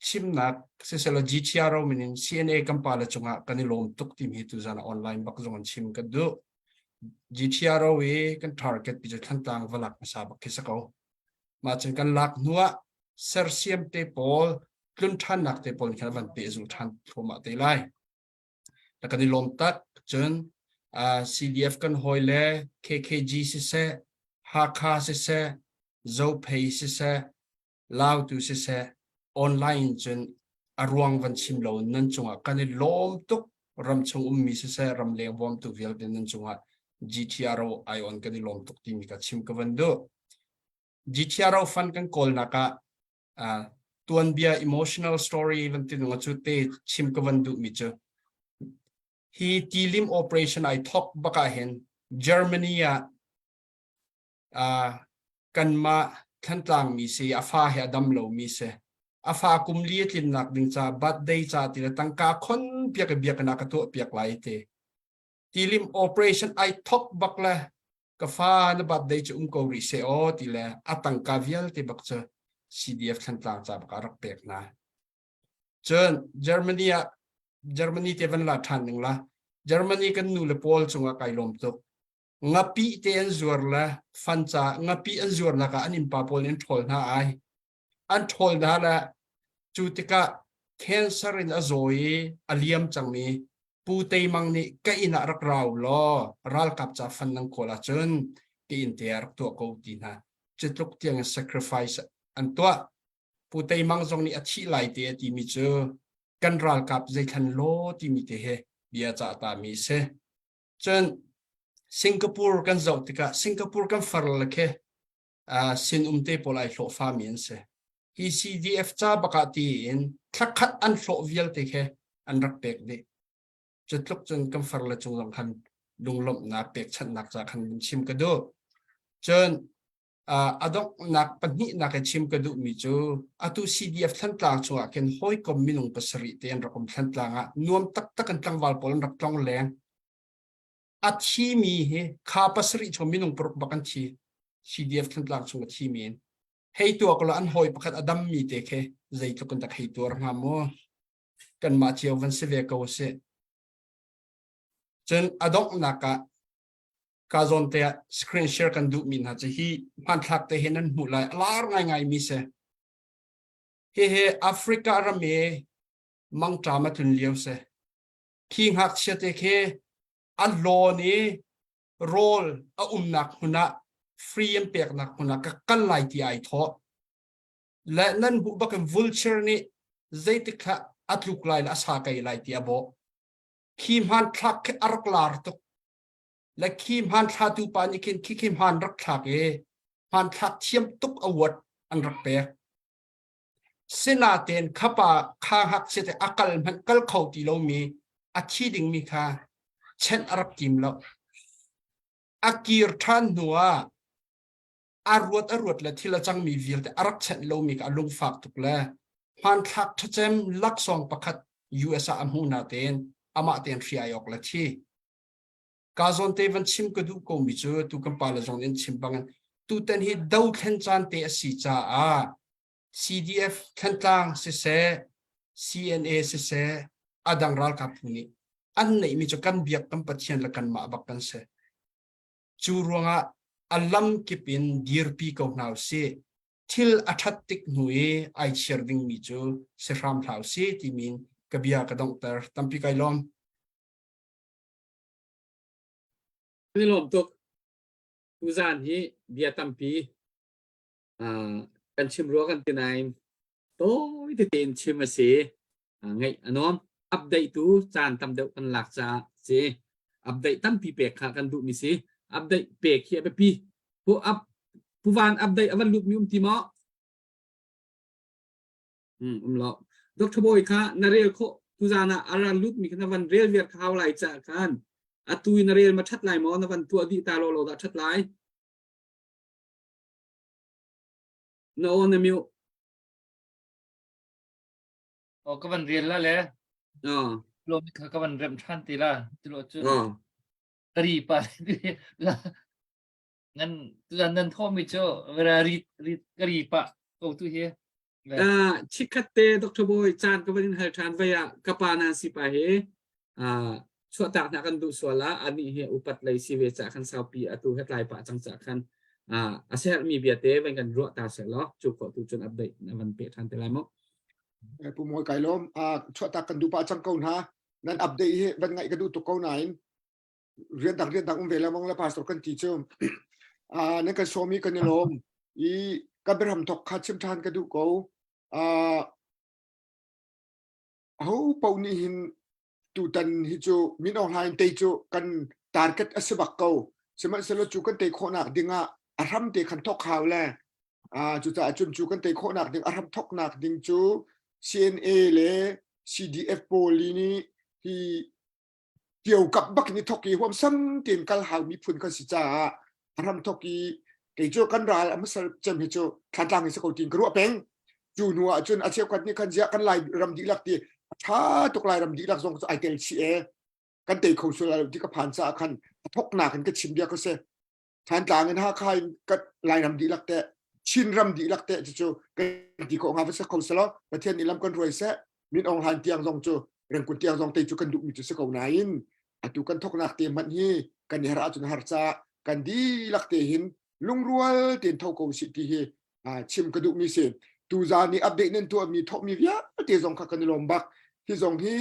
H: chimnak siselaw GTRO min in CNA kan pale cungah kan i lawm tuk timi hi tuzan ah online bak zong an chim kan duh. GTRO i kan target pi cu Thantlang va lak hmasa bak khi si ko. Mah cun kan lak hnu ah sersiam te pawl tlun ṭhannak te pawl khan van pehzulh ṭhan thluahmah te lai. Kan i lawm tak cun CDF kan hawi le KKG siseh Hakha siseh Zophei siseh Lautu siseh online cun a ruang van chim lo nan cungah kan i lawm tuk ramchung ummi siseh ramleng bawmtu vialte nan cungah GTRO ion kan i lawm tuk timi ka chim ka van duh. GTRO fund kan kawlnak ah tuanbia emotional story van ti nung cu te chim ka van duh mi cu. Hi tilim operation ai thok bak ah hin Germany ah uh, kanmah Thantlang mi si a fa he a dam lo mi si a fa kum li a tlinnak ding ca birthday ca ti le tangka khon piak i biakinn ah ka tuah piak lai te tilim operation ai thok bak le ka fa na birthday cu um ko rih se aw ti le a tangka vialte bak cu CDF Thantlang ca bak ah rak pek hna cun Germany ah Germany te van la ṭhan ning la Germany kan nu le pawl cungah kai lawm tuk ngapih te an zuar le fan ca ngapih an zuarnak ah an innpa pawl nih an ṭhawl hna ai an ṭhawl hna le cu tikah cancer in a zaw i a liam cangmi Pu Teimang nih ka inn ah rak rau law ralkap ca fan nan kawl ahcun ka inn te ah rak tuah ko ti hna cu tluk tiang in sacrifice an tuah Pu Teimang zong nih a thih lai te a timi cu kan ralkap zeithlan law timi te he bia cah ta mi si Cun Singapore kan zoh tikah Singapore kan far le khi uh, sinum te pawl ai hlawhfa mi an si. Hi CDF ca bakah tiin thlakhat an hlawh vialte khi an rak pek dih. Cu tluk cun kan far le cung zong khan lunglawmhnak pekchanhnak ca khan chim ka duh. Cun a donghnak pahnihnak i chim ka duhmi cu atu CDF Thantlang chungah khin hawikom minung pasarih te an rak um Thantlang ah nuam taktak in tlangval pawl an rak tlong leng. A thimi hi kha pasarih chung minung paruk bak an thi CDF Thantlang chung a thimi in. Hei tuak lo an hawi pakhat a dammi te khi zeitluk in dak hei tuar hnga mu. Kanmah cio van si ve ko sih. Cun a donghnak ah ka zawn te ah screen share kan duhmi hna cu hi hmanthlak te hi nan hmuh lai a lar ngaingai mi si hihi Africa ram i mangṭam a tlun lio si khi ngakchia te khi a lawn i rawl a umnak hmun ah free an peknak hmun ah ka kal lai ti ai thawh le nan hmuh bakin vulture nih zeitik thla a tluk lai le a sa kai lai ti a bawh khi hmanthlak khi a rak lar tuk le khi hmanthlatu pa nih khin khi khi hman rak thlak i hmanthlak thiam tuk award an rak pek sinaten khapa kha ngakchia te a kal hmanh kal kho ti lomi a thi dingmi kha chenh a rak tim lo a kir ṭhan hnu ah a ruat a ruat le thil a cangmi vialte a rak chenh lomi kha a lungfak tuk le hmanthlak ṭhacem laksawng pakhat US ah a hmu na tein amah tein hri ai awk le thi Ka zawn te van chim ka duh komi cu tu kan pale zong in chim bangin tutan hi dothlen caan te a si caah CDF Thantlang siseh CNA siseh a dang ralkap phu nih an neihmi cu kan biak kan Pathian le kanmah bak kan si. Cu ruangah a lam kip in dirpi ko hna usih. Thil a ṭhat tik hnu i ai chir dingmi cu si hram hlah usih timi ka bia ka donghter. Tampi kai lawm.
C: Kan i lawm tuk. Tuzaan hi bia tampi kan chim rua kan ti nain tawi tete in chim a si. Ngaih a nuam. Update tu caan tam deuh kan lak caah si. Update tampi pek kha kan duhmi si. Update pek hi a biapi. Pu up Pu Van update a van lutmi um ti maw? Um um lo. Dr. Bawi kha na rel khawh tuzaan ah a ra lutmi kha na van rel viar kha hau lai caah khan atu i na rel ma ṭhat lai maw na van tuah dih ta law law dah ṭhat lai na aw na mute
B: Oh, ka van rel la le.
C: Oh.
B: Lo mi kha ka van rem ṭhan ti la. Ti lo cu.
C: Oh.
B: Kari pa la nan tuan nan thawmi cu vera rit rit kari pa ko tu hi
C: Uh, chikkhat te Dr. Boy caan ka van in hal ṭhan vai ah ka pa nan si pa hi uh, chuahtak hna kan duh sual ah ani hi upat lei si ve ca khan saupi atu he tlai pa cang ca khan uh, a sermi bia te van kan ruah ta se law cu ko tu cun update na van pe ṭhan te lai mu
D: Pu Mawi kai lawm chuahtak kan duh pa cang ko hna nan update hi van ngaih ka duh tuk ko nain rian dang rian dang um ve lengmang le pastor kan ti cu uh, nan kan sawm i kan i lawm i ka biaram thok kha chim ṭhan ka duh ko uh, ho paoh nih hin tutan hi cu Min Aung Hlaing tei cu kan target a si bak ko sihmanhsehlaw cu kan tei khawhnak dingah a hram te khan thok hau le uh, cucaah cun cu kan tei khawhnak ding a hram thoknak ding cu CNA le CDF pawl nih hi. Tio kap bak in i thok i huamsam tein kal hau mi phun kan si caah a ram thok i kei cu kan ral a hmasa cem hi cu Thlantlang hi si ko tiin ka ruah peng. Cu hnu ah cun a cheukhat nih khan ziah kan Lai ram dihlak ti a ṭha tuk Lai ram dihlak zong cu ai tel chih e kan tei kho sual lai lo ti ka phan caah khan a thoknak in ka chim bia ka si. Thantlang in Hakha in kan Lairam dihlak te Chinram dihlak te cucu kan ti khawh hnga va si kho selaw Pathian nih lam kan hruai seh Min Aung Hlaing tiang zong cu Rengkun tiang zong te cu kan duhmi cu si ko nain atu kan thoknak te hmanh hi kan i har ahcun har ca kan dihlak te hin lungrual tein tho ko sih ti hi chim ka duhmi si tuzaan i update nan tuahmi thawhmi vialte zong kha kan i lawm bak hi zong hi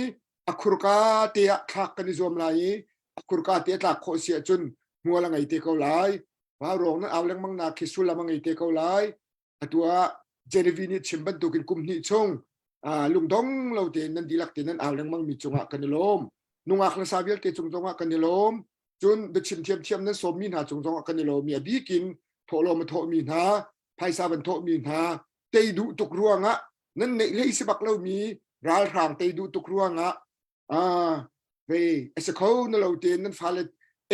D: a khurka te ah thlak kan i zuam lai i a khurka te a tlak khawh si ahcun hmual a ngei te ko lai vaurawng nan au lengmang nak khi sullam a ngei te ko lai atu ah Genevieve nih chim bantukin kum hnih chung lungdong lo tein nan dihlak tein nan au lengmang mi cungah kan i lawm nungak le sa vialte cung zongah kan i lawm cun biachim thiamthiam nan sawmmi hna cung zongah kan i lawm i a bikin thawhlawm a thawhmi hna phaisa van thawhmi hna tei duh tuk ruangah nan neih hlei si bak lomi ralhrang tei duh tuk ruangah ah vei a si kho na lo tein nan fale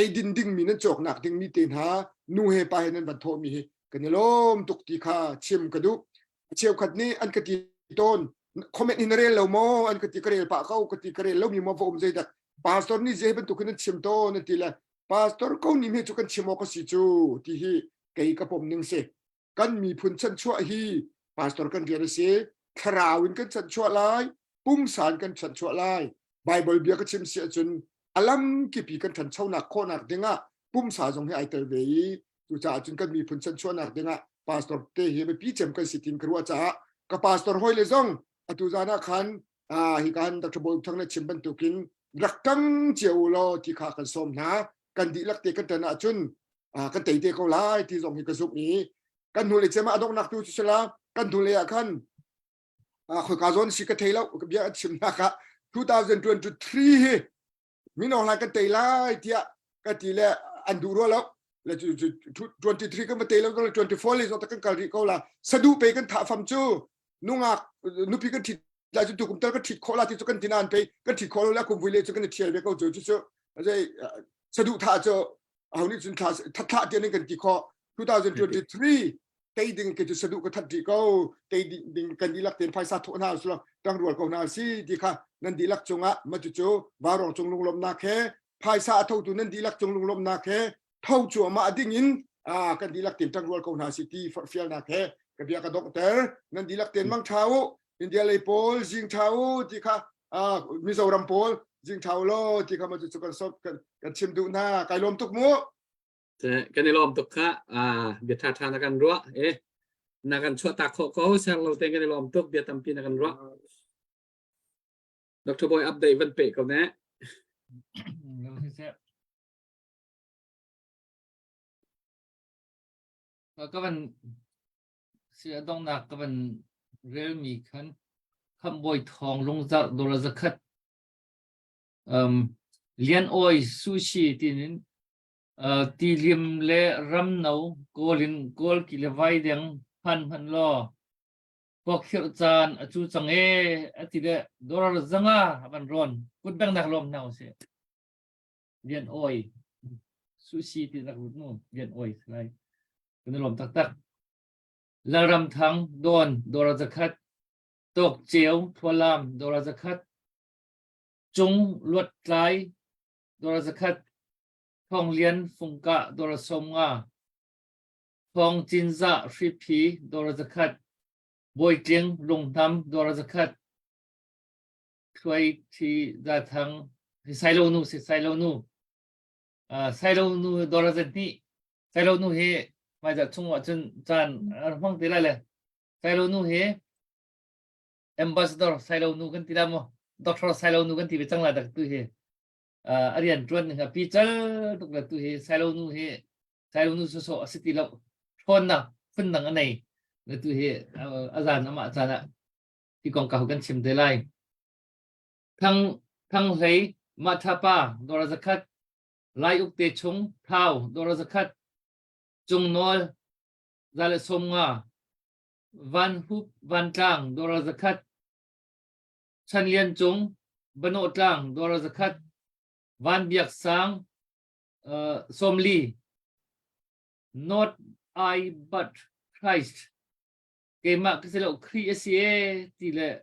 D: eidin dingmi nan cawknak dingmi te hna nu he pa he nan van thawhmi hi kan i lawm tuk ti kha chim ka duh cheukhat nih an ka ti tawn comment in rel lo maw an ka ti ka rel pah ko ka ti ka rel lomi maw va um zeidak pastor nih zei bantuk in an chim tawn an ti le pastor ko nih me cu kan chim awk a si cu ti hi kei ka pom ning si kan miphun chanchuah hi pastor kan rian a si thlarau in kan chanchuah lai pumsa in kan chanchuah lai bible bia ka chim si ahcun alam kipi kan ṭhanchonak khawhnak dingah pumsa zong hi ai tel ve i cucaah cun kan miphun chanchuahnak dingah pastor te hi biapi cem kan si tin ka ruah caah ka pastor hoi le zong atu zan ah khan hi kan Dr. Bawi Thang na chim bantukin rak ṭang cio u law ti kha kan sawm hna kan dihlak te kan ṭan ahcun kan tei te ko lai ti zong hi ka zumh i kan hnu le cem ah a donghnak tu cu sila kan hnu le ah khan khoika zawn si ka thei lo bia an chim nak ah 2023 hi mino hlai kan tei lai tiah ka ti le an duh rua lo le 23 kan va tei lo 24 le zong kan kal rih ko la sadu pe kan thah fam cu nungak nupi kan thit lai cu tukum tal kan thit khawh la ti cu kan tinan pe kan thit khawh lo la kum vui le cu kan thial ve ko cu cu sadu thah cu aho nih cun thla thlah tian kan ti khawh 2023 tei ding ke cu sadu ka that rih ko tei ding kan dihlak ten phaisa thawh hna uslo tang rual ko hna si ti kha nan dihlak cungah ma cu cu varong cung lunglawmnak he phaisa a thotu nan dihlak cung lunglawmnak he tho cuahmah ding in kan dihlak ten tang rual ko hna si ti forhfialnak he ka bia ka donghter nan dihlak ten mang tha u India lei pawl zing tha u ti kha Mizoram pawl zing tha u law ti kha ma cu kan sop kan chim duh hna kai lawm tuk mu
C: Kan i lawm tuk kha bia ṭha ṭha na kan ruah e na kan chuah tak khawh ko ser lo te kan i lawm tuk bia tampi na kan ruah Dr. Boy update van pe ko ne
B: Ka van si a donghnak ka van relmi khan Khamhbawi Thawng Lungzarh Dawr zakhat um, Lian Awi Sushi tinin uh, tilim le ramno kawl in kawl ki le vai deng phan hman law khua caan a cu cang e ati le dollar zanga van ron kut beng nak lom na se Lian Awi Sushi ti nak rut mu Lian Awi lai kan lom tak tak Lalram Thang Don dollar zakhat Tok Ceu Thualam dollar zakhat Cung Luat Tlai dollar zakhat Thawng Lian Fungkah dollar 50 Thawng Cinzah Hriphi dollar zakhat Bawi Tling Lunghnam dollar zakhat Thluai Thi Zathang Sailo nu si Sailo nu Sailo nu dollar zahnih Sailo nu hi hmaizarh chung ah cun caan a hmang te lai le Sailo nu hi ambassador Sailo nu kan ti la maw Doctor Sailo nu kan ti ve cang la dak tu hi a rian ṭuan ning a pi cal tuk le tu hi Sailo nu hi Sailo nu sawsawh a si ti lo ṭhawnnak phundang a nei le tu hi a zan amah caan ah hi kong ka kan chim te lai Thang Thang Hlei Mathapa dollar zakhat Lai Uk te chung Thau dollar zakhat Cung Nawl zale 50 Van Hup Van Tlang dollar zakhat Chan Lian Cung Banawh Tlang dollar zakhat. Van Biak Sang 40. Not I but Christ. Keimah ka si lo Khrih a si e ti le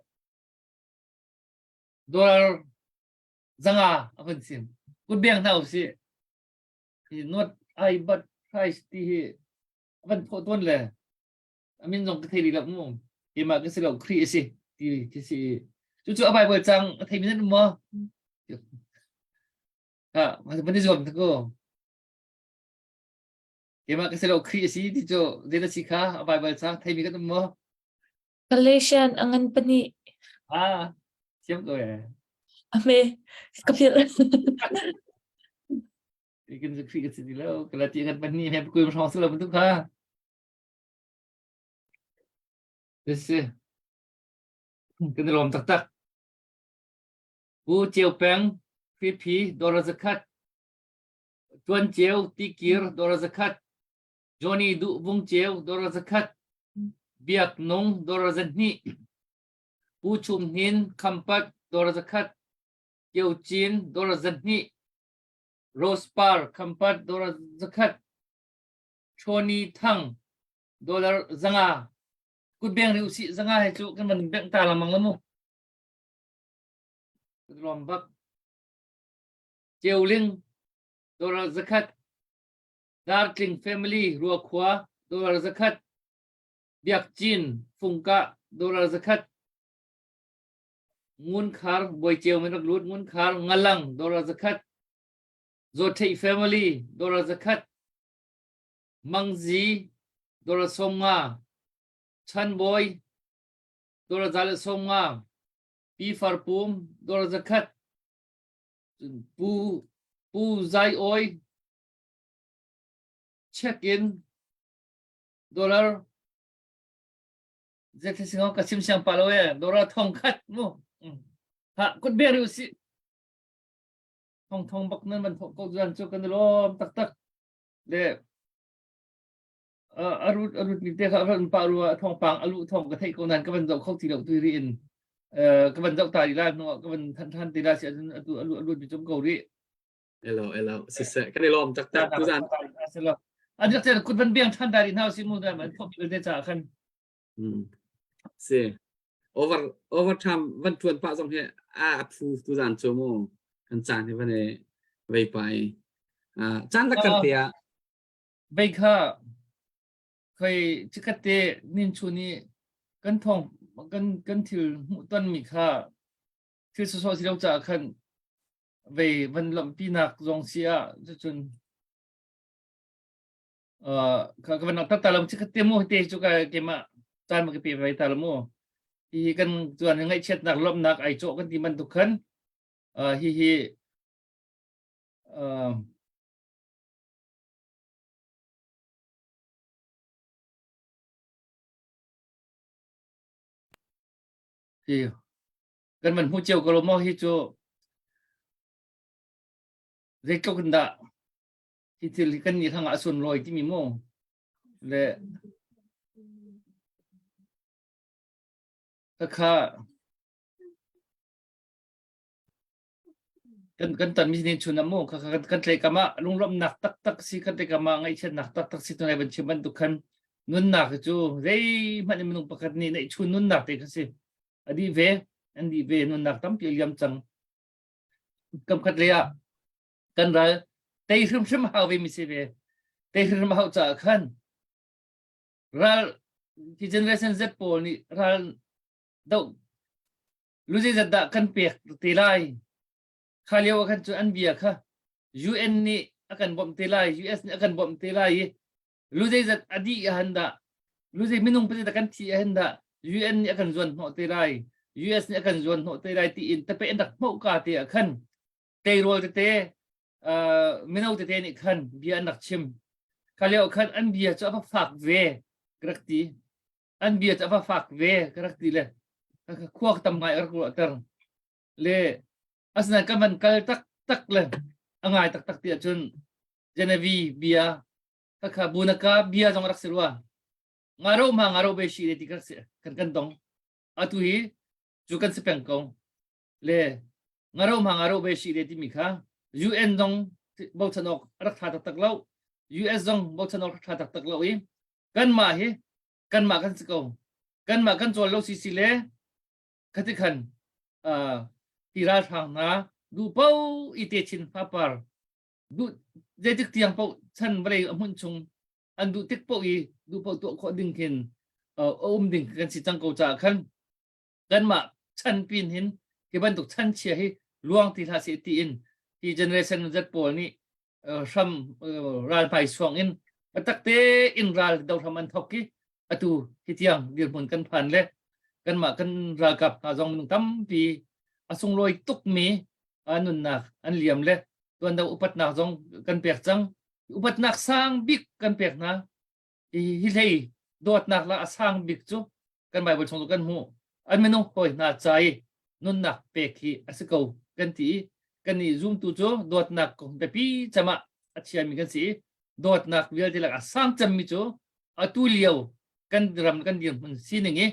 B: dollar 500 a van sim. Kut beng hna usih. Not I but Christ ti hi a van thawh tawn le a min zong ka thei rih lo mu. Keimah ka si lo Khrih a si ti khi si. Cucu a Bible cang a thei mi nan um maw? Ha, van i zuam ko. Keimah ka si lo Khrih a si ti cu zei na si kha a Bible cang thei mi kan um maw?
K: Galatian a ngan pahnih.
B: Ah, thiam ko eh.
K: A hme, ka philh.
B: Ikin cu Khrih ka si ti lo. Galatian ngan pahnih he kuim hrawng si lo bantuk kha. Si. Kan i lawm taktak. Pu Ceu Peng, Hripi, Dora zakhat. Tuan Ceu, Tikir, Dora zakhat. Johnny Duh Vung Ceu, Dora zakhat. Biak Nung, Dora zahnih. Pu Chum Hnin, Khampat, Dora zakhat. Kio Cin, Dora zahnih. Rose Par, Khampat, Dora zakhat. Tony Thang, dollar 500. Kut beng ri usih 500 he cu kan van bengh ta lengmang la mu. Lawm bak. Ceuling, dollar 100. Dartling family Ruakhua, dollar 100. Biak Cin, Fungkah, dollar 100. Ngun Khar, Bawi Ceu men rak lut, Ngun Khar, Ngalang, dollar 100. Zawtheih family, dollar 100. Mangzi, dollar 50. Chan Bawi, dollar 150. Pi Far Pum, dollar 100. Pu Pu Zai Oi, check in dollar zethi singo ka chim siang pa lo e dollar 1000 mu ha kut beng ri usih thong thong bak nan van thok ko zan chu kan lom tak tak le a rut a rut ni te kha van pa rua thong pang alu thong ka thei ko nan ka van zoh kho ti lo tu ri in ka van zoh ta ri la no ka van than than ti la si atu alu alu mi chung ko ri
C: Hello hello siseh kan i lawm taktak tuzan
B: an rak chen kut van biang than dari hna si mu da man thop te cha khan
C: si over overtime van tuan pa zong hi a phu tuzan chu mu kan caan hi van e vei pai caan la kan te ah
B: vei kha khoi chikat te nin chu ni kan thong kan kan thil hmuh ton mi kha thil so si lo cha khan vei van lampi nak zong si ah cucun ka ka van tak ta lam chikat te mu te chu ka kema caan ma ka pe vai ta lamu hi kan chuan ngaihchiatnak lawmhnak ai cawh kan ti bantuk khan hi hi hi kan van hmu cio ko lo maw hi cu zeitluk in dah hi thil hi kan nih hrang ah sunlawi timi mu le khakha kan kan ton mi nih chun amu kha kan kan tlei kam ah lunglawmhnak taktak si kan tlei kam ah ngaihchiatnak taktak si tunai ban chim bantuk khan nunnak cu zeihmanh in minung pakhat nih neih chun nunnak te kha si a dih ve an dih ve nunnak tampi a liam cang kam khat le ah kan ral tei hrimhrim hau ve mi si ve tei hrimhrim hau caah khan ral hi generation Z pawl nih ral do lu zeizat dah kan pek te lai kha lio ah khan cu an bia kha UN nih a kan bawmh te lai US nih a kan bawmh te lai i lu zeizat a dih han dah lu zei minung pazet kan thi han dah UN nih a kan zuan hnawh te lai US nih a kan zuan hnawh te lai tiin tape an rak hmoh ka te ah khan teirawl tete mino tete nih khan bia an rak chim kha lio khan an bia cu a va fak ve ka rak ti an bia cu a va fak ve ka rak ti le khuak tam ngai a rak ruahter le asinain kan van kal taktak le a ngai taktak ti ahcun Genevieve bia khakha bunaka bia zong rak si rua ngaro ma ngaro be shi le ti kan kan kan dong atu hi cu kan si peng ko le ngaro ma ngaro be shi le timi kha. UN zong bochan awk a rak tha taktak lo. US zong bochan awk tha taktak lo i kanmah hi kanmah kan si ko. Kanmah kan cawl lo sisi le khati khan uh, hi ralhrang hna duh po i te chin fapar duh zeitik tiang po chan vawlei a hmun chung an duh tik po i duh po tuah khawh ding khin uh, a um ding kan si cang ko caah khan kanmah chan pin hin hi bantuk chan chia hi luang ti hlah seh tiin hi generation Z pawl nih hram ral hmai suang in biatak tein ral do hram an thok i atu hi tiang dirhmun kan phan le kanmah kan ralkap hna zong minung tampi a sunglawi tukmi nunnak an liam le tuan do upatnak zong kan pek cang upatnak sang bik kan pek hna hi hlei dawtnak la a sang bik cu kan Bible chung cu kan hmuh an minung hawi hna ca i nunnak pek hi a si ko kan ti i kan i zumtu cu dawtnak kong biapi cem ah a chiami kan si i dawtnak vialte lak a sang cemmi cu atu lio kan ram kan dirhmun sining i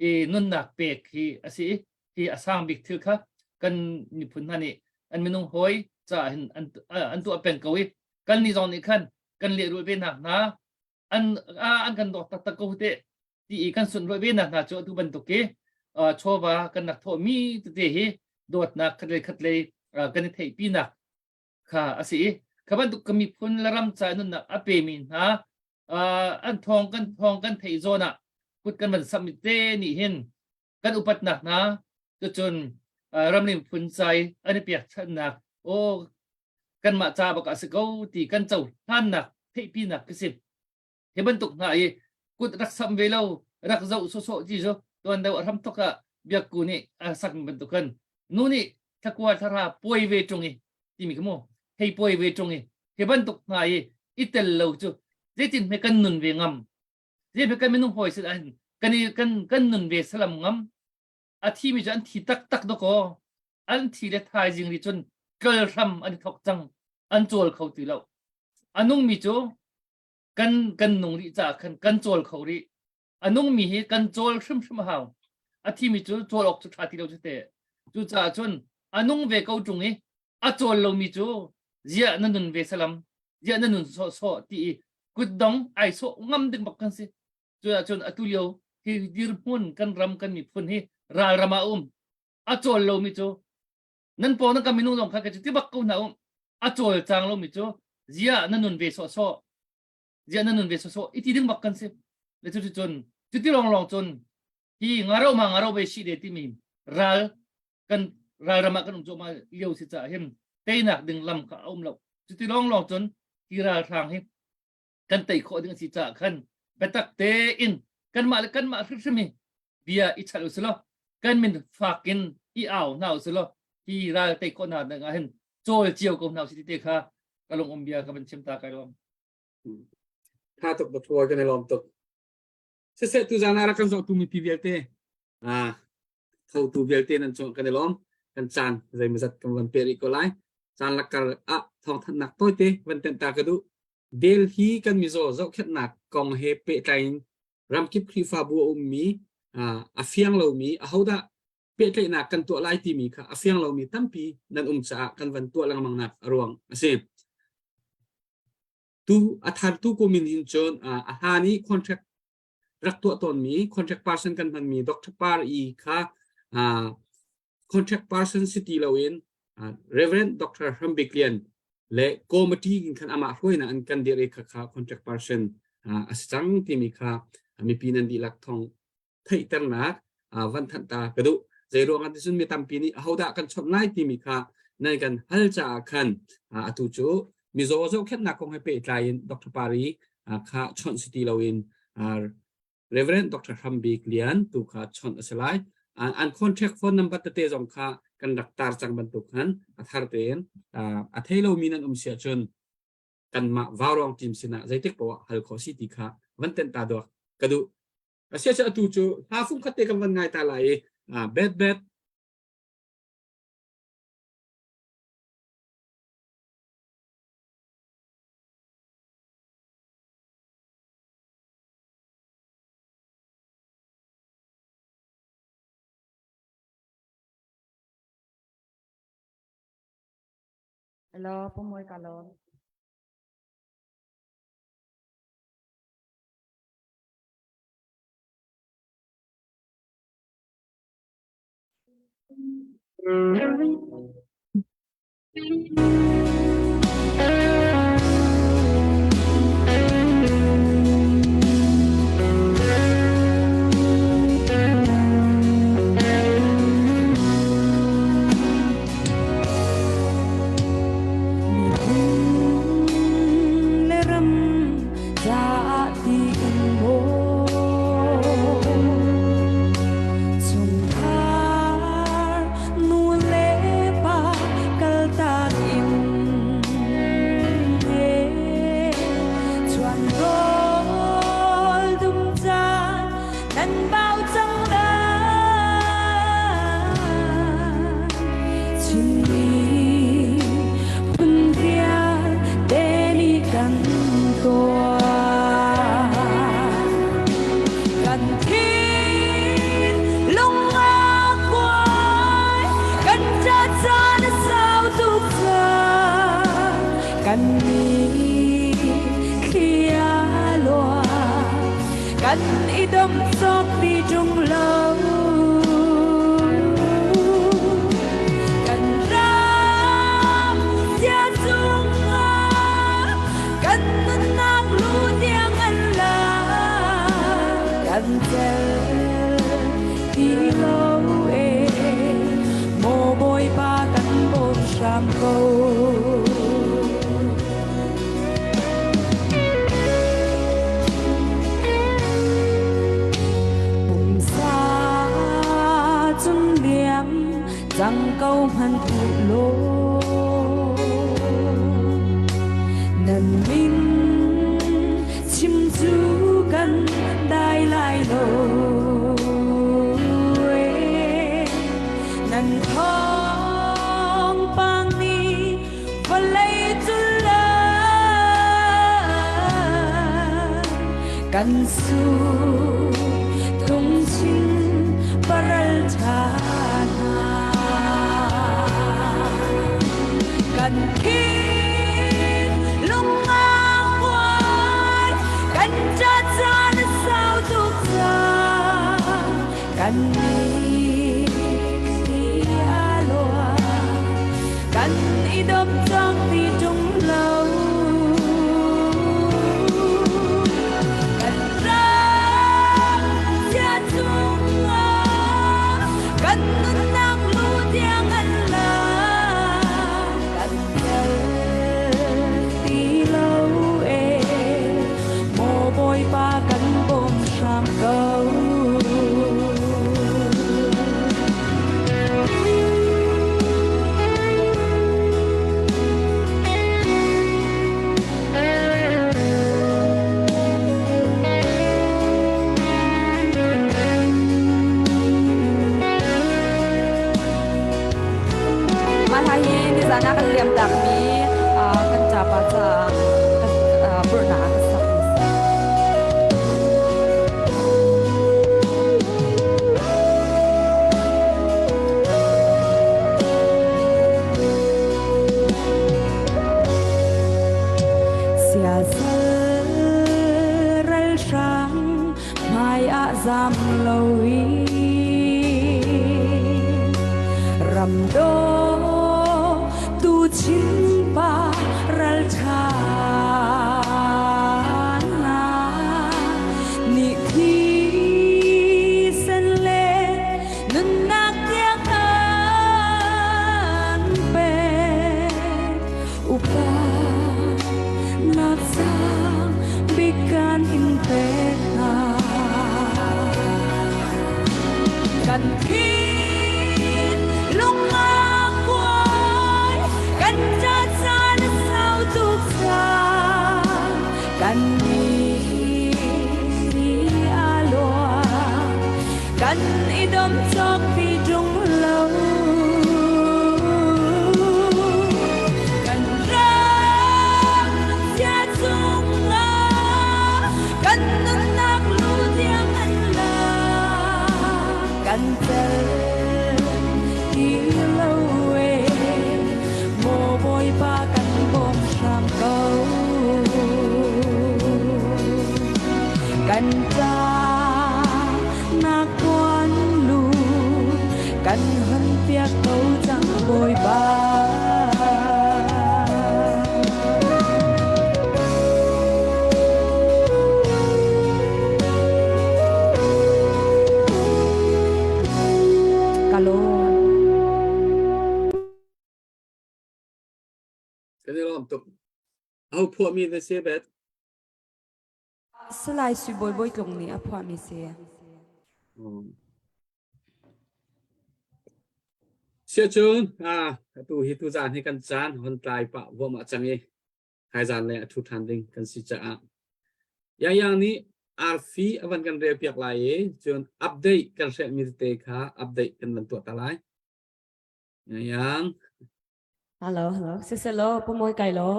B: i nunnak pek hi a si i hi a sang bik thil kha kan miphun hna nih an minung hawi caah hin an an tuah peng ko i kan ni zong nih khan kan lehrulh ve nak hna an an kan dawt taktak ko te ti i kan sunhlawih ve nak hna cu atu bantuk i chawva kan rak thawhmi tete hi dawtnak khatlei khatlei kan i theihpinak kha a si i kha bantuk ka miphun le ram ca nunnak a pemi hna an thawng kan thawng kan theih zawn ah kut kan van samh te nih hin kan upatnak hna cucun ramling phun cai an i pekchanhnak aw kanmah ca bak a si ko ti kan cohlannak theihpinak ka si hi bantuk hna i kut rak sam ve lo rak zoh sawsawh ti cu tuan deuh a hram thok ah biakku nih a sak bantuk khan nu nih thlakua thlara puai ve ṭung i timi kha mu hei puai ve ṭung i hi bantuk hna i i tel lo cu zeitin hme kan nun ve ngam zei kan minung hawi sin ahhin kan i kan kan nun ve salam ngam a thi mi cu an thi taktak dakaw an thi le thaizing ri cun kal hram an i thok cang an cawl kho ti lo a nung mi cu kan kan nung rih caah khan kan cawl kho rih a nung mi hi kan cawl hrimhrim a hau a thi mi cu cawl awk cu ṭha ti lo cu te cucaah cun a nung ve ko ṭung i a cawl lomi cu ziah na nun ve salam ziah na nun sawhsawh ti i kutdong ai sawh ngam ding bak kan si cuah cun atu lio hi dirhmun kan ram kan miphun hi ralram ah um a cawl lomi cu nan paw nan kan minung zong kha ka ti bak ko hna um a cawl cang lomi cu ziah na nun ve sawhsawh ziah na nun ve sawhsawh iti ding bak kan si le cu cun cuti lawng lawng cun hi ngaro ma ngaro ve shi de timi ral kan ralram ah kan um cuahmah lio si caah hin teinak ding lam kha a um lo cuti lawnglawng cun hi ralhrang hi kan tei khawh ding a si caah khan biatak tein kanmah le kanmah hrimhrim hi bia i chalh usilaw kan min fak in i au hna usilaw hi ral tei khawh hna ding ah hin cawl cio ko hna usih ti te kha ka lung um bia ka van chim ta kai lawm.
C: Tha tuk Pathuai kan i lawm tuk. Siseh tuzaan ah rak kan zohtu mipi vialte ah thotu vialte nan cung kan i lawm. Kan caan zeimawzat kan van pe rih ko lai. Caan lakar ah thawngthanhnak tawite van tenh ta ka duh. Delhi kan mizaw zohkhenhnak kong he pehtlai in ramkip Khrihfabu a ummi a fiang lomi ahodah pehtlaihnak kan tuah lai timi kha a fiang lomi tampi nan um caah kan van tuah lengmang nak a ruang a si. Tu a thar tu kum in hin cun a hlan i contract rak tuah tawnmi contract person kan hmanmi Dr. Par i kha contract person si ti loin Reverend Dr. Hram Bik Lian le committee in khan amah hruainak an kan dir i kha kha contract person a si cang timi kha mipi nan dihlak thong theihternak van thanh ta ka duh. Zeiruang ah ticun mi tampi nih ahodah kan chawnh lai timi kha nan kan hal caah khan atu cu mizaw zohkhenhnak kong he pehtlai in Dr. Pari kha chawnh si ti loin Reverend Dr. Hram Bik Lian tu kha chawnh a si lai. An contract phone number tete zong kha kan rak tar cang bantuk khan a thar tein a thei lomi nan um si ahcun kanmah vaurawng team sinah zeitik poah hal khawh si ti kha van tenh ta duak ka duh. Asiah atu cu hla fung khat te kan van ngai ta lai i bad bad
G: Hello, Pu Mawi ka lawm. Miphun le ram caah tiin maw chungkhar nu le pa kaltak in he chuan rawl dum caan nan bau cang lai Chinmi phun vialte nih kan tuah kan thin lung a kuai kan ca caan a sau tuk cang kan ni thli a luang kan i dom cawk ti ṭung lo kan ram sia cungah kan nunnak lu tiang an la kan tel ti lo e maw Bawipa kan bawm hram ko. Pumsa cun liam cang ko hmanh u law nan min chim cu kan dai lai lo nan thawngpang nih vawlei cul kan su tung chin paral ṭha hna kan thin lungak kuai kan ca caan a sau tuk cang kan mitthli a luang kan i dop cang ti ṭung lo kan ram sia cungah kan nunnak lu tiang an la kan tel ti lo e maw Bawipa kan bawm hram ko. Mah hla hi nizan ah kan liam takmi kan ṭapa caah purhnak ah ka sakmi a si. Siasal ralhrang hmai ah zam lo i ram daw tu Chin pa ralṭha hna nih thisen le nunnak tiang an pek upa nak sang bik kan in pek hna kan thin lung a kuai kan ca.
A: Kan hon piak ko cang Bawipa. Ka lawm.
C: Kan i lawm tuk. Aho phuahmi na si bet?
G: Salai Sui Bawi Bawi Tlung nih a phuahmi si.
C: Siacun, atu hi tuzaan hi kan caan hon tlai pah vuam ah cang i thaizaan le a thu ṭhan ding kan si caah Yang Yang nih arfi a van kan rel piak lai i cun update kan hrelhmi tete kha update kan van tuah ta lai. Yang Yang.
L: Hello, hello. Siselaw, pumawi kai lo.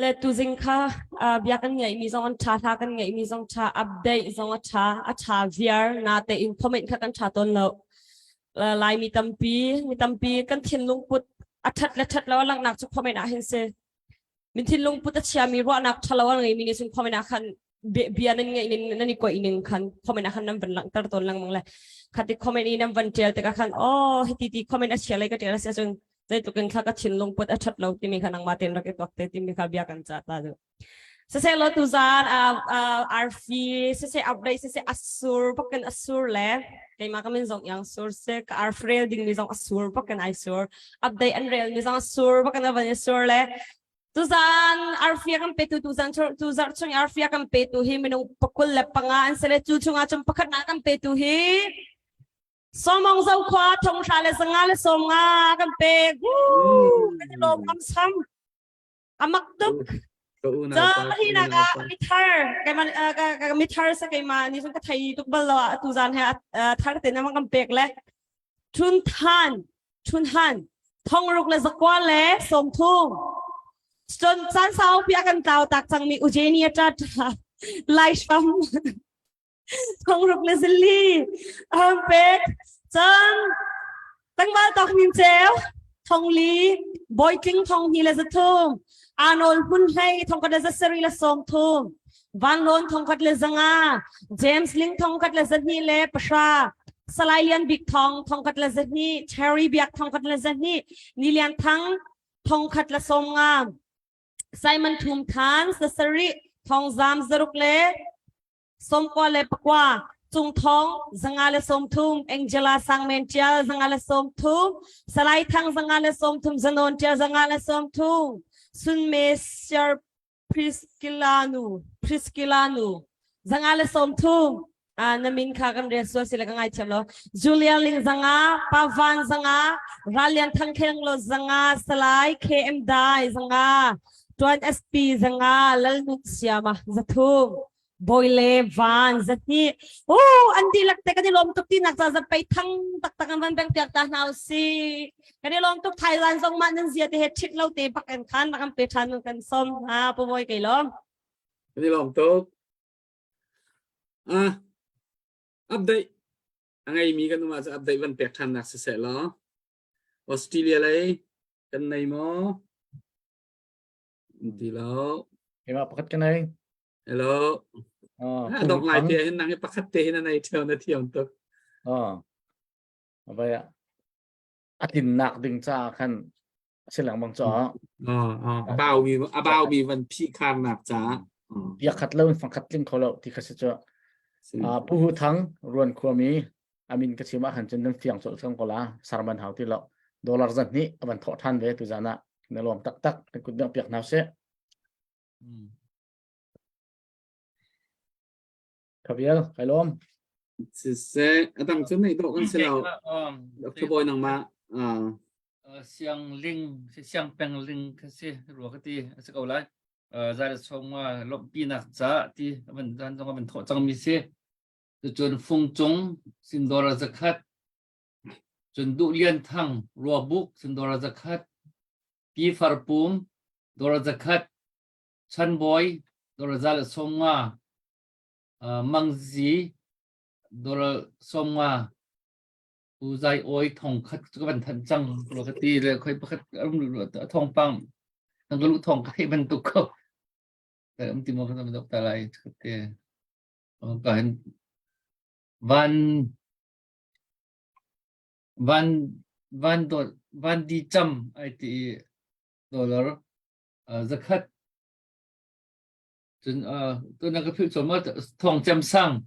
L: Le tuzing kha uh, bia kan ngeih mi zong an tha, hla kan ngeih mi zong tha, update zong a tha, a tha viar na te in comment kha kan tha ton lo. Uh, Lai mi tampi, mi tampi kan thinlung put a that le that lo langnak cu comment ah hin si. Min thinlung put a chiami ruahnak thalo an ngei mi nih cun comment ah khan bia nan ngeih ning nan i koih ning khan comment ah khan nan van langhter tawn lengmang le khati comment i nan van tial tikah khan oh hiti ti comment a chia lei ka tial a si ahcun zeitluk in kha ka thinlung put a that lo timi kha nangmah tein rak i tuak te timi kha bia kan ca ta du siseh lo tuzan arfi siseh update siseh asur pakin asur le keimah ka min zong yang sur se ka arf rel ding mi zong asur pakin ai sur update an rel mi zong asur pakin avan i sur le Tuzan arfia kan petu tuzan tuzarh chung arfia kan petu hi minung pakul le panga an si le cu chungah cun pakhat nak kan petu hi Somong zo khua thong hra le zanga le som nga kan pek. Kan i lawm ngam sam. Amak tuk. Ca hi nak ah mithar keimah ka mithar sa keimah ni sung ka thei tuk bal lo ah tuzan he thar te na kan pek le Thun Than Chun Han thongruk le zakua le sawmthum cun caan saupi a kan tlau tak cangmi Ujenia Tata Lai Sham thongruk le zili a pek cun tangval tok nin ceu thongli boitling thong hi le zathum Arnold Hmun Hlei thongkhat le zasari le sawmthum Van Lawn thongkhat le zanga, James Ling thongkhat le zahnih le pahra, Salai Lian Bik Thong thongkhat le zahnih, Cherry Biak thongkhat le zahnih, Ni Lian Thang thongkhat le sawmnga, Simon Thum Than zasarih, Thongzam zaruk le sawmkua le pakua, Cung Thong zanga le sawmthum, Angela Sangmen Tial zanga le sawmthum, Salai Thang zanga le sawmthum, Zanon Tial zanga le sawmthum, Sun Me Siar Priscilla nu Priscilla nu zanga le 30 na min kha kan rel sual sile ka ngai thiam lo Julia Ling zanga Pavan zanga Ralian Thangkheng lo zanga Salai KM Dai zanga Tuan SP zanga Lalnun Siama zathum Bawi le van zahnih oh an dihlak te kan i lawm tuk ti nak ca zat pei thang taktak an van beng piak ta hna si kan i lawm tuk Thailand zong mah nan zia te he ṭhit lo te bak in khan rak kan pe ṭhan kan som ha pu bawi kei lawm
C: kan i lawm tuk ah update a ngeimi kan um ahcun update van pek ṭhan nak siseh law Australia lei kan nei maw Ti lo.
I: Keimah pakhat ka nei.
C: Hello.
I: Ah,
C: Ah, dok ngai te hin nang hi pakhat te hin anei theo na thiam tuk.
I: Ah. Vai a tlinnak ding caah khan a si lengmang caah.
C: Ah, ah, a bau mi a bau mi van phih kharnak caah.
I: Bia khat lo in fang khat tling kho lo ti kha si cu. Ah, Pu Hu Thang Ruan khuami amin ka chim ah khan cun nan fiang colh cang ko la sarman hau ti lo dollar zan nih a van thawh than ve tu zan ah na lawm taktak kan kut beng piak hna seh Khaviel kai lawm
C: siseh adang cu nei dawh kan si lo Dr. Boy nangmah
B: siang ling siang peng ling kha si rua ka ti a si ko lai zai song lawmhpi nak ca ti van zan zong van thawh cang mi si Cucun Fungcung sindawr zakhat, cun Duhlian Thang Ruabuk sindawr zakhat, Pi Farpum dawr zakhat, Chanbawi dawr za le 50, uh, Mangzi dawr 50, U Zai Awi thong khat cu ka van thanh cang ro ka ti le khoi pakhat thong pang nang ka lu thong ka theih bantuk ko um ti mo ka dok ta lai te Ka hin van Van van dawt van di cam ai ti i dollar zakhat cun tuna ka philh chom thong cem sang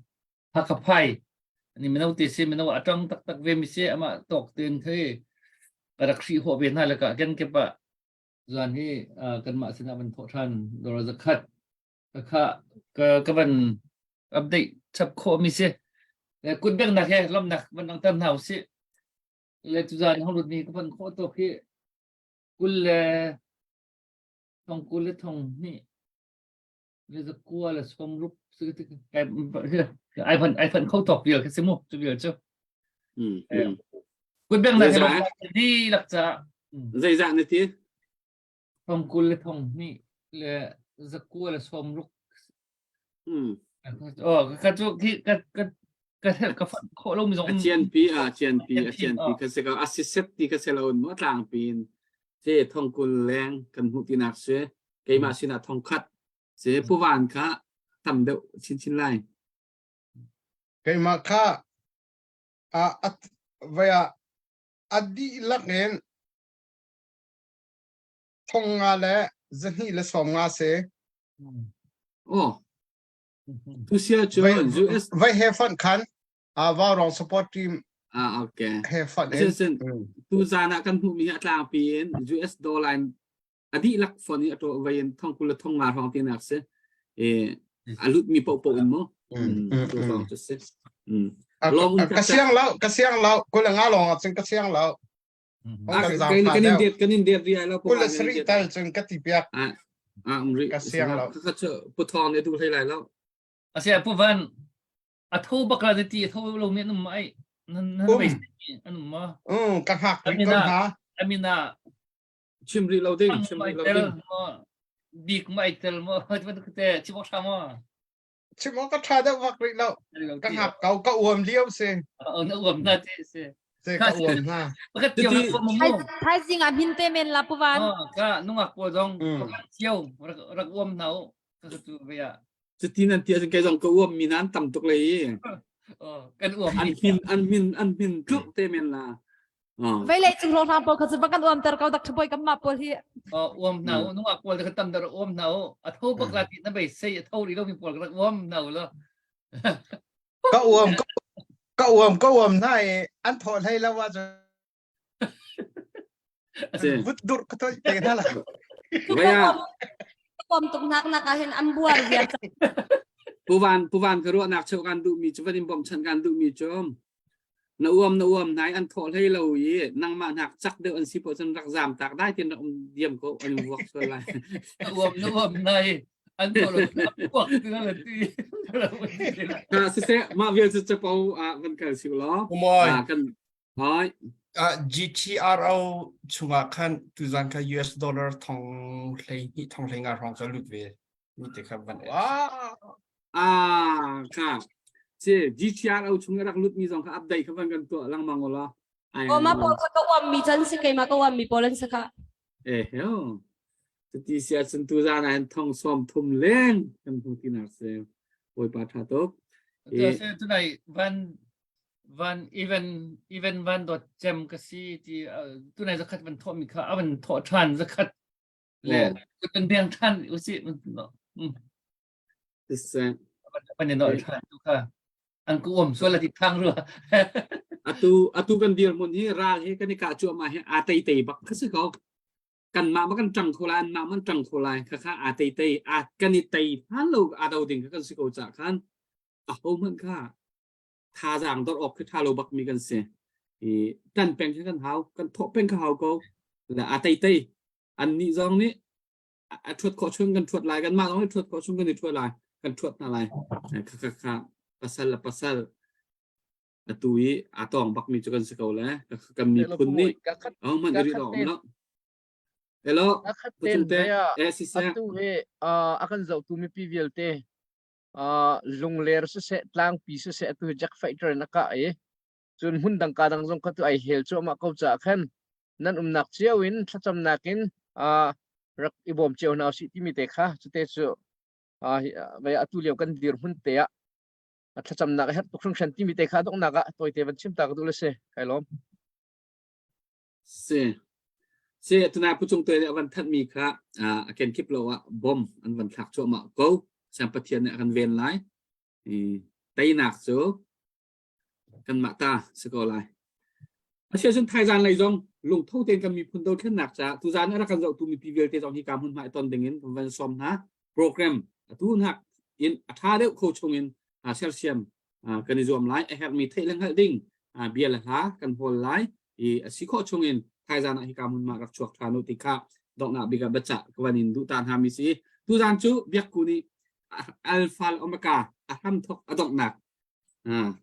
B: Hakha ani mino te si mino atang taktak ve mi si ama tok ten khi ka rak hri ho ve hna le ka ken ke pa zan hi kanmah sinah van thawh ṭhan dollar zakhat kha ka ka van update chap khawh mi si le kut bengnak he lomnak van langhter hna usih le tuzan hong lut mi ka van khawh tuk hi kul le thong kul le thong hnih le zakua le sawm rup ai van ai van kho tok vial kha si mu cu vial cu kut bengnak he lomnak di lak ca
C: zeizah na ti
B: Thong 20 le thong hnih le zakua le sawm ruk. Oh, ka cu khi ka ka ka ka fat khawh lo mi zong
C: a cian pi a cian pi a cian pi ka se ka a si set ti ka se lo mu tlang pin se thong kul leng kan hmuh ti nak se keimah sinah thong khat se puvan kha tam deuh chin chin lai
M: keimah kha a at vaya a dihlak in Thong nga le 250 si.
C: Oh. Tusia cun US
M: Vai he font khan uh, Vaurawng support team
C: Ah okay.
M: He font in.
C: Sin tu zan ah kan hmuhmi hi a tlangpi in US dollar in a dihlak fon i a to vai in thong kul le thong nga hrawng tinak si. Eh a lut mi poh poh in mu. Tu hrawng cu si.
M: Ka siang lo, ka siang lo, kul nga lawng ah cun ka siang lo.
C: Kan in det kan in det ri ai lo.
M: Kul le sarih tal cun ka ti piak.
C: Ah um ri.
M: Ka siang lo.
C: Ka cu pu thong ne du hlei lai lo.
B: Asia pu van a tho bak la ti a tho lo mi an um ai. Nan nan
M: Um.
B: bei an um ma.
M: Um ka hngak rih ko hna.
B: Amina
C: Chim rih lo ding, chim rih lo ding.
B: Bik ma ai tel mo te chim ok tha mo.
M: Chim awk ka ṭha deuh vak rih lo. Ka hngak ko, ka uam lio si.
B: Na uam na ti si.
M: Si ka uam hna.
B: Pakhat cio rak uam mu.
G: Thaizing ah min te men la puvan.
B: Ka nungak pawl zong pakhat cio rak rak uam hna u. Ka tu ve ah.
C: Cuti nan ti ahcun kei zong ka uam mi nan tam tuk lei i.
B: Kan uam
C: An min an min an min tluk te men la.
G: Veilei cung rawhram pawl kha cu va kan uam ter ko dak ṭhabawi kan mah pawl hi.
B: Uam hna u nungak pawl kan tam dar uam hna u a tho bak la ti na bei sei a tho ri lo mi pawl rak uam hna u lo.
M: Ka uam ka uam ka uam hna i an thawh hlei lo ah cun vut dur ka toi te hna la.
C: Vaya.
L: Uam tuk nak nak ah hin an buar viar.
C: Puvan puvan ka ruahnak cheu kan duh mi cu van in bawmchan kan duh mi cu na uam na uam nai an thawh hlei lo i nangmah hnak cak deuh an si poh cun rak zam tak dai tin rak um diam ko an vuak sual lai
B: na uam na uam nai an thawh lo vuak ti na ti
C: ha siseh mah vial cu capo ah kan kal si law
H: Umoi
C: kan hai
H: GTRO chungah khan tuzan kha US dollar thong hlei hnih thong hlei nga hrawng ka lut ve mi te kha van
C: Ah, kha. Si, GTRO chung i rak lut mi zong kha update kha van kan tuah lengmang ula.
L: Ai. O ma pawl kha ka uam mi chan si keima ka uam mi pawl an si kha.
C: Eh heo. Cuti si ahcun tu zan ah hin thong sawm thum leng kan hmu tinak si. Bawipa tha tuk.
B: Tu se tunai van van even even van dot cem ka si ti tunai zakhat van thawh mi kha avan thawh than zakhat le kan beng than usih pan in than tu kha an ku om sual ti thang rua
C: atu atu kan dir mun hi ral hi kan i ka chu ma hi a tei tei bak kha si ko kan mah ma kan tang kho lai an mah man tang kho lai kha kha a tei tei a kan i tei han lo a do ding kha kan si ko cha khan a ho man kha thazaang dor awk khi tha lo bak mi kan si i tan peng khi kan hau kan thawh peng kha hau ko la a tei tei an nih zong nih a thuat khawh chung kan thuat lai kan mah zong nih thuat khawh chung kan i thuat lai kan thuat hna lai kha kha kha pasal le pasal atu i a tawng bak mi cu kan si ko le kan miphun nih oh man ri lo lo hello
F: putung te atu hi a kan zohtu mipi vialte lungler siseh tlangpi siseh atu hi jack fighter in a kah i cun hmun dang ka dang zong kha tu ai hel cuahmah ko caah khan nan umnak cio in thlacamnak in rak i bawm cio hna usih timi te kha cute cu vei atu lio kan dirhmun te ah thlacamnak a herh tuk hringhran timi te kha donghnak ah tawite van chim ta ka duh le si kai lawm.
C: Si. Si tunai pu cung tuai nih a van thanh mi kha a kenkip lo ah bom an van thlak cuahmah ko. Siang Pathian nih a kan ven lai. Teinak cu kanmah ta si ko lai. Asiahcun thaizan lei zong lungtho tein kan miphun dothlennak caah tuzan a rak kan zohtu mipi vialte zong hi ka hmun hma i ton ding in kan van sawm hna. Program atu hnak in a ṭha deuh kho chung in sersiam kan i zuam lai. A herhmi theih le hngalh ding bia le hla kan hawl lai i a si khawh chung in thaizan ah hika hmun ma rak chuak ṭhan u ti kha donghnak bik ah biacah ka van in duh ta hna mi si. Tuzan cu biakku nih alpha le omega a hramthok a donghnak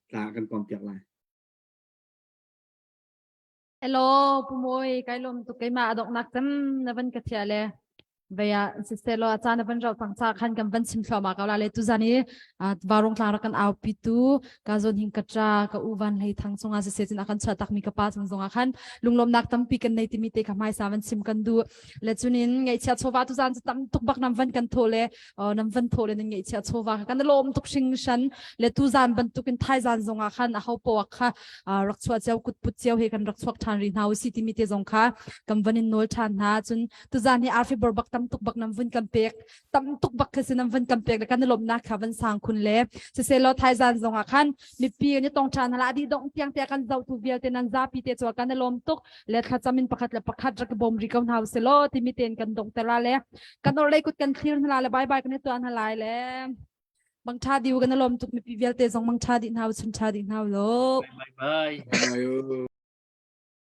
C: tla kan pom piak lai.
G: Hello, Pumoy, kai lom tuk keimah a donghnak cem na van ka thia le veya siselo a caan na van rau cang ca khan kan van chim thluahmah ko la le tuzan i varung tlang rak kan au pi tu ka zon hing ka tra ka u van hlei thang chungah sise cun a kan chuah takmi ka pa chung zongah khan lunglawmnak tampi kan nei timi te kha hmaisa van chim kan duh le cunin ngaihchia chawva tuzan cu tam tuk bak nam van kan thaw le nam van thaw le nan ngaihchia chawva kha kan lawm tuk hringhran le tuzan bantukin thaizan zongah khan a ho poak kha rak chuah cio kutput cio he kan rak chuak ṭhan rih hna usi timi te zong kha kan van in nawl ṭhan hna cun tuzan hi arfi bor bak tam tuk bak nam vun kan pek tam tuk bak kha si nam vun kan pek le kan lawmnak kha van sang khun le siselaw thaizan zongah khan mipi kan i tong ṭhan hala di dong tiang te kan zohtu vialte nan zapi te chu kan lawm tuk le thlacam in pakhat le pakhat rak bawm ri ko hna uselaw timi ten kan dong tera le kan orlei kut kan thlir hna le bye bye kan i tuan hna lai le Mang tha diu kan lawm tuk mipi vialte zong mang tha dih hna chun tha dih hna lo.
B: Bye bye.
C: Bye.